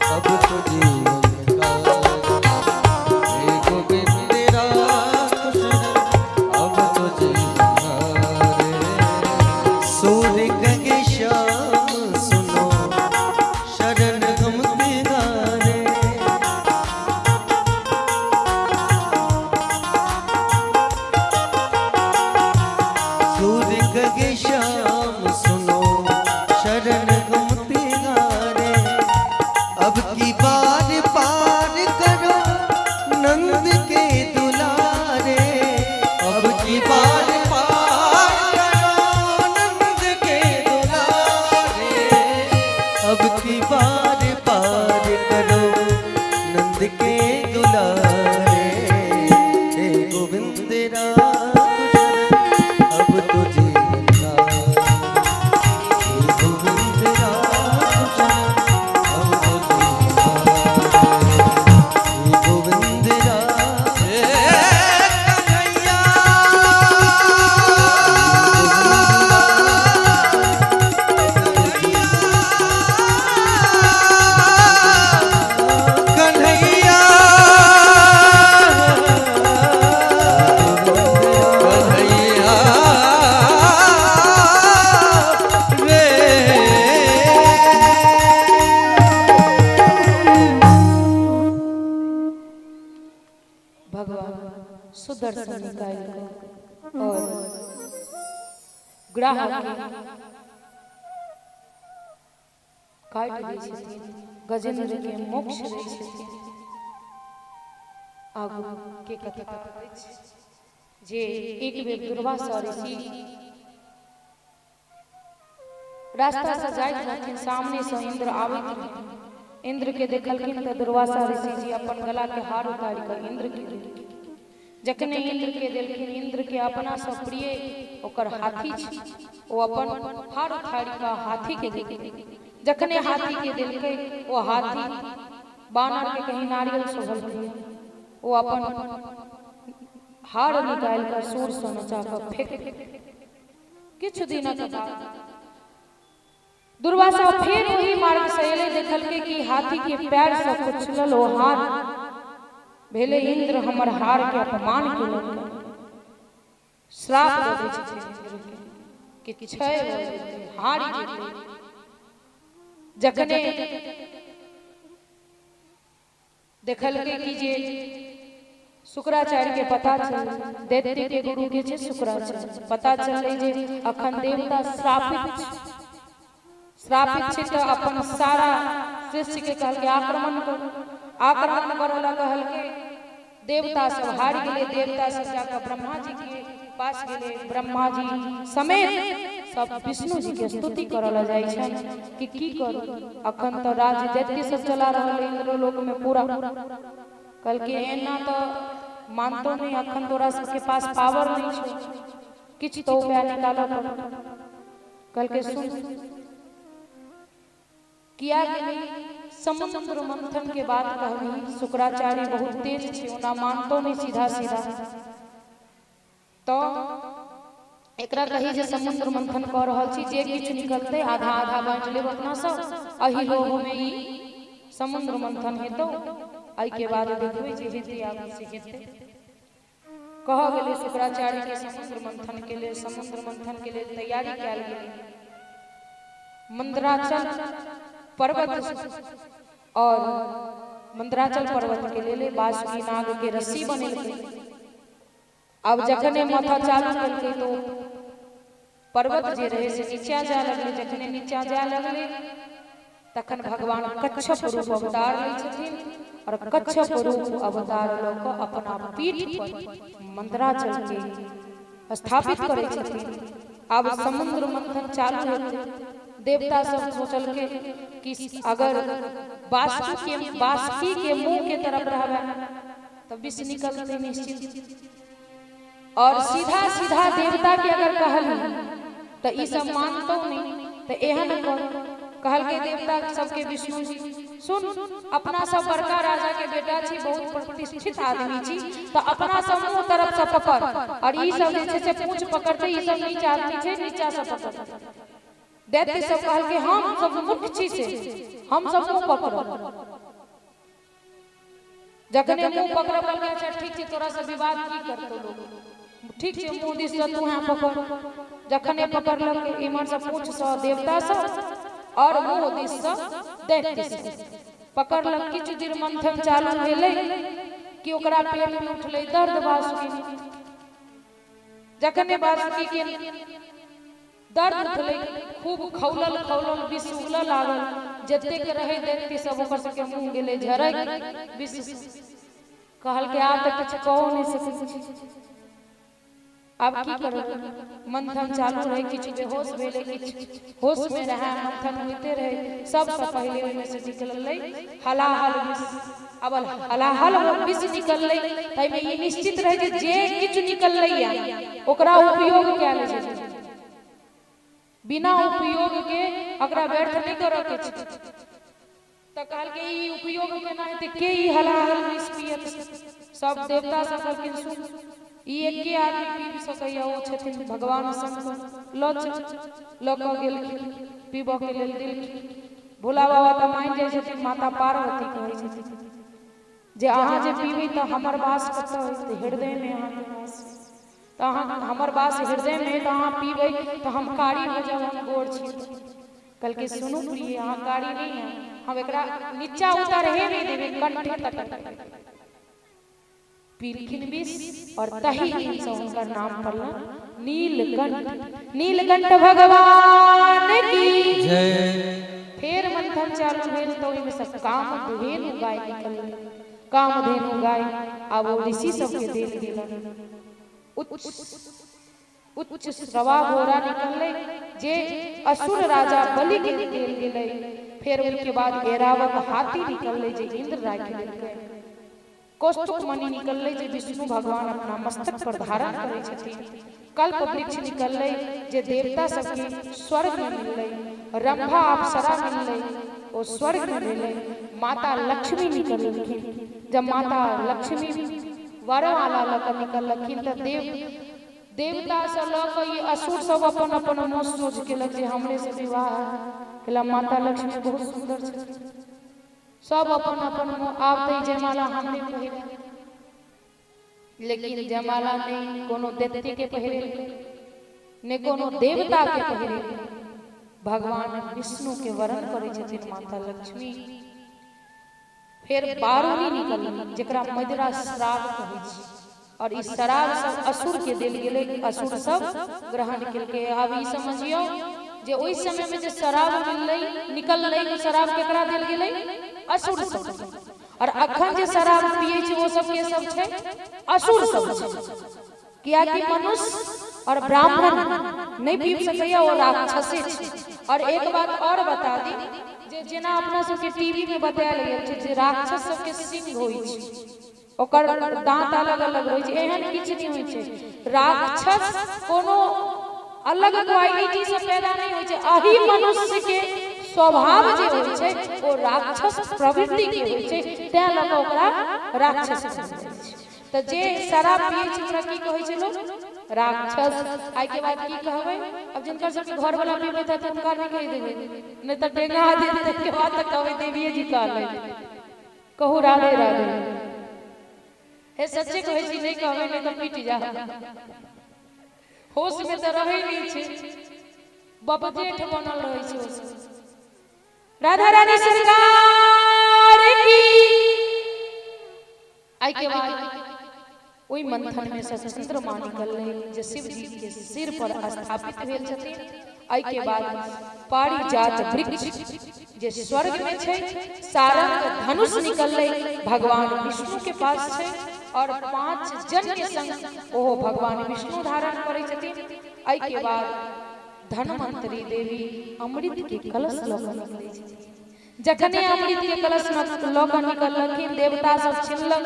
अब तो जीवन हारे। हे गोविंद राखो शरण अब तो जीवन हारे। सूर्य कहे श्याम सुनो शरण हम तिहारे। सूर्य कहे श्याम सुनो शरण हम तिहारे। अब की बार पार करो नंद के दुलारे। अब की बार पार करो नंद के दुलारे। अब की बार पार करो नंद के दुलारे। हे गोविंद राखो शरण अब तो जीवन हारे। हे गोविंद राखो शरण अब तो जीवन हारे। हे गोविंद राखो कन्हैया। कन्हैया कन्हैया रे। भगवान सुदर्शन निकालि कऽ और ग्राहक के काटि दै छथिन, गजेंद्र के मोक्ष दै छथिन। आगू के कथा अछि जे एक बेर दुर्वासा ऋषि रास्ता से जाइत रहथिन, सामने से इंद्र आबैत रहथिन। इंद्र के देखलखिन तऽ दुर्वासा ऋषि जी अपन गला के हार उतारि कऽ इंद्र के देलखिन। जखने इंद्र के देलखिन, इंद्र के अपना सँ प्रिय ओकर हाथी छै, ओ अपन हार उतारि कऽ हाथी के देलखिन। जखने हाथी के देलकै, ओ हाथी बानर के कहीं नारियल शोभलखिन, ओ अपन हार निकालि कऽ सूर सँ नचा कऽ फेंक देलकै। किछु दिनक बाद दुर्वासा फेर ओही मार्ग से एलै, देखलकै कि हाथी के पैर से कुचलल ओ हार भेलै। इंद्र हमर हार के अपमान केलक, श्राप दऽ दै छथिन इंद्र के कि क्षय भऽ जेतै, हारि जेतै। जखने देखलकै कि जे शुक्राचार्य के पता चललै, दैत्य के गुरु के छै शुक्राचार्य, पता चललै जे अखन देवता श्रापित छै, श्रापित छै तऽ अपन सारा शिष्य के कहलकै आक्रमण करू। आक्रमण करऽ लए कहलकै, देवता सब हारि गेलै। देवता सब जाकऽ ब्रह्मा जी के पास गेलै, ब्रह्मा जी समेत सब विष्णु जी के स्तुति करऽ लए जाइ छनि कि की करू, अखन तऽ राज्य दैत्य सब चला रहल है इंद्रलोक में पूरा। कहलकै एना तऽ मानतो नहि, अखन तोरा सबके पास पावर नहि छै, किछु तऽ उपाय निकालऽ पड़त। कहलकै सुन, किया के नहि समुद्र मंथन के बात कहबही, शुक्राचार्य बहुत तेज छै, ओना मानतो नहि सीधा सीधा, तऽ एकरा कही जे समुद्र मंथन कऽ रहल छी, जे किछु निकलतै आधा आधा बाँटि लेब अपना सब, एहि लोभ मे ई समुद्र मंथन हेतौ, एहिके बाद देखबै जे हेतै आगू से हेतै। कहऽ गेलै शुक्राचार्य के समुद्र मंथन के लेल, समुद्र मंथन के लेल तैयारी कयल गेलै। मंदराचल पर्वत और मंदराचल पर्वत के लेल बासुकी नाग के रस्सी बनेलकै। आब जखने माथा चालू केलकै तो पर्वत जे रहे से नीचा जाय लगलै। जखने नीचा जाय लगलै तखन भगवान कच्छप रूप अवतार लै छथिन और कच्छप रूप अवतार लऽ कऽ अपना पीठ पर मंदराचल के स्थापित करै छथिन। आब समुद्र मंथन चालू हेतै। देवता सब सोचलकै कि अगर बासुकी के मुंह के तरफ रहबै तऽ विष निकलतै निश्चित, और सीधा सीधा देवता के अगर कहली तऽ ई सब मानतौ नहीं, तऽ एहन कर। कहलकै देवता सबके विष्णु जी, सुन, अपना सब बड़का राजा के बेटा छी, बहुत प्रतिष्ठित आदमी छी, तऽ अपना सब मुँह तरफ से पकड़, और ई सब जे छै से पूँछ पकड़तै, ई सब नीच आदमी छै, नीचा से पकड़तै। दैत्य सब कहलकै हम सब मूर्ख छी से हम सब मुँह पकड़ब। जखने मुँह पकड़ब कहलकै अच्छा ठीक छै, तोरा से विवाद की करतौ लोग, ठीक छै मुँह दिस से तू यहाँ पकड़। जखने पकड़लक इम्हर से पूँछ से देवता सब और मुँह दिस से दैत्य सब पकड़लक। किछु देर मंथन चालू भेलै कि ओकरा पेट में उठलै दर्द बासुकी। जखने बासुकी के दर्द उठलै, खूब खौलल खौलल विष उगलऽ लागल, जतेक रहै दैत्य सब ओकर सबके मुँह गेलै झरक विष। कहलकै आब तऽ किछु कहो नहि सकै छी, आब की करबै। मंथन चालू रहै, किछु बेहोश भेलै, किछु होश में रहै, मंथन होइते रहै। सबसँ पहिले ओहिमे से निकललै हलाहल विष। आब हलाहल विष निकललै ताहिमे ई निश्चित रहै जे जे किछु निकललै ओकरा उपयोग कयल जेतै, बिना उपयोग के ओकरा व्यर्थ नहि करऽ के छै। तऽ कहलकै ई उपयोग केना हेतै, के ई हलाहल विष पियत? सब देवता सब कहलखिन सुन, ई एके आदमी पीब सकैया, ओ छथिन भगवान शंकर, लऽ चल। लऽ कऽ गेलखिन, पीबऽ के लेल देलखिन। भोला बाबा तऽ मानि जाइ छथिन, माता पार्वती कहै छथिन जे अहाँ जे पीबै तऽ हमर वास कतऽ होइत? हृदयमे अहाँके वास, तऽ अहाँ हमर वास हृदयमे, तऽ अहाँ पीबै तऽ हम कारी हो जायब, हम गोर छी। कहलकै सुनू प्रिय, अहाँ कारी नहि है, हम एकरा नीचा उतारहे नहि देबै, कंठे तक पीलखिन विष। और तही दिनसँ हुनकर नाम पड़लनि नीलकंठ। नीलकंठ भगवान की जय। फेर मंथन चालू भेल तऽ ओहिमे से कामधेनु गाय निकललै। कामधेनु गाय आब ओ ऋषि सबके देल गेलनि। उच्च श्रवा घोड़ा निकललै जे असुर राजा बलि के देल गेलै। फेर ओहिके बाद ऐरावत हाथी निकललै जे इंद्र राखि लेलकै। कौस्तुभ मणि निकललै जे विष्णु भगवान अपना मस्तक पर धारण करै छथिन। कल्प वृक्ष निकललै जे देवता सबके स्वर्ग में मिललै। रंभा अप्सरा मिललै, ओ स्वर्ग में भेलै। माता लक्ष्मी निकललखिन। जब माता लक्ष्मी वरमाला लऽ कऽ निकललखिन तऽ देव देवता से लऽ कऽ ई असुर सब अपन अपन मुँह सोझ केलक जे हमरे से विवाह केला, माता लक्ष्मी बहुत सुन्दर छथिन। सब अपन अपन मुँह, आब तऽ ई जयमाला हमरे पहिरे, लेकिन जयमाला नहि कोनो दैत्य के पहिरेलकै, ने कोनो देवता के पहिरेलकै, भगवान विष्णु के वरण करै छथिन माता लक्ष्मी। फेर बारूनी निकललै जकरा मदिरा श्राप कहै छै और ई शराब सब असुर के देल गेलै, असुर सब ग्रहण केलकै। आब ई समझियौ जे ओहि समय में जे शराब मिललै निकललै, ओ शराब केकरा देल गेलै? असुर सब। और अखन जे शराब पियै छै ओ सब के सब छै? असुर सब छै। कियाकि मनुष्य और ब्राह्मण नहीं पीब सकैया, ओ राक्षसे छै। और एक बात और बता दी जे जेना अपना सबके टीवी में बतायल गेल छै जे राक्षस सबके सिंह होइ छै, ओकर दांत अलग अलग होइ छै, एहन किछु नहि होइ छै। राक्षस कोनो अलग क्वालिटी से पैदा नहीं होइ छै, अही मनुष्य के स्वभाव जे होइ छै ओ राक्षस प्रवृत्ति के होइ छै, तैं लऽ कऽ ओकरा राक्षस कहल जाइ छै। तऽ जे शराब पियै छै ओकरा की कहै छै लोक? राक्षस। आइ के बाद की कहबै? अब जिनकर सबके घर वाला पीबैत हेतै हुनका नहि कहि देबै, नहि तऽ डेंगा देत। ताहिके बाद तऽ कहबै देविये जी कहलै। कहू राधे राधे। हे सच्चे कहै छी नहि कहबै, नहि तऽ पीट जा। होश में तऽ रहै नहि छै, बपजेठ बनल रहै छै ओ सब। राधा रानी सरकार की। आइ के बाद ओहि मंथन में से चंद्रमा निकललै जे शिव जी के सिर पर स्थापित भेल छथिन। एहि के बाद पारिजात वृक्ष जे स्वर्ग में छै, सारंग धनुष निकललै भगवान विष्णु के पास छै और 5 जन के संग ओहो भगवान विष्णु धारण करै छथिन। एहि के बाद धनवंतरी देवी अमृत के कलश लऽ कऽ निकलै छथिन। जखने अमृत के कलश लऽ कऽ निकललखिन, देवता सब छिनलक,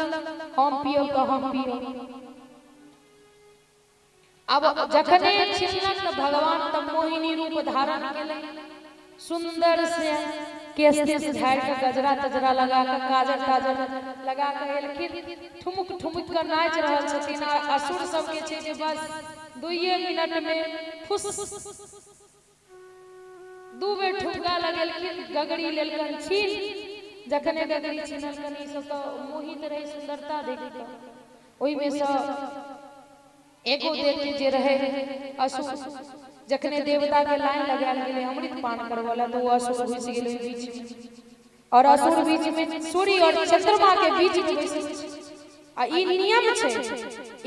हम पियब तऽ हम पियब। अब जखने छिनलक तऽ भगवान तऽ मोहिनी रूप धारण केलनि, सुंदर से केस तेस झाड़ि कऽ गजरा तजरा लगा कऽ काजर ताजर लगा कऽ एलखिन, ठुमुक ठुमुक कऽ नाचि रहल छथिन। आ असुर सबके छै जे बस 2 मिनट में फुस 2 बेर ठुमका लगेलखिन, गगरी लेलकन छीन। जखने गगरी छीनलकन ई सब तऽ मोहित रहे सुंदरता देख कऽ। ओहिमे सँ एगो दैत्य जे रहे असुर, जखने देवता के लाइन लगायल गेलै अमृत पान करबऽ ला तऽ ओ असुर घुसि गेलै ओहि बीच में और असुर बीच में सूर्य और चंद्रमा के बीच में बैसल छै। आ ई नियम छै।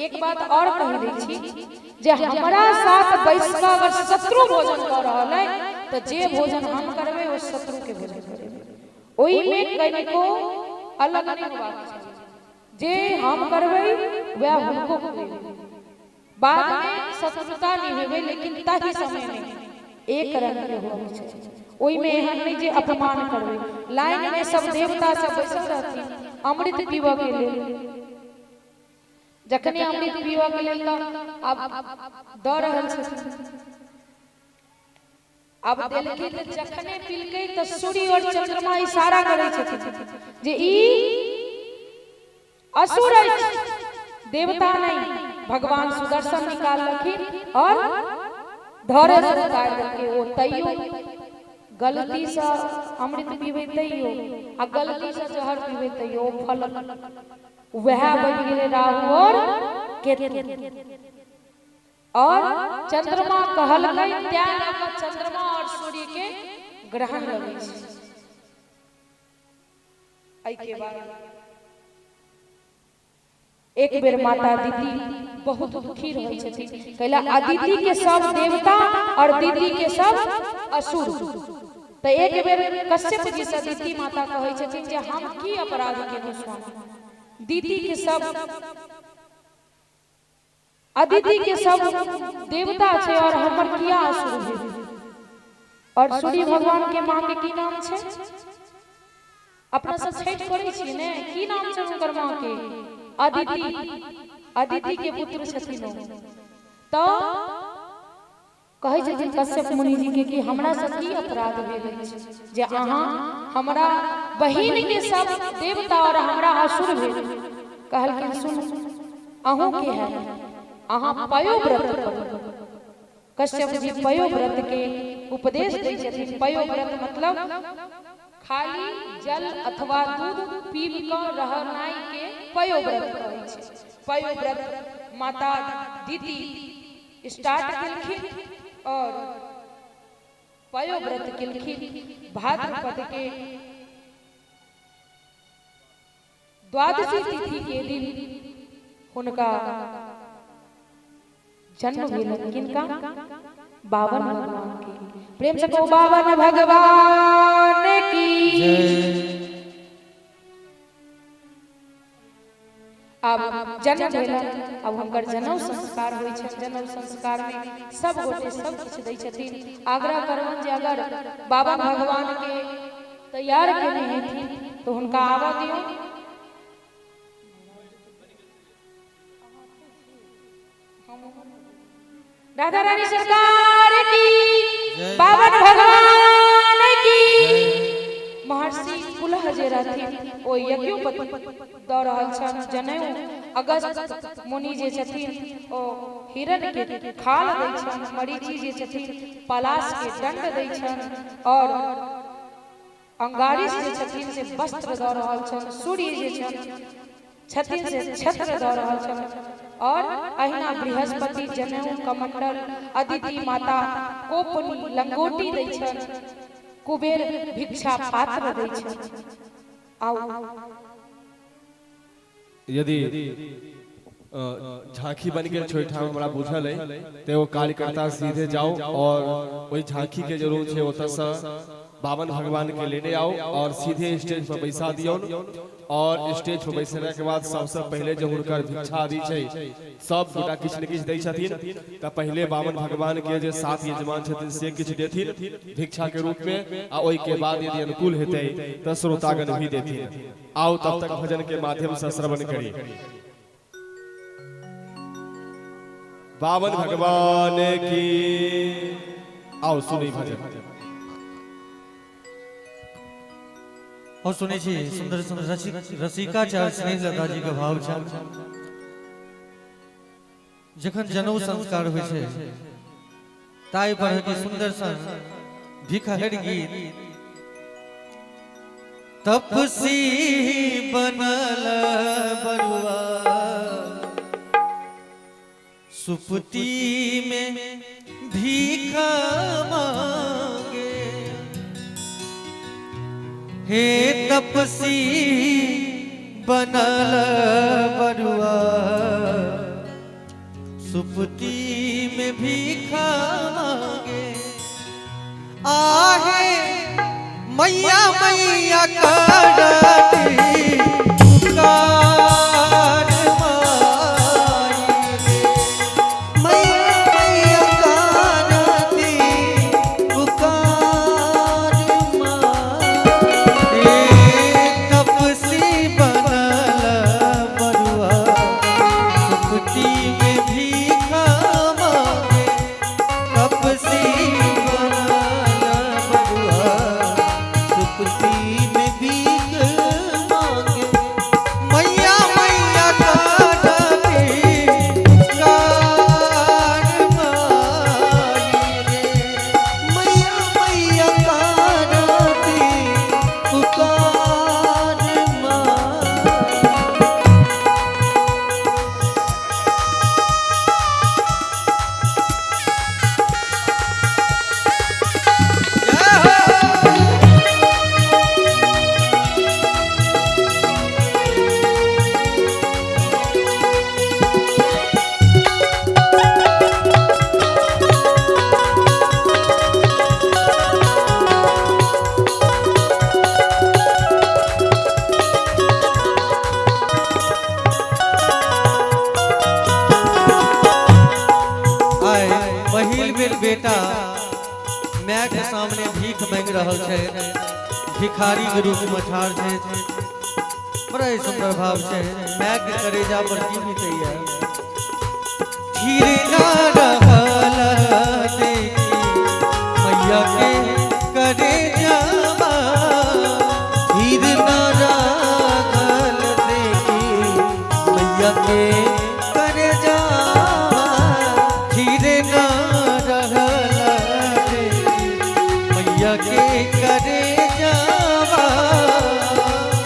एक बात और कहि दै छी जे हमरा साथ बैस कऽ अगर शत्रु भोजन कऽ रहल है तऽ जे भोजन हम करबै ओ शत्रु के भोजन करेबै, ओहिमे कनिको अलग नहि होबाक चाही। जे हम करबै वएह हुनको खुएबै, बाद में शत्रुता निभेबै, लेकिन ताहि समय में एक रंग के होबाक चाही। ओहिमे एहन नहि जे अपमान करबै। लाइन में सब देवता सब बैसल रहथिन अमृत पीबऽ के लेल। जखने अमृत पीबऽ के लेल तऽ आब दऽ रहल छथिन, आब देलखिन तऽ जखने पिलकै तऽ सूर्य और चंद्रमा इशारा करै छथिन जे ई असुर अछि, देवता नहीं। भगवान सुदर्शन निकाललखिन और धरे से उतारि देलकै। ओ तैयो गलती से अमृत पीबै तैयो आ गलती से जहर पीबै तैयो ओ फल वएह बनि गेलै राहु और केतु। और चंद्रमा कहलकै तैं लऽ कऽ चंद्रमा और सूर्य के ग्रहण लगै छै। एहिके बाद एक बेर माता दीदी बहुत दुखी रहै छथिन, कैला अदिति के सब देवता और दीदी के सब असुर। तऽ एक बेर कश्यप जी से दीदी माता कहै छथिन जे हम की अपराध केलहुँ स्वामी, दीदी के सब अदिति के सब देवता छै और हमर किया असुर भेल? और सूर्य भगवान के माँ के की नाम छै? अपना सब छठि करै छियै ने, की नाम छै हुनकर माँ के? अदिति। अदिति के पुत्र छथिन ओ। तऽ कहै छथिन कश्यप मुनि जी के कि हमरा से की अपराध भेल अछि जे अहाँ हमरा बहिन के सब देवता और हमरा असुर भेल? कहलखिन सुनू, अहूँ के है, अहाँ पयोव्रत करू। कश्यप जी पयोव्रत के उपदेश दै छथिन। पयोव्रत मतलब खाली जल अथवा दूध पीब कऽ रहनाइ के पयोव्रत कहै छै। पयोव्रत माता दीदी स्टार्ट केलखिन और पयोव्रत केलखिन। भाद्रपद के द्वादशी तिथि के दिन हुनका जन्म भेलनि। किनका? बावन भगवान के। प्रेम से कहू बावन भगवान की। आब जन्म भेलनि, आब हुनकर जनउ संस्कार होइ छनि। जनउ संस्कार में सब गोटे सब किछु दै छथिन। आग्रह करबनि जे अगर बाबा भगवान के तैयार केने हेथिन तऽ हुनका आबऽ दियौ। राधा रानी सरकार की, बावन भगवान की। महर्षि पुलह जे रहथिन ओ यज्ञोपति दऽ रहल छनि जनेऊ। अगस्त मुनि जे छथिन ओ हिरण के खाल दै छनि। मरीचि जे छथिन पलाश के दंड दै छनि और अंगारिस जे छथिन से वस्त्र दऽ रहल छनि। सूर्य जे छथिन से छत्र दऽ रहल छनि और अहिना बृहस्पति जनेऊ, कमंडल, अदिति माता कोपनी लंगोटी दै छनि, कुबेर भिक्षा पात्र दै छनि। आउ यदि झांकी बनि गेल छै ओहिठाम हमरा बुझल अइ तऽ एगो कार्यकर्ता सीधे जाउ और ओहि झांकी के जे रूम छै ओतऽसँ बावन भगवान के लेने आउ और सीधे स्टेज पर बैसा दियौन। और स्टेज पर बैसेला के बाद सबसँ पहिले जे हुनकर भिक्षा आदि छै सब गोटा किछु ने किछु दै छथिन, तऽ पहिले बावन भगवान के जे सात यजमान छथिन से किछु देथिन भिक्षा के रूप में, आ ओहि के बाद यदि अनुकूल हेतै तऽ श्रोतागण भी देथिन। आओ तब तक भजन के माध्यम से श्रवण करी। बावन भगवान की। आओ सुनी भजन। और सुनै छी सुंदर सुंदर रसिकाचार्य स्नेह लता जी के भाव छनि। जखन जनउ संस्कार होइ छै ताहि पर के सुंदर सन भिखहर गीत। तपसी बनल बरुआ सुपती में भीख मांगे, हे तपसी बनल बरुआ सुपती में भीख मांगे, आहे मैया मैया करती पुकार माई रे। मैया मैया करती पुकार माई। हे तपसी बनल बरुआ सुपती में भीख मांगे, तपसी बनल बरुआ सुपती में भीख मांगे, मैया मैया करती पुकार माई रे। मैया मैया करती पुकार माई। आइ पहिल बेर बेटा माय के सामने भीख मांगि रहल छै, भिखारी के रूप में ठाढ़ छै। बड़ा ही सुंदर भाव छै। माय के करेजा पर की बीतैया। धीरे ना रहल देखी मैया के करेजावा, धीर न रागल देखी मैया के करे जावा, धीरे ना रहल देखी मैया के करेजावा,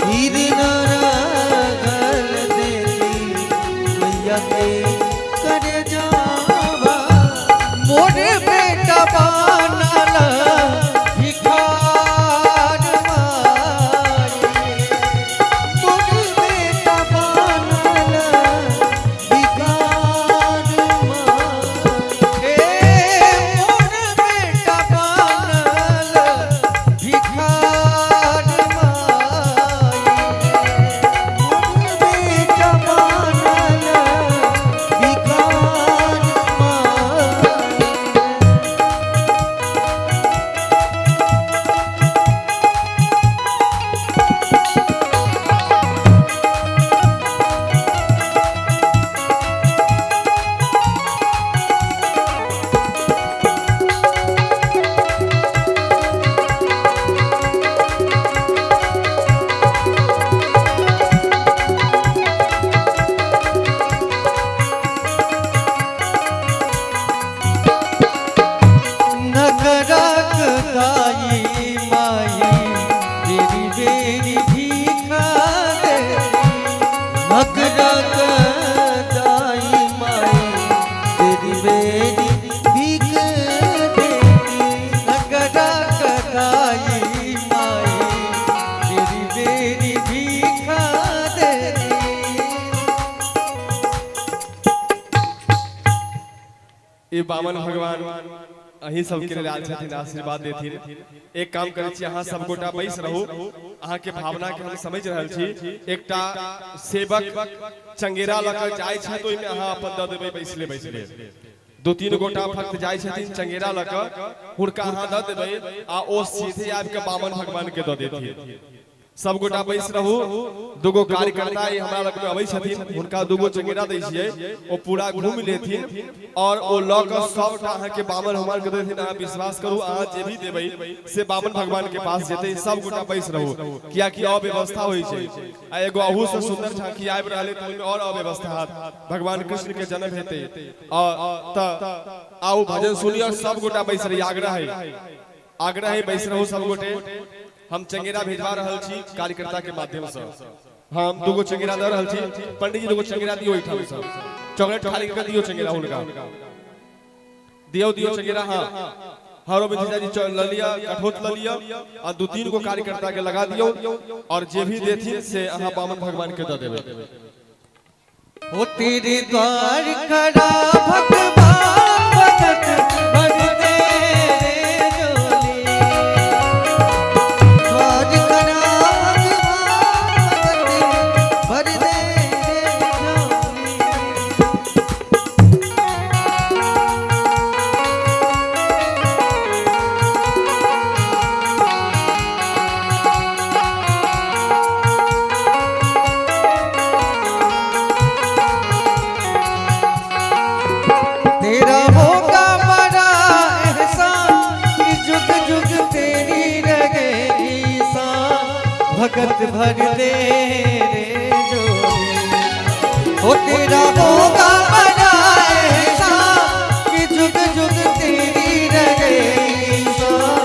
धीर न रागल देखी मैया के करे जावा, मोर बेटा बनल ई बामन भगवान अहीं सबके लेल आयल छथिन, आशीर्वाद देथिन। एक काम करै छी, अहाँ सब गोटा बैस रहू। अहाँके भावना के हम समझ रहल छी। एकटा सेवक चंगेरा लऽ कऽ जाइ छथि, ओहिमे अहाँ अपन दऽ देबै। बैसले बैसले दू तीन गोटा भक्त जाइ छथिन चंगेरा लऽ कऽ, हुनका अहाँ दऽ देबै आ ओ सीधे आबि कऽ बामन भगवान के दऽ देथिन। सब गोटा बैस रहू। दूगो कार्यकर्ता ई हमरा लग में अबै छथिन, हुनका दूगो चंगेरा दै छियै, ओ पूरा घूमि लेथिन और ओ लऽ कऽ सबटा अहाँके बामन भगवान के देथिन। अहाँ विश्वास करू, अहाँ जे भी देबै से बामन भगवान के पास जेतै। सब गोटा बैस रहू, कियाकि अव्यवस्था होइ छै आ एगो अहू से सुंदर झांकी आबि रहल है, तऽ ओहिमे और अव्यवस्था हैत। भगवान कृष्ण के जन्म हेतै और तऽ आउ, भजन सुनी और सब गोटा बैस रही। आग्रह है, आग्रह है, बैस रहू सब गोटे। हम चंगेरा भेजवा रहल छी कार्यकर्ता के माध्यम से। हम दूगो चंगेरा दऽ रहल छी। पंडित जी, दूगो चंगेरा दियौ। एहिठाम से चॉकलेट खाली कर दियौ। चंगेरा हुनका दियौ, दियौ चंगेरा। हाँ, हरो भतीजा जी, लऽ लिअ, कठोत लऽ लिअ आ दू तीन गो कार्यकर्ता के लगा दियौ और जे भी देथिन से अहाँ बामन भगवान के दऽ देबै। हो तेरे द्वार खड़ा भगवान, भगत भर दे रे झोली। द्वार खड़ा भगवान, भगत भर दे रे झोली। तेरा होगा बड़ा एहसान कि जुग जुग तेरी रहेगी शान, भगत भर दे रे झोली। हो तेरा होगा बड़ा एहसान कि जुग जुग तेरी रहेगी शान,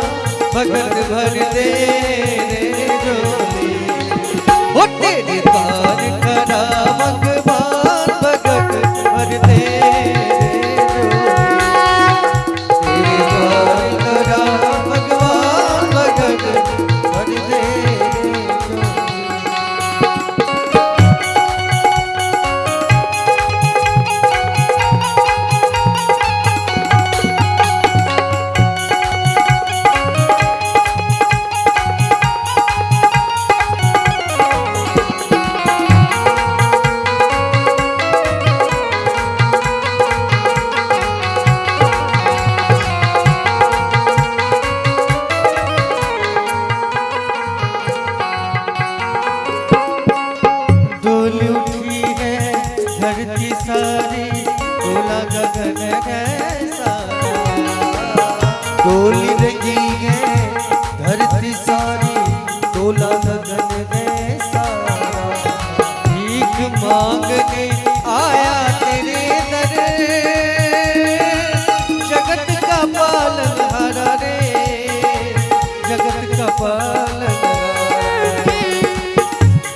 भगत भर दे रे झोली। हो तेरे द्वार खड़ा भगवान, भगत भर दे रे झोली। तेरे द्वार खड़ा भगवान, भगत भर दे रे झोली। डोल उठी है धरती सारी, डोला गगन है सारा। डोल रही है धरती सारी, डोला गगन है सारा। भीख मांगने आया तेरे दर, जगत का पालन हारा रे, जगत का पालन हारा।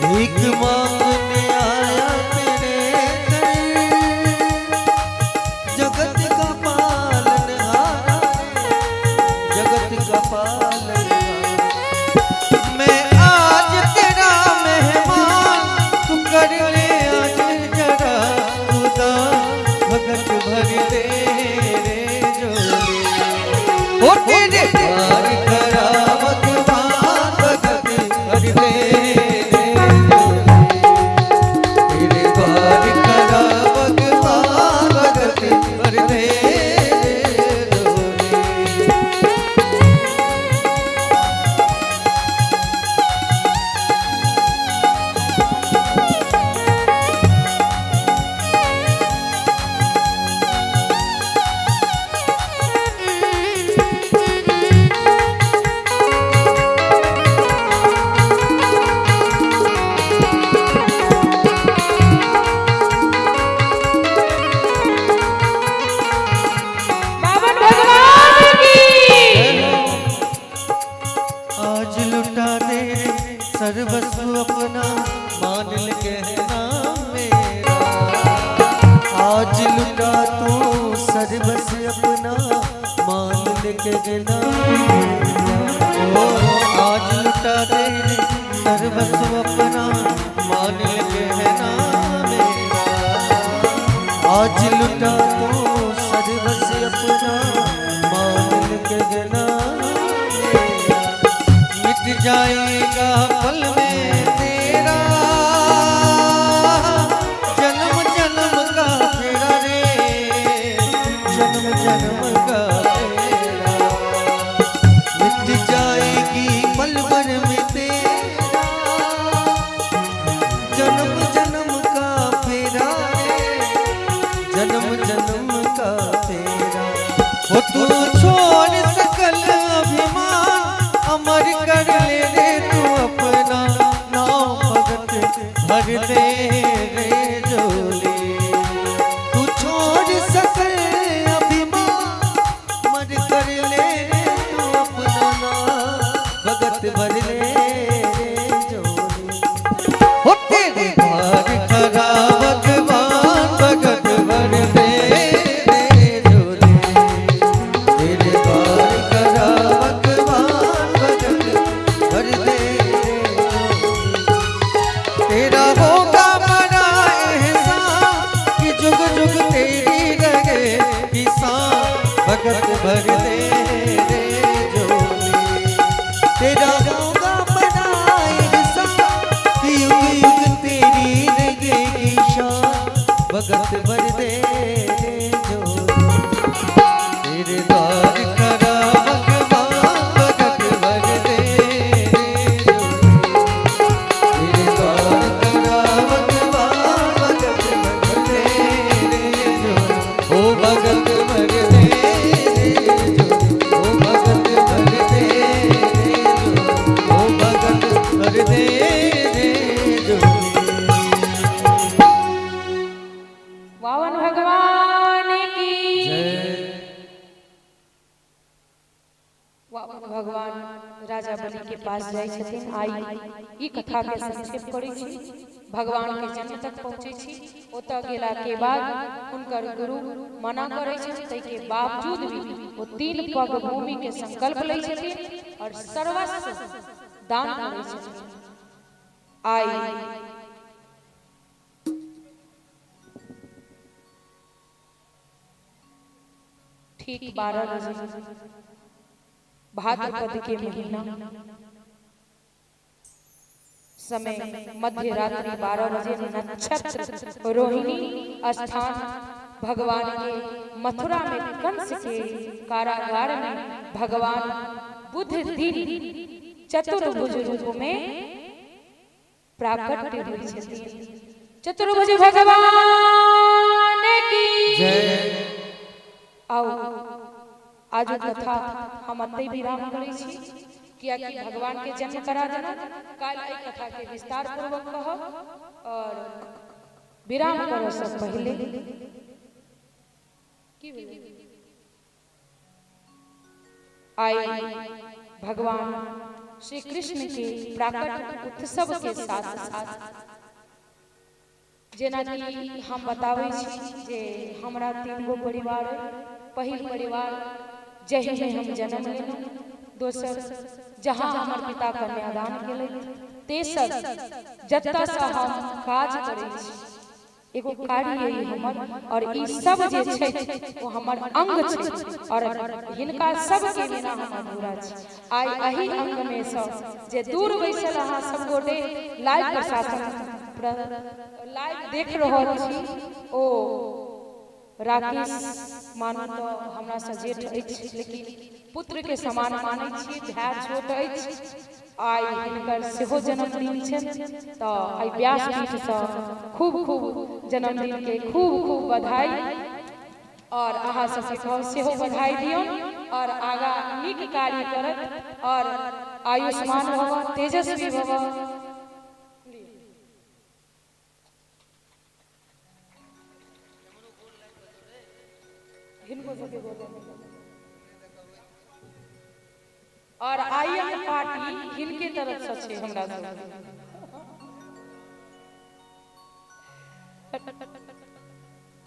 भीख मांगने आया तेरे दर, जगत का पालन हारा रे, जगत का पालन हारा। मैं आज तेरा मेहमान, तू कर ले आज जरा खुदा, भगत भर दे रे झोली। हो तेरे द्वार खड़ा भगवान, भगत भर दे रे झोली। तेरे द्वार खड़ा भगवान, भगत भर दे रे झोली। बामन भगवान की। आज लुटा दे रे सर्वस्व अपना, मान ले कहना मेरा। आज लुटा तू सर्वस्व अपना, मान ले कहना। ओ आज लुटा दे रे सर्वस्व अपना, मान ले कहना मेरा। आज लुटा तू सर्वस्व अपना। ले रे झोली। तू छोड़ सके अभिमान, मर कर ले रे तू अपना नाम, भगत भर ले रे झोली। हो तेरे द्वार खड़ा भगवान, भगत भर दे रे झोली। तेरे द्वार खड़ा भगवान, भगत भर दे रे झोली। तेरा होगा बड़ा एहसान कि जुग जुग तेरी रहे किसान, भगत भर दे रे झोली। तेरा होगा बड़ा एहसान कि युग युग तेरी रहेगी शान, भगत भर दे रे झोली। तेरे द्वार खड़ा भगवान, भगत भर दे रे झोली। तेरे द्वार खड़ा भगवान, भगत भर दे रे झोली। ओ भगत भर दे रे झोली, ओ भगत भर दे रे झोली, ओ भगत भर दे रे झोली। वामन भगवान की। जय। वामन भगवान राजा बलि के पास जाइ छथिन। आइ ई कथा के संक्षेप करै छी। भगवान के जन्म तक पहुँचै छी। ओतऽ गेला के बाद हुनकर गुरु मना करै छथिन, ताहिके बावजूद भी ओ 3 पग भूमि के संकल्प लै छथिन और सर्वस्व दान करै छथिन। आइ ठीक 12 बजे भाद्रपद के महीना, समय मध्य रात्रि 12 बजे, नक्षत्र रोहिणी, स्थान भगवान के मथुरा में कंस के कारागार में भगवान बुध दिन चतुर्भुज रूप में प्राकट्य हुई छथिन। चतुर्भुज भगवान की जय। आउ आज कथा हम अतै विराम करै छी, कियाकि भगवान के जन्म करा देना। काल्हि एहि कथा के विस्तार पूर्वक कहब। और विराम करऽ से पहिले की भेलै? आइ भगवान श्री कृष्ण के प्राकट उत्सव के साथ साथ, जेनाकि हम बताबै छी जे हमरा 3 गो परिवार अइ। पहिल परिवार जाहिमे हम जन्म लेलहुँ, दोसर जहाँ हमर पिता कन्यादान केलथि, तेसर जतऽसँ हम काज करै छी, एगो कार्य अइ हमर। और ई सब जे छै ओ हमर अंग छै और हिनका सबके बिना हम अधूरा छी। आइ एहि अंगमे सँ जे दूर बैसल अहाँ सब गोटे लाइव प्रशासन लाइव देख रहल छी, ओ राकेश मानू तऽ हमरासँ जेठ अछि, लेकिन पुत्रके समान मानै छी, भाय छोट अछि। आइ हिनकर सेहो जन्मदिन छनि, तऽ आइ व्यासपीठसँ खूब खूब जन्मदिनके खूब खूब बधाई और अहाँ सबके कहब सेहो बधाई दियौन और आगाँ नीक कार्य करत और आयुष्मान भव, तेजस्वी भव। हिनको सबके गोर। और आइक पार्टी हिनके तरफ से छै हमरा सबके।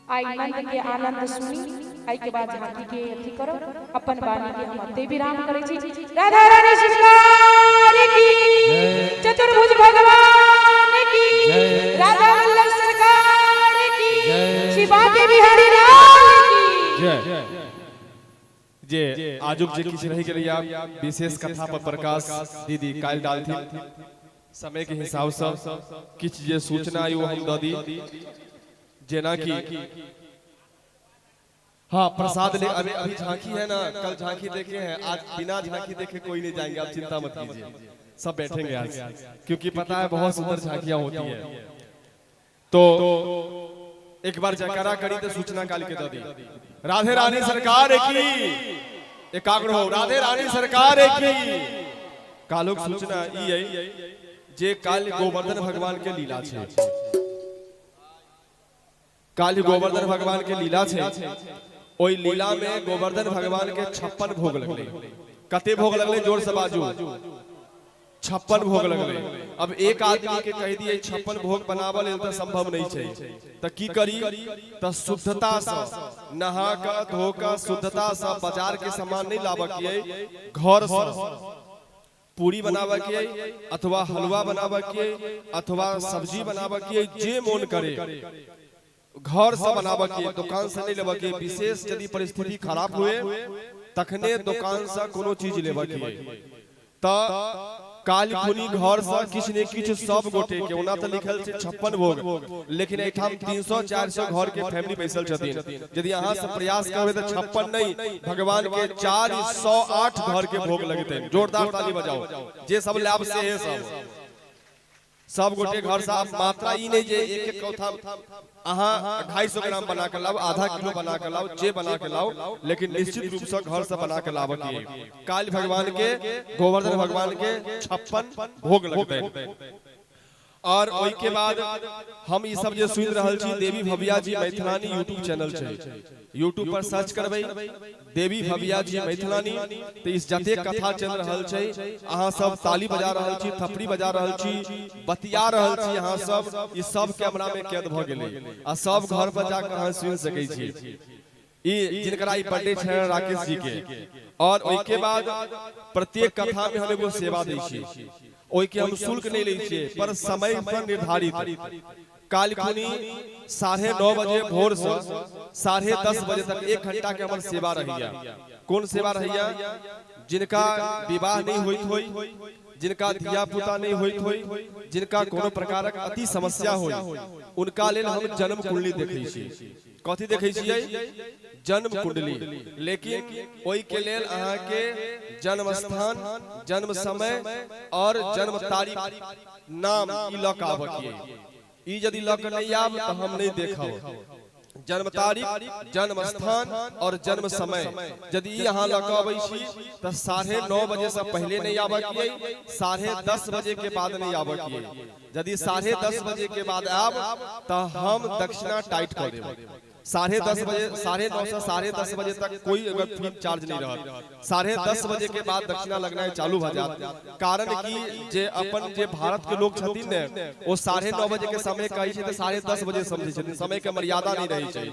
आइ नंद के आनंद सुनी, एहि के बाद झांकी के अथी करब। अपन वाणी के हम अते विराम करै छी। राधा रानी सरकार की, चतुर्भुज भगवान की, राधा वल्लभ सरकार की, शिवा के बिहारी लाल की जय। जे आजुक जे किछु रहि गेलैया विशेष कथा पर प्रकाश दीदी काल्हि डालथिन। समय के हिसाब से किछु जे सूचना आई ओ हम दऽ दी। जेनाकि हाँ, प्रसाद ले अभी अभी झांकी है ना, कल झांकी देखे हैं, आज बिना झांकी देखे कोई नहीं जाएंगे। आप चिंता मत कीजिए, सब बैठेंगे आज, क्योंकि पता है बहुत सुंदर झांकियां होती है। तो एक बार जयकारा करी तो सूचना काल के दऽ दी। राधे रानी सरकार की। एकाग्र हो। राधे रानी सरकार की। काल्हुक सूचना ई अइ जे काल्हि गोवर्धन भगवान के लीला छै। काल्हि गोवर्धन भगवान के लीला छै। ओहि लीला में गोवर्धन भगवान के 56 भोग लगलै। कते भोग लगलै? जोर से बाजू। 56 भोग लगलै। अब एक आदमी के कहि दिए 56 भोग बनाबऽ लेल तऽ संभव नहीं छै, तऽ की करी? तऽ शुद्धता से नहा कऽ धो कऽ शुद्धता से बाजार के सामान नहीं लाबऽ के, घर से पूरी बनाबऽ के अथवा हलवा बनाबऽ के अथवा सब्जी बनाबऽ के, जे मोन करे घर से बनाबऽ के, दुकान से नहीं लेबऽ के। विशेष यदि परिस्थिति खराब हुए तखने दुकान से कोनो चीज लेबऽ के। तऽ काल्हि खुनी घर से किछु ने किछु सब गोटे के, ओना तऽ लिखल छै 56 भोग, लेकिन एहिठाम 300-400 घर के फैमिली बैसल छथिन। यदि अहाँ सब प्रयास करबै तऽ 56 नहीं, भगवान के 408 घर के भोग लगतै। जोरदार ताली बजाओ जे सब लाभ से है। सब सब गोटे घर से आप मात्रा ई नहीं जे एक एक कौथा अहाँ 250 ग्राम बना के लाओ, आधा किलो बना के लाओ, जे बना के लाओ, लेकिन निश्चित रूप से घर से बना के लाबऽ के। काल्हि भगवान के गोवर्धन भगवान के 56 भोग लगतै। और ओहि के बाद हम ई सब जे सुनि रहल छी, देवी भविया जी मैथिलानी यूट्यूब चैनल छै। यूट्यूब पर सर्च करबै देवी भविया जी मैथिलानी, तऽ इस जतेक कथा चलि रहल छै, अहाँ सब ताली बजा रहल छी, थपड़ी बजा रहल छी, बतिया रहल छी अहाँ सब, ई सब कैमरा में कैद भऽ गेलै आ सब घर पर जाके अहाँ सुनि सकै छी। ई जिनकरा ई बर्थडे छै राकेश जी के। और ओहि के बाद प्रत्येक कथा में हम एगो सेवा दै छी, ओहि के हम शुल्क नहीं लै छियै, पर समय पर निर्धारित। काल्हि खुनी 9:30 बजे भोर से 10:30 बजे तक 1 घंटा के हमर सेवा रहैया। कोन सेवा रहैया? जिनका विवाह नहीं होइत होई, जिनका धिया पुता नहीं होइत होई, जिनका कोनो प्रकारक अति समस्या होई, उनका लेल हम जन्म कुंडली देखै छी। कथी देखै छियै? जन्म कुंडली। लेकिन ओहि के लेल अहाँ के जन्म स्थान, जन्म समय और जन्म तारीख, नाम ई लऽ कऽ आबऽ के। ई यदि लऽ कऽ नहीं आब तऽ हम नहीं देखब। जन्म तारीख, जन्म स्थान और जन्म समय यदि ई अहाँ लऽ कऽ अबै छी तऽ 9:30 बजे से पहले नहीं आबऽ के, 10:30 बजे के बाद नहीं आबऽ के। यदि 10:30 बजे के बाद आब तऽ हम दक्षिणा टाइट कऽ देब। 10:30 बजे, 9:30 से 10:30 बजे तक कोई अगर फी चार्ज नहीं रहत। 10:30 बजे के बाद दक्षिणा लगनाइ चालू भऽ जायत। कारण कि जे अपन जे भारत के लोग छथिन ने, ओ 9:30 बजे के समय कहै छै तऽ 10:30 बजे समझै छथिन। समय के मर्यादा नहीं रहै छै।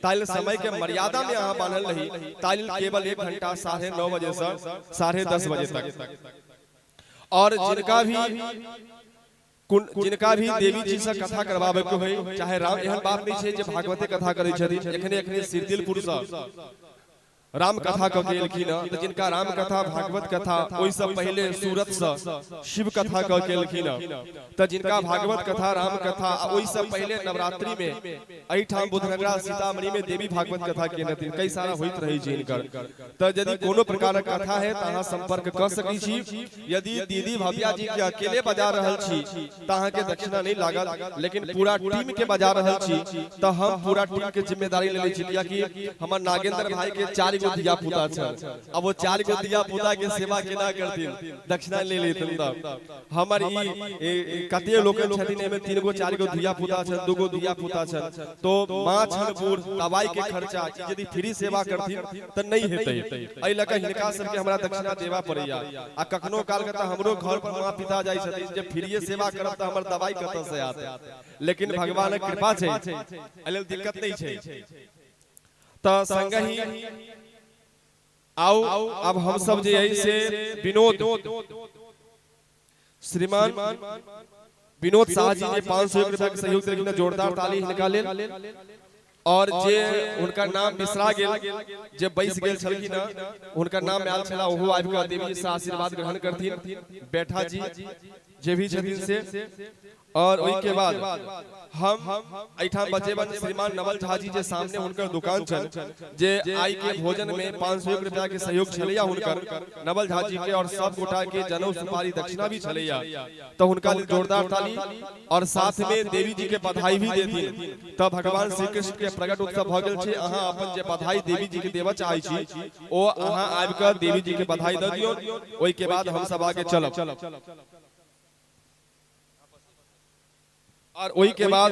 ताहि लेल समय के मर्यादा में अहाँ बान्हल रही, ताहि लेल केवल 1 घंटा 9:30 बजे से 10:30 बजे तक। और जिनका भी देवी जी से कथा करवावे के होई, चाहे राम, एहन बात नहीं छै जे भागवते कथा करै छथिन। एखने एखने सिरदिलपुर से राम कथा कऽ के एलखिन हँ। तऽ जिनका राम कथा, भागवत कथा, ओहिसँ पहिले सूरत से शिव कथा कऽ के एलखिन हँ, तऽ जिनका भागवत कथा, राम कथा आ ओहिसँ पहिले नवरात्रि में एहिठाम बुधनगरा सीतामढ़ी में देवी भागवत कथा केने हथिन। कई सारा होइत रहै छै हिनकर। तऽ यदि कोनो प्रकारक कथा है तऽ अहाँ संपर्क कऽ सकै छी। यदि दीदी भव्या जी के अकेले बजा रहल छी तऽ अहाँके दक्षिणा नहीं लागत, लेकिन पूरा टीम के बजा रहल छी तऽ हम पूरा टीम के जिम्मेदारी लेले छी, कियाकि हमर नागेंद्र भाई के 4 गो धिया पुता छल। अब वो 4 गो धिया पुता के सेवा केना करथिन दक्षिणा ले लेथिन? तऽ हमर ई कते लोक छथिन, एहिमे 3 गो 4 गो धिया पुता छनि, 2 गो धिया पुता छनि, तो माँ छन बूढ़, दवाई के खर्चा, यदि फ्री सेवा करथिन तऽ नहीं हेतै। एहि लऽ कऽ हिनका सबके हमरा दक्षिणा देबा पड़ैया। आ कखनो काल के तऽ हमरो घर पर माँ पिता जाइ छथिन जे फ्रीये सेवा करब तऽ हमर दवाई कतऽ से आयत? लेकिन भगवानक कृपा छै, एहि लेल दिक्कत नहीं छै। तऽ संगहि आउ, अब हम सब जे है से विनोद, श्रीमान विनोद शाह जी जे 501 रुपया के सहयोग देलखिन, जोरदार ताली हिनका लेल। और जे हुनकर नाम बिसरा गेल, जे बैस गेल छलखिन, हुनकर नाम आयल छला, ओहो आबि कऽ देवी जी से आशीर्वाद ग्रहण करथिन। बैठा जी जे भी छथिन से। और ओहि के बाद हम एहिठाम बजेबन श्रीमान नवल झा जी, जे सामने हुनकर दुकान छनि, जे आइ के भोजन में 501 रुपया के सहयोग छलैया हुनकर नवल झा जी के, और सब गोटा के जनऊ सुपारी दक्षिणा भी छलैया, तो हुनका लेल जोरदार ताली। और साथ में देवी जी के बधाई भी देथिन। तऽ भगवान श्री कृष्ण के प्रगट उत्सव भऽ गेल छै। अहाँ अपन जे बधाई देवी जी के देबऽ चाहै छी, ओ अहाँ आबि कऽ देवी जी के बधाई दऽ दियौ। ओहि के बाद हम सब आगे चलब। और ओहि के बाद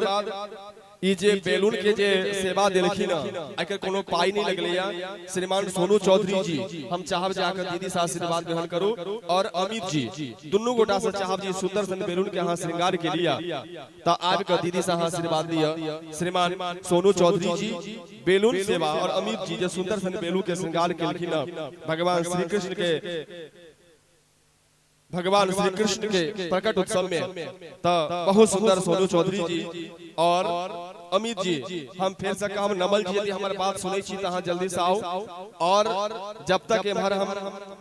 ई जे बैलून के जे सेवा देलखिन एकर कोनो पाई नहीं लगलैया। श्रीमान सोनू चौधरी जी, हम चाहब जे आकर दीदी से आशीर्वाद ग्रहण करू, और अमित जी दुनू गोटा से चाहब जी सुंदर सन बैलून के अहाँ श्रृंगार के लिया त आबि के दीदी से अहाँ आशीर्वाद लिया। श्रीमान सोनू चौधरी जी बैलून सेवा और अमित जी जे सुंदर सन बैलून के श्रृंगार केलखिन, भगवान श्री कृष्ण के भगवान श्री कृष्ण के प्रकट उत्सव में त बहुत सुंदर सोनू चौधरी जी और अमित जी। हम फिर से कहब नमल जी यदि हमर बात सुनै छी त अहाँ जल्दी से आओ, और जब तक एम्हर हम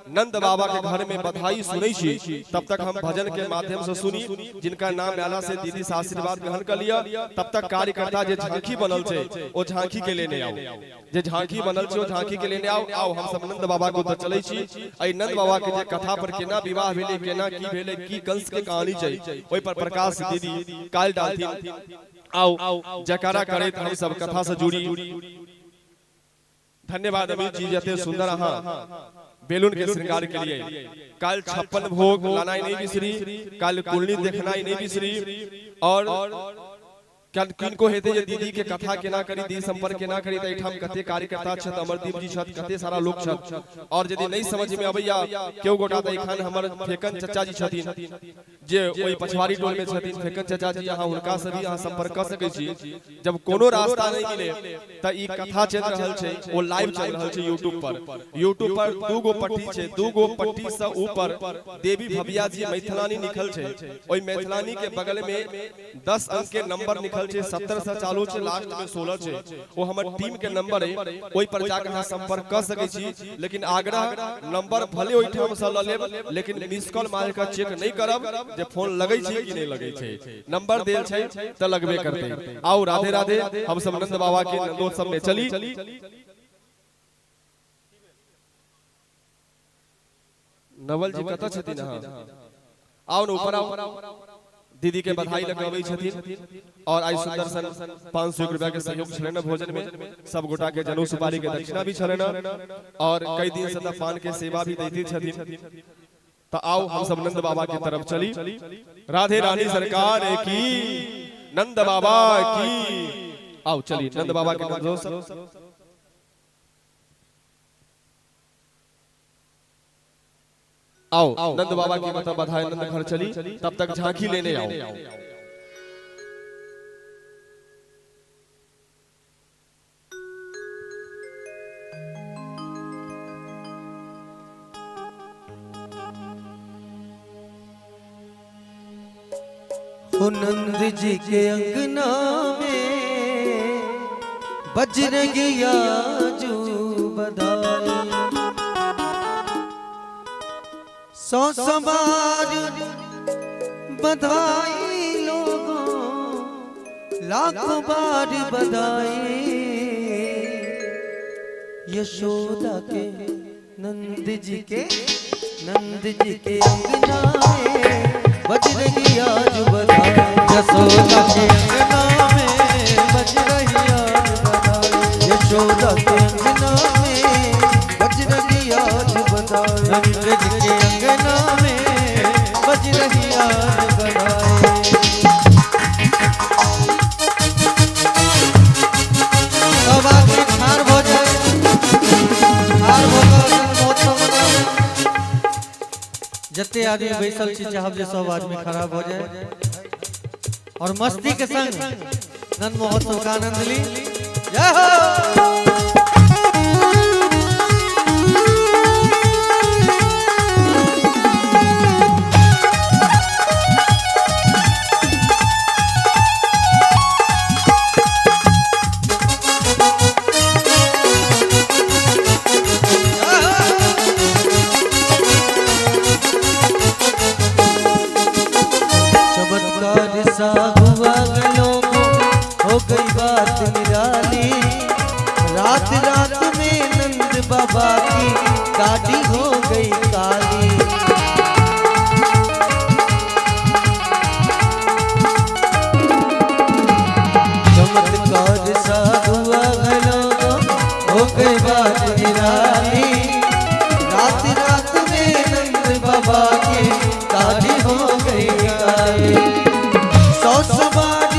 नंद बाबा के घर में बधाई सुनै छी तब तक हम भजन के माध्यम से सुनी, जिनका नाम आला से दीदी से आशीर्वाद ग्रहण कर लिया। तब तक कार्यकर्ता जे झांकी बनल छै ओ झांकी के लेने आओ, जे झांकी बनल छै ओ झांकी के लेने आओ। आओ हम सब नंद बाबा के उधर चलै छी। एहि नंद बाबा के जे कथा पर केना विवाह भेलै, केना की भेलै, की कंस के कहानी छै, ओहि पर प्रकाश दीदी काल्हि डालथिन। आओ जयकारा करैत हम सब कथा से जुड़ी। धन्यवाद अमित जी, जते सुंदर अहाँ बेलून के श्रृंगार के लिए। काल 56 भोग लानाई नहीं बिसरी, काल कुंडली देखनाई नहीं बिसरी, और किनको हेतै जे दीदी के कथा केना करी, दीदी संपर्क केना करी, त एहिठाम कते कार्यकर्ता छथि, अमरदीप जी छथि, कते सारा लोक छथि। और यदि नहीं समझ में अबैया केओ गोटा, त एखन हमर फेकन चचा जी छथिन जे ओहि पछवारी टोल में छथिन, फेकन चचा जी, अहाँ हुनका से भी अहाँ संपर्क कर सकै छी। जब कोनो रास्ता नहीं मिले त ई कथा चलि रहल छै, ओ लाइव चलि रहल छै यूट्यूब पर। यूट्यूब पर दू गो पट्टी छै, दू गो पट्टी से ऊपर देवी भविया जी मैथिलानी लिखल छै, ओहि मैथिलानी के बगल में 10 अंक के नंबर लिखल छै, 70 से चालू छै, लास्ट में 16 छै, ओ हमर टीम के नंबर है, ओहि पर जाकर अहाँ संपर्क कर सकै छी। लेकिन आग्रह, नंबर भले ओहिठाम से ल लेब, लेकिन मिस कॉल मारि के चेक नहीं करब जे फोन लगै छै कि नहीं लगै छै। नंबर देल छै त लगबे करतै। आओ राधे राधे, हम सब नंद बाबा के नंदोत्सव में चली। नवल जी कतऽ छथिन अहाँ? आओ न ऊपर आओ। दीदी के बधाई लगबै छथिन और आई सुंदर सन 500 रुपया के सहयोग छलनि भोजन में, सब गोटा के जनऊ सुपारी के दक्षिणा भी छलनि और कई दिन से त पान के सेवा भी दैते छथिन। तो आओ हम सब नंद बाबा की तरफ चली। राधे रानी सरकार की, नंद बाबा की। आओ चली नंद बाबा के नंदोत्सव। आओ नंद बाबा की मतलब बधाई नंद घर चली, तब तक झांकी लेने आओ। हो नंद जी के अंगना में बजरंगिया जू बधाई, सौ सवार बधाई लोगों, लाखों बार बधाई। यशोदा के नंद जी के, नंद जी के अंगना में बजरंगिया जू बधाई। यशोदा के अंगना में बजरंगिया जू बधाई, यशोदा के अंगना में बजरंगिया जू बधाई, नंद जी के अंगना में बजरंगिया जू बधाई। सब आदमी ठाड़ भ जाए, ठाड़ भ के महोत्सव मनावे। जते आदमी बैसल छी चाहब जे सब आदमी खड़ा भ जाए और मस्ती के संग नंद महोत्सव का आनंद ली। जय हो। चमत्कार सा हुआ गलों को, हो गई बात निराली। रात रात में नंद बाबा की गाड़ी हो गई काली। चमत्कार सा हुआ गलों को, हो गई बात निराली। रात रात में नंद बाबा की गाड़ी हो गई काली। सौ सवार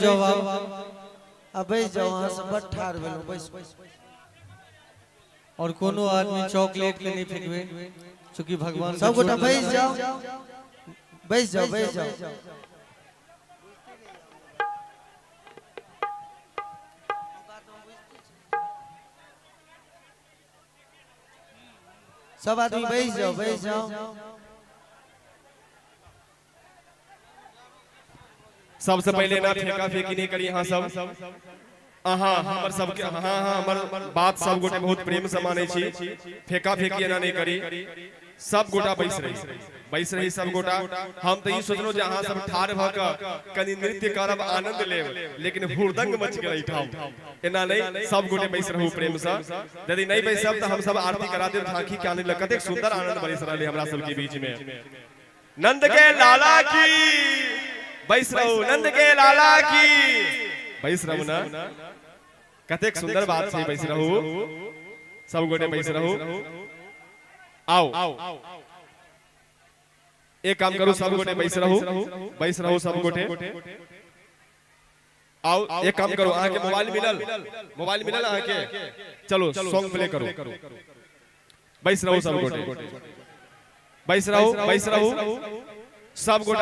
जाओ आब। आ बैस जाओ, अहाँ सब बड ठाढ़ भेलहुँ, बैस। और कोनो आदमी चॉकलेट के नहीं फेंकबे, चूंकि भगवान के सब गोटा छोट बैस जाओ, बैस जाओ, बैस जाओ। सब आदमी बैस जाओ, बैस जाओ। सबसे पहले ना फेंका फेंकी नहीं करी अहाँ सब। अहाँ हमर सबके, हाँ हाँ, हमर बात सब गोटे बहुत प्रेम से मानै छी। फेंका फेंकी एना नहीं करी। सब गोटा बैस रही, बैस रही सब गोटा। हम तऽ ई सोचलहुँ जे अहाँ सब ठाढ़ भऽ कऽ कनि नृत्य करब, आनंद लेब, लेकिन हुड़दंग मच गेल एहिठाम। एना नहीं, सब गोटे बैस रहू प्रेम से। यदि नहीं बैसब तऽ हम सब आरती करा देब, झांकी के आनंद। कतेक सुंदर आनंद बरस रहल है हमरा सबके बीच में। नंद के लाला की बैस रहू, नंद के लाला की बैस रहू ना। कतेक सुंदर बात छै, बैस रहू सब गोटे, बैस रहू। आओ एक काम करू, सब गोटे बैस रहू, बैस रहू सब गोटे। आओ एक काम करू, अहाँ के मोबाइल मिलल? मोबाइल मिलल अहाँ के? चलो सॉन्ग प्ले करू। बैस रहू सब गोटे, बैस रहू, बैस रहू सब गोटा।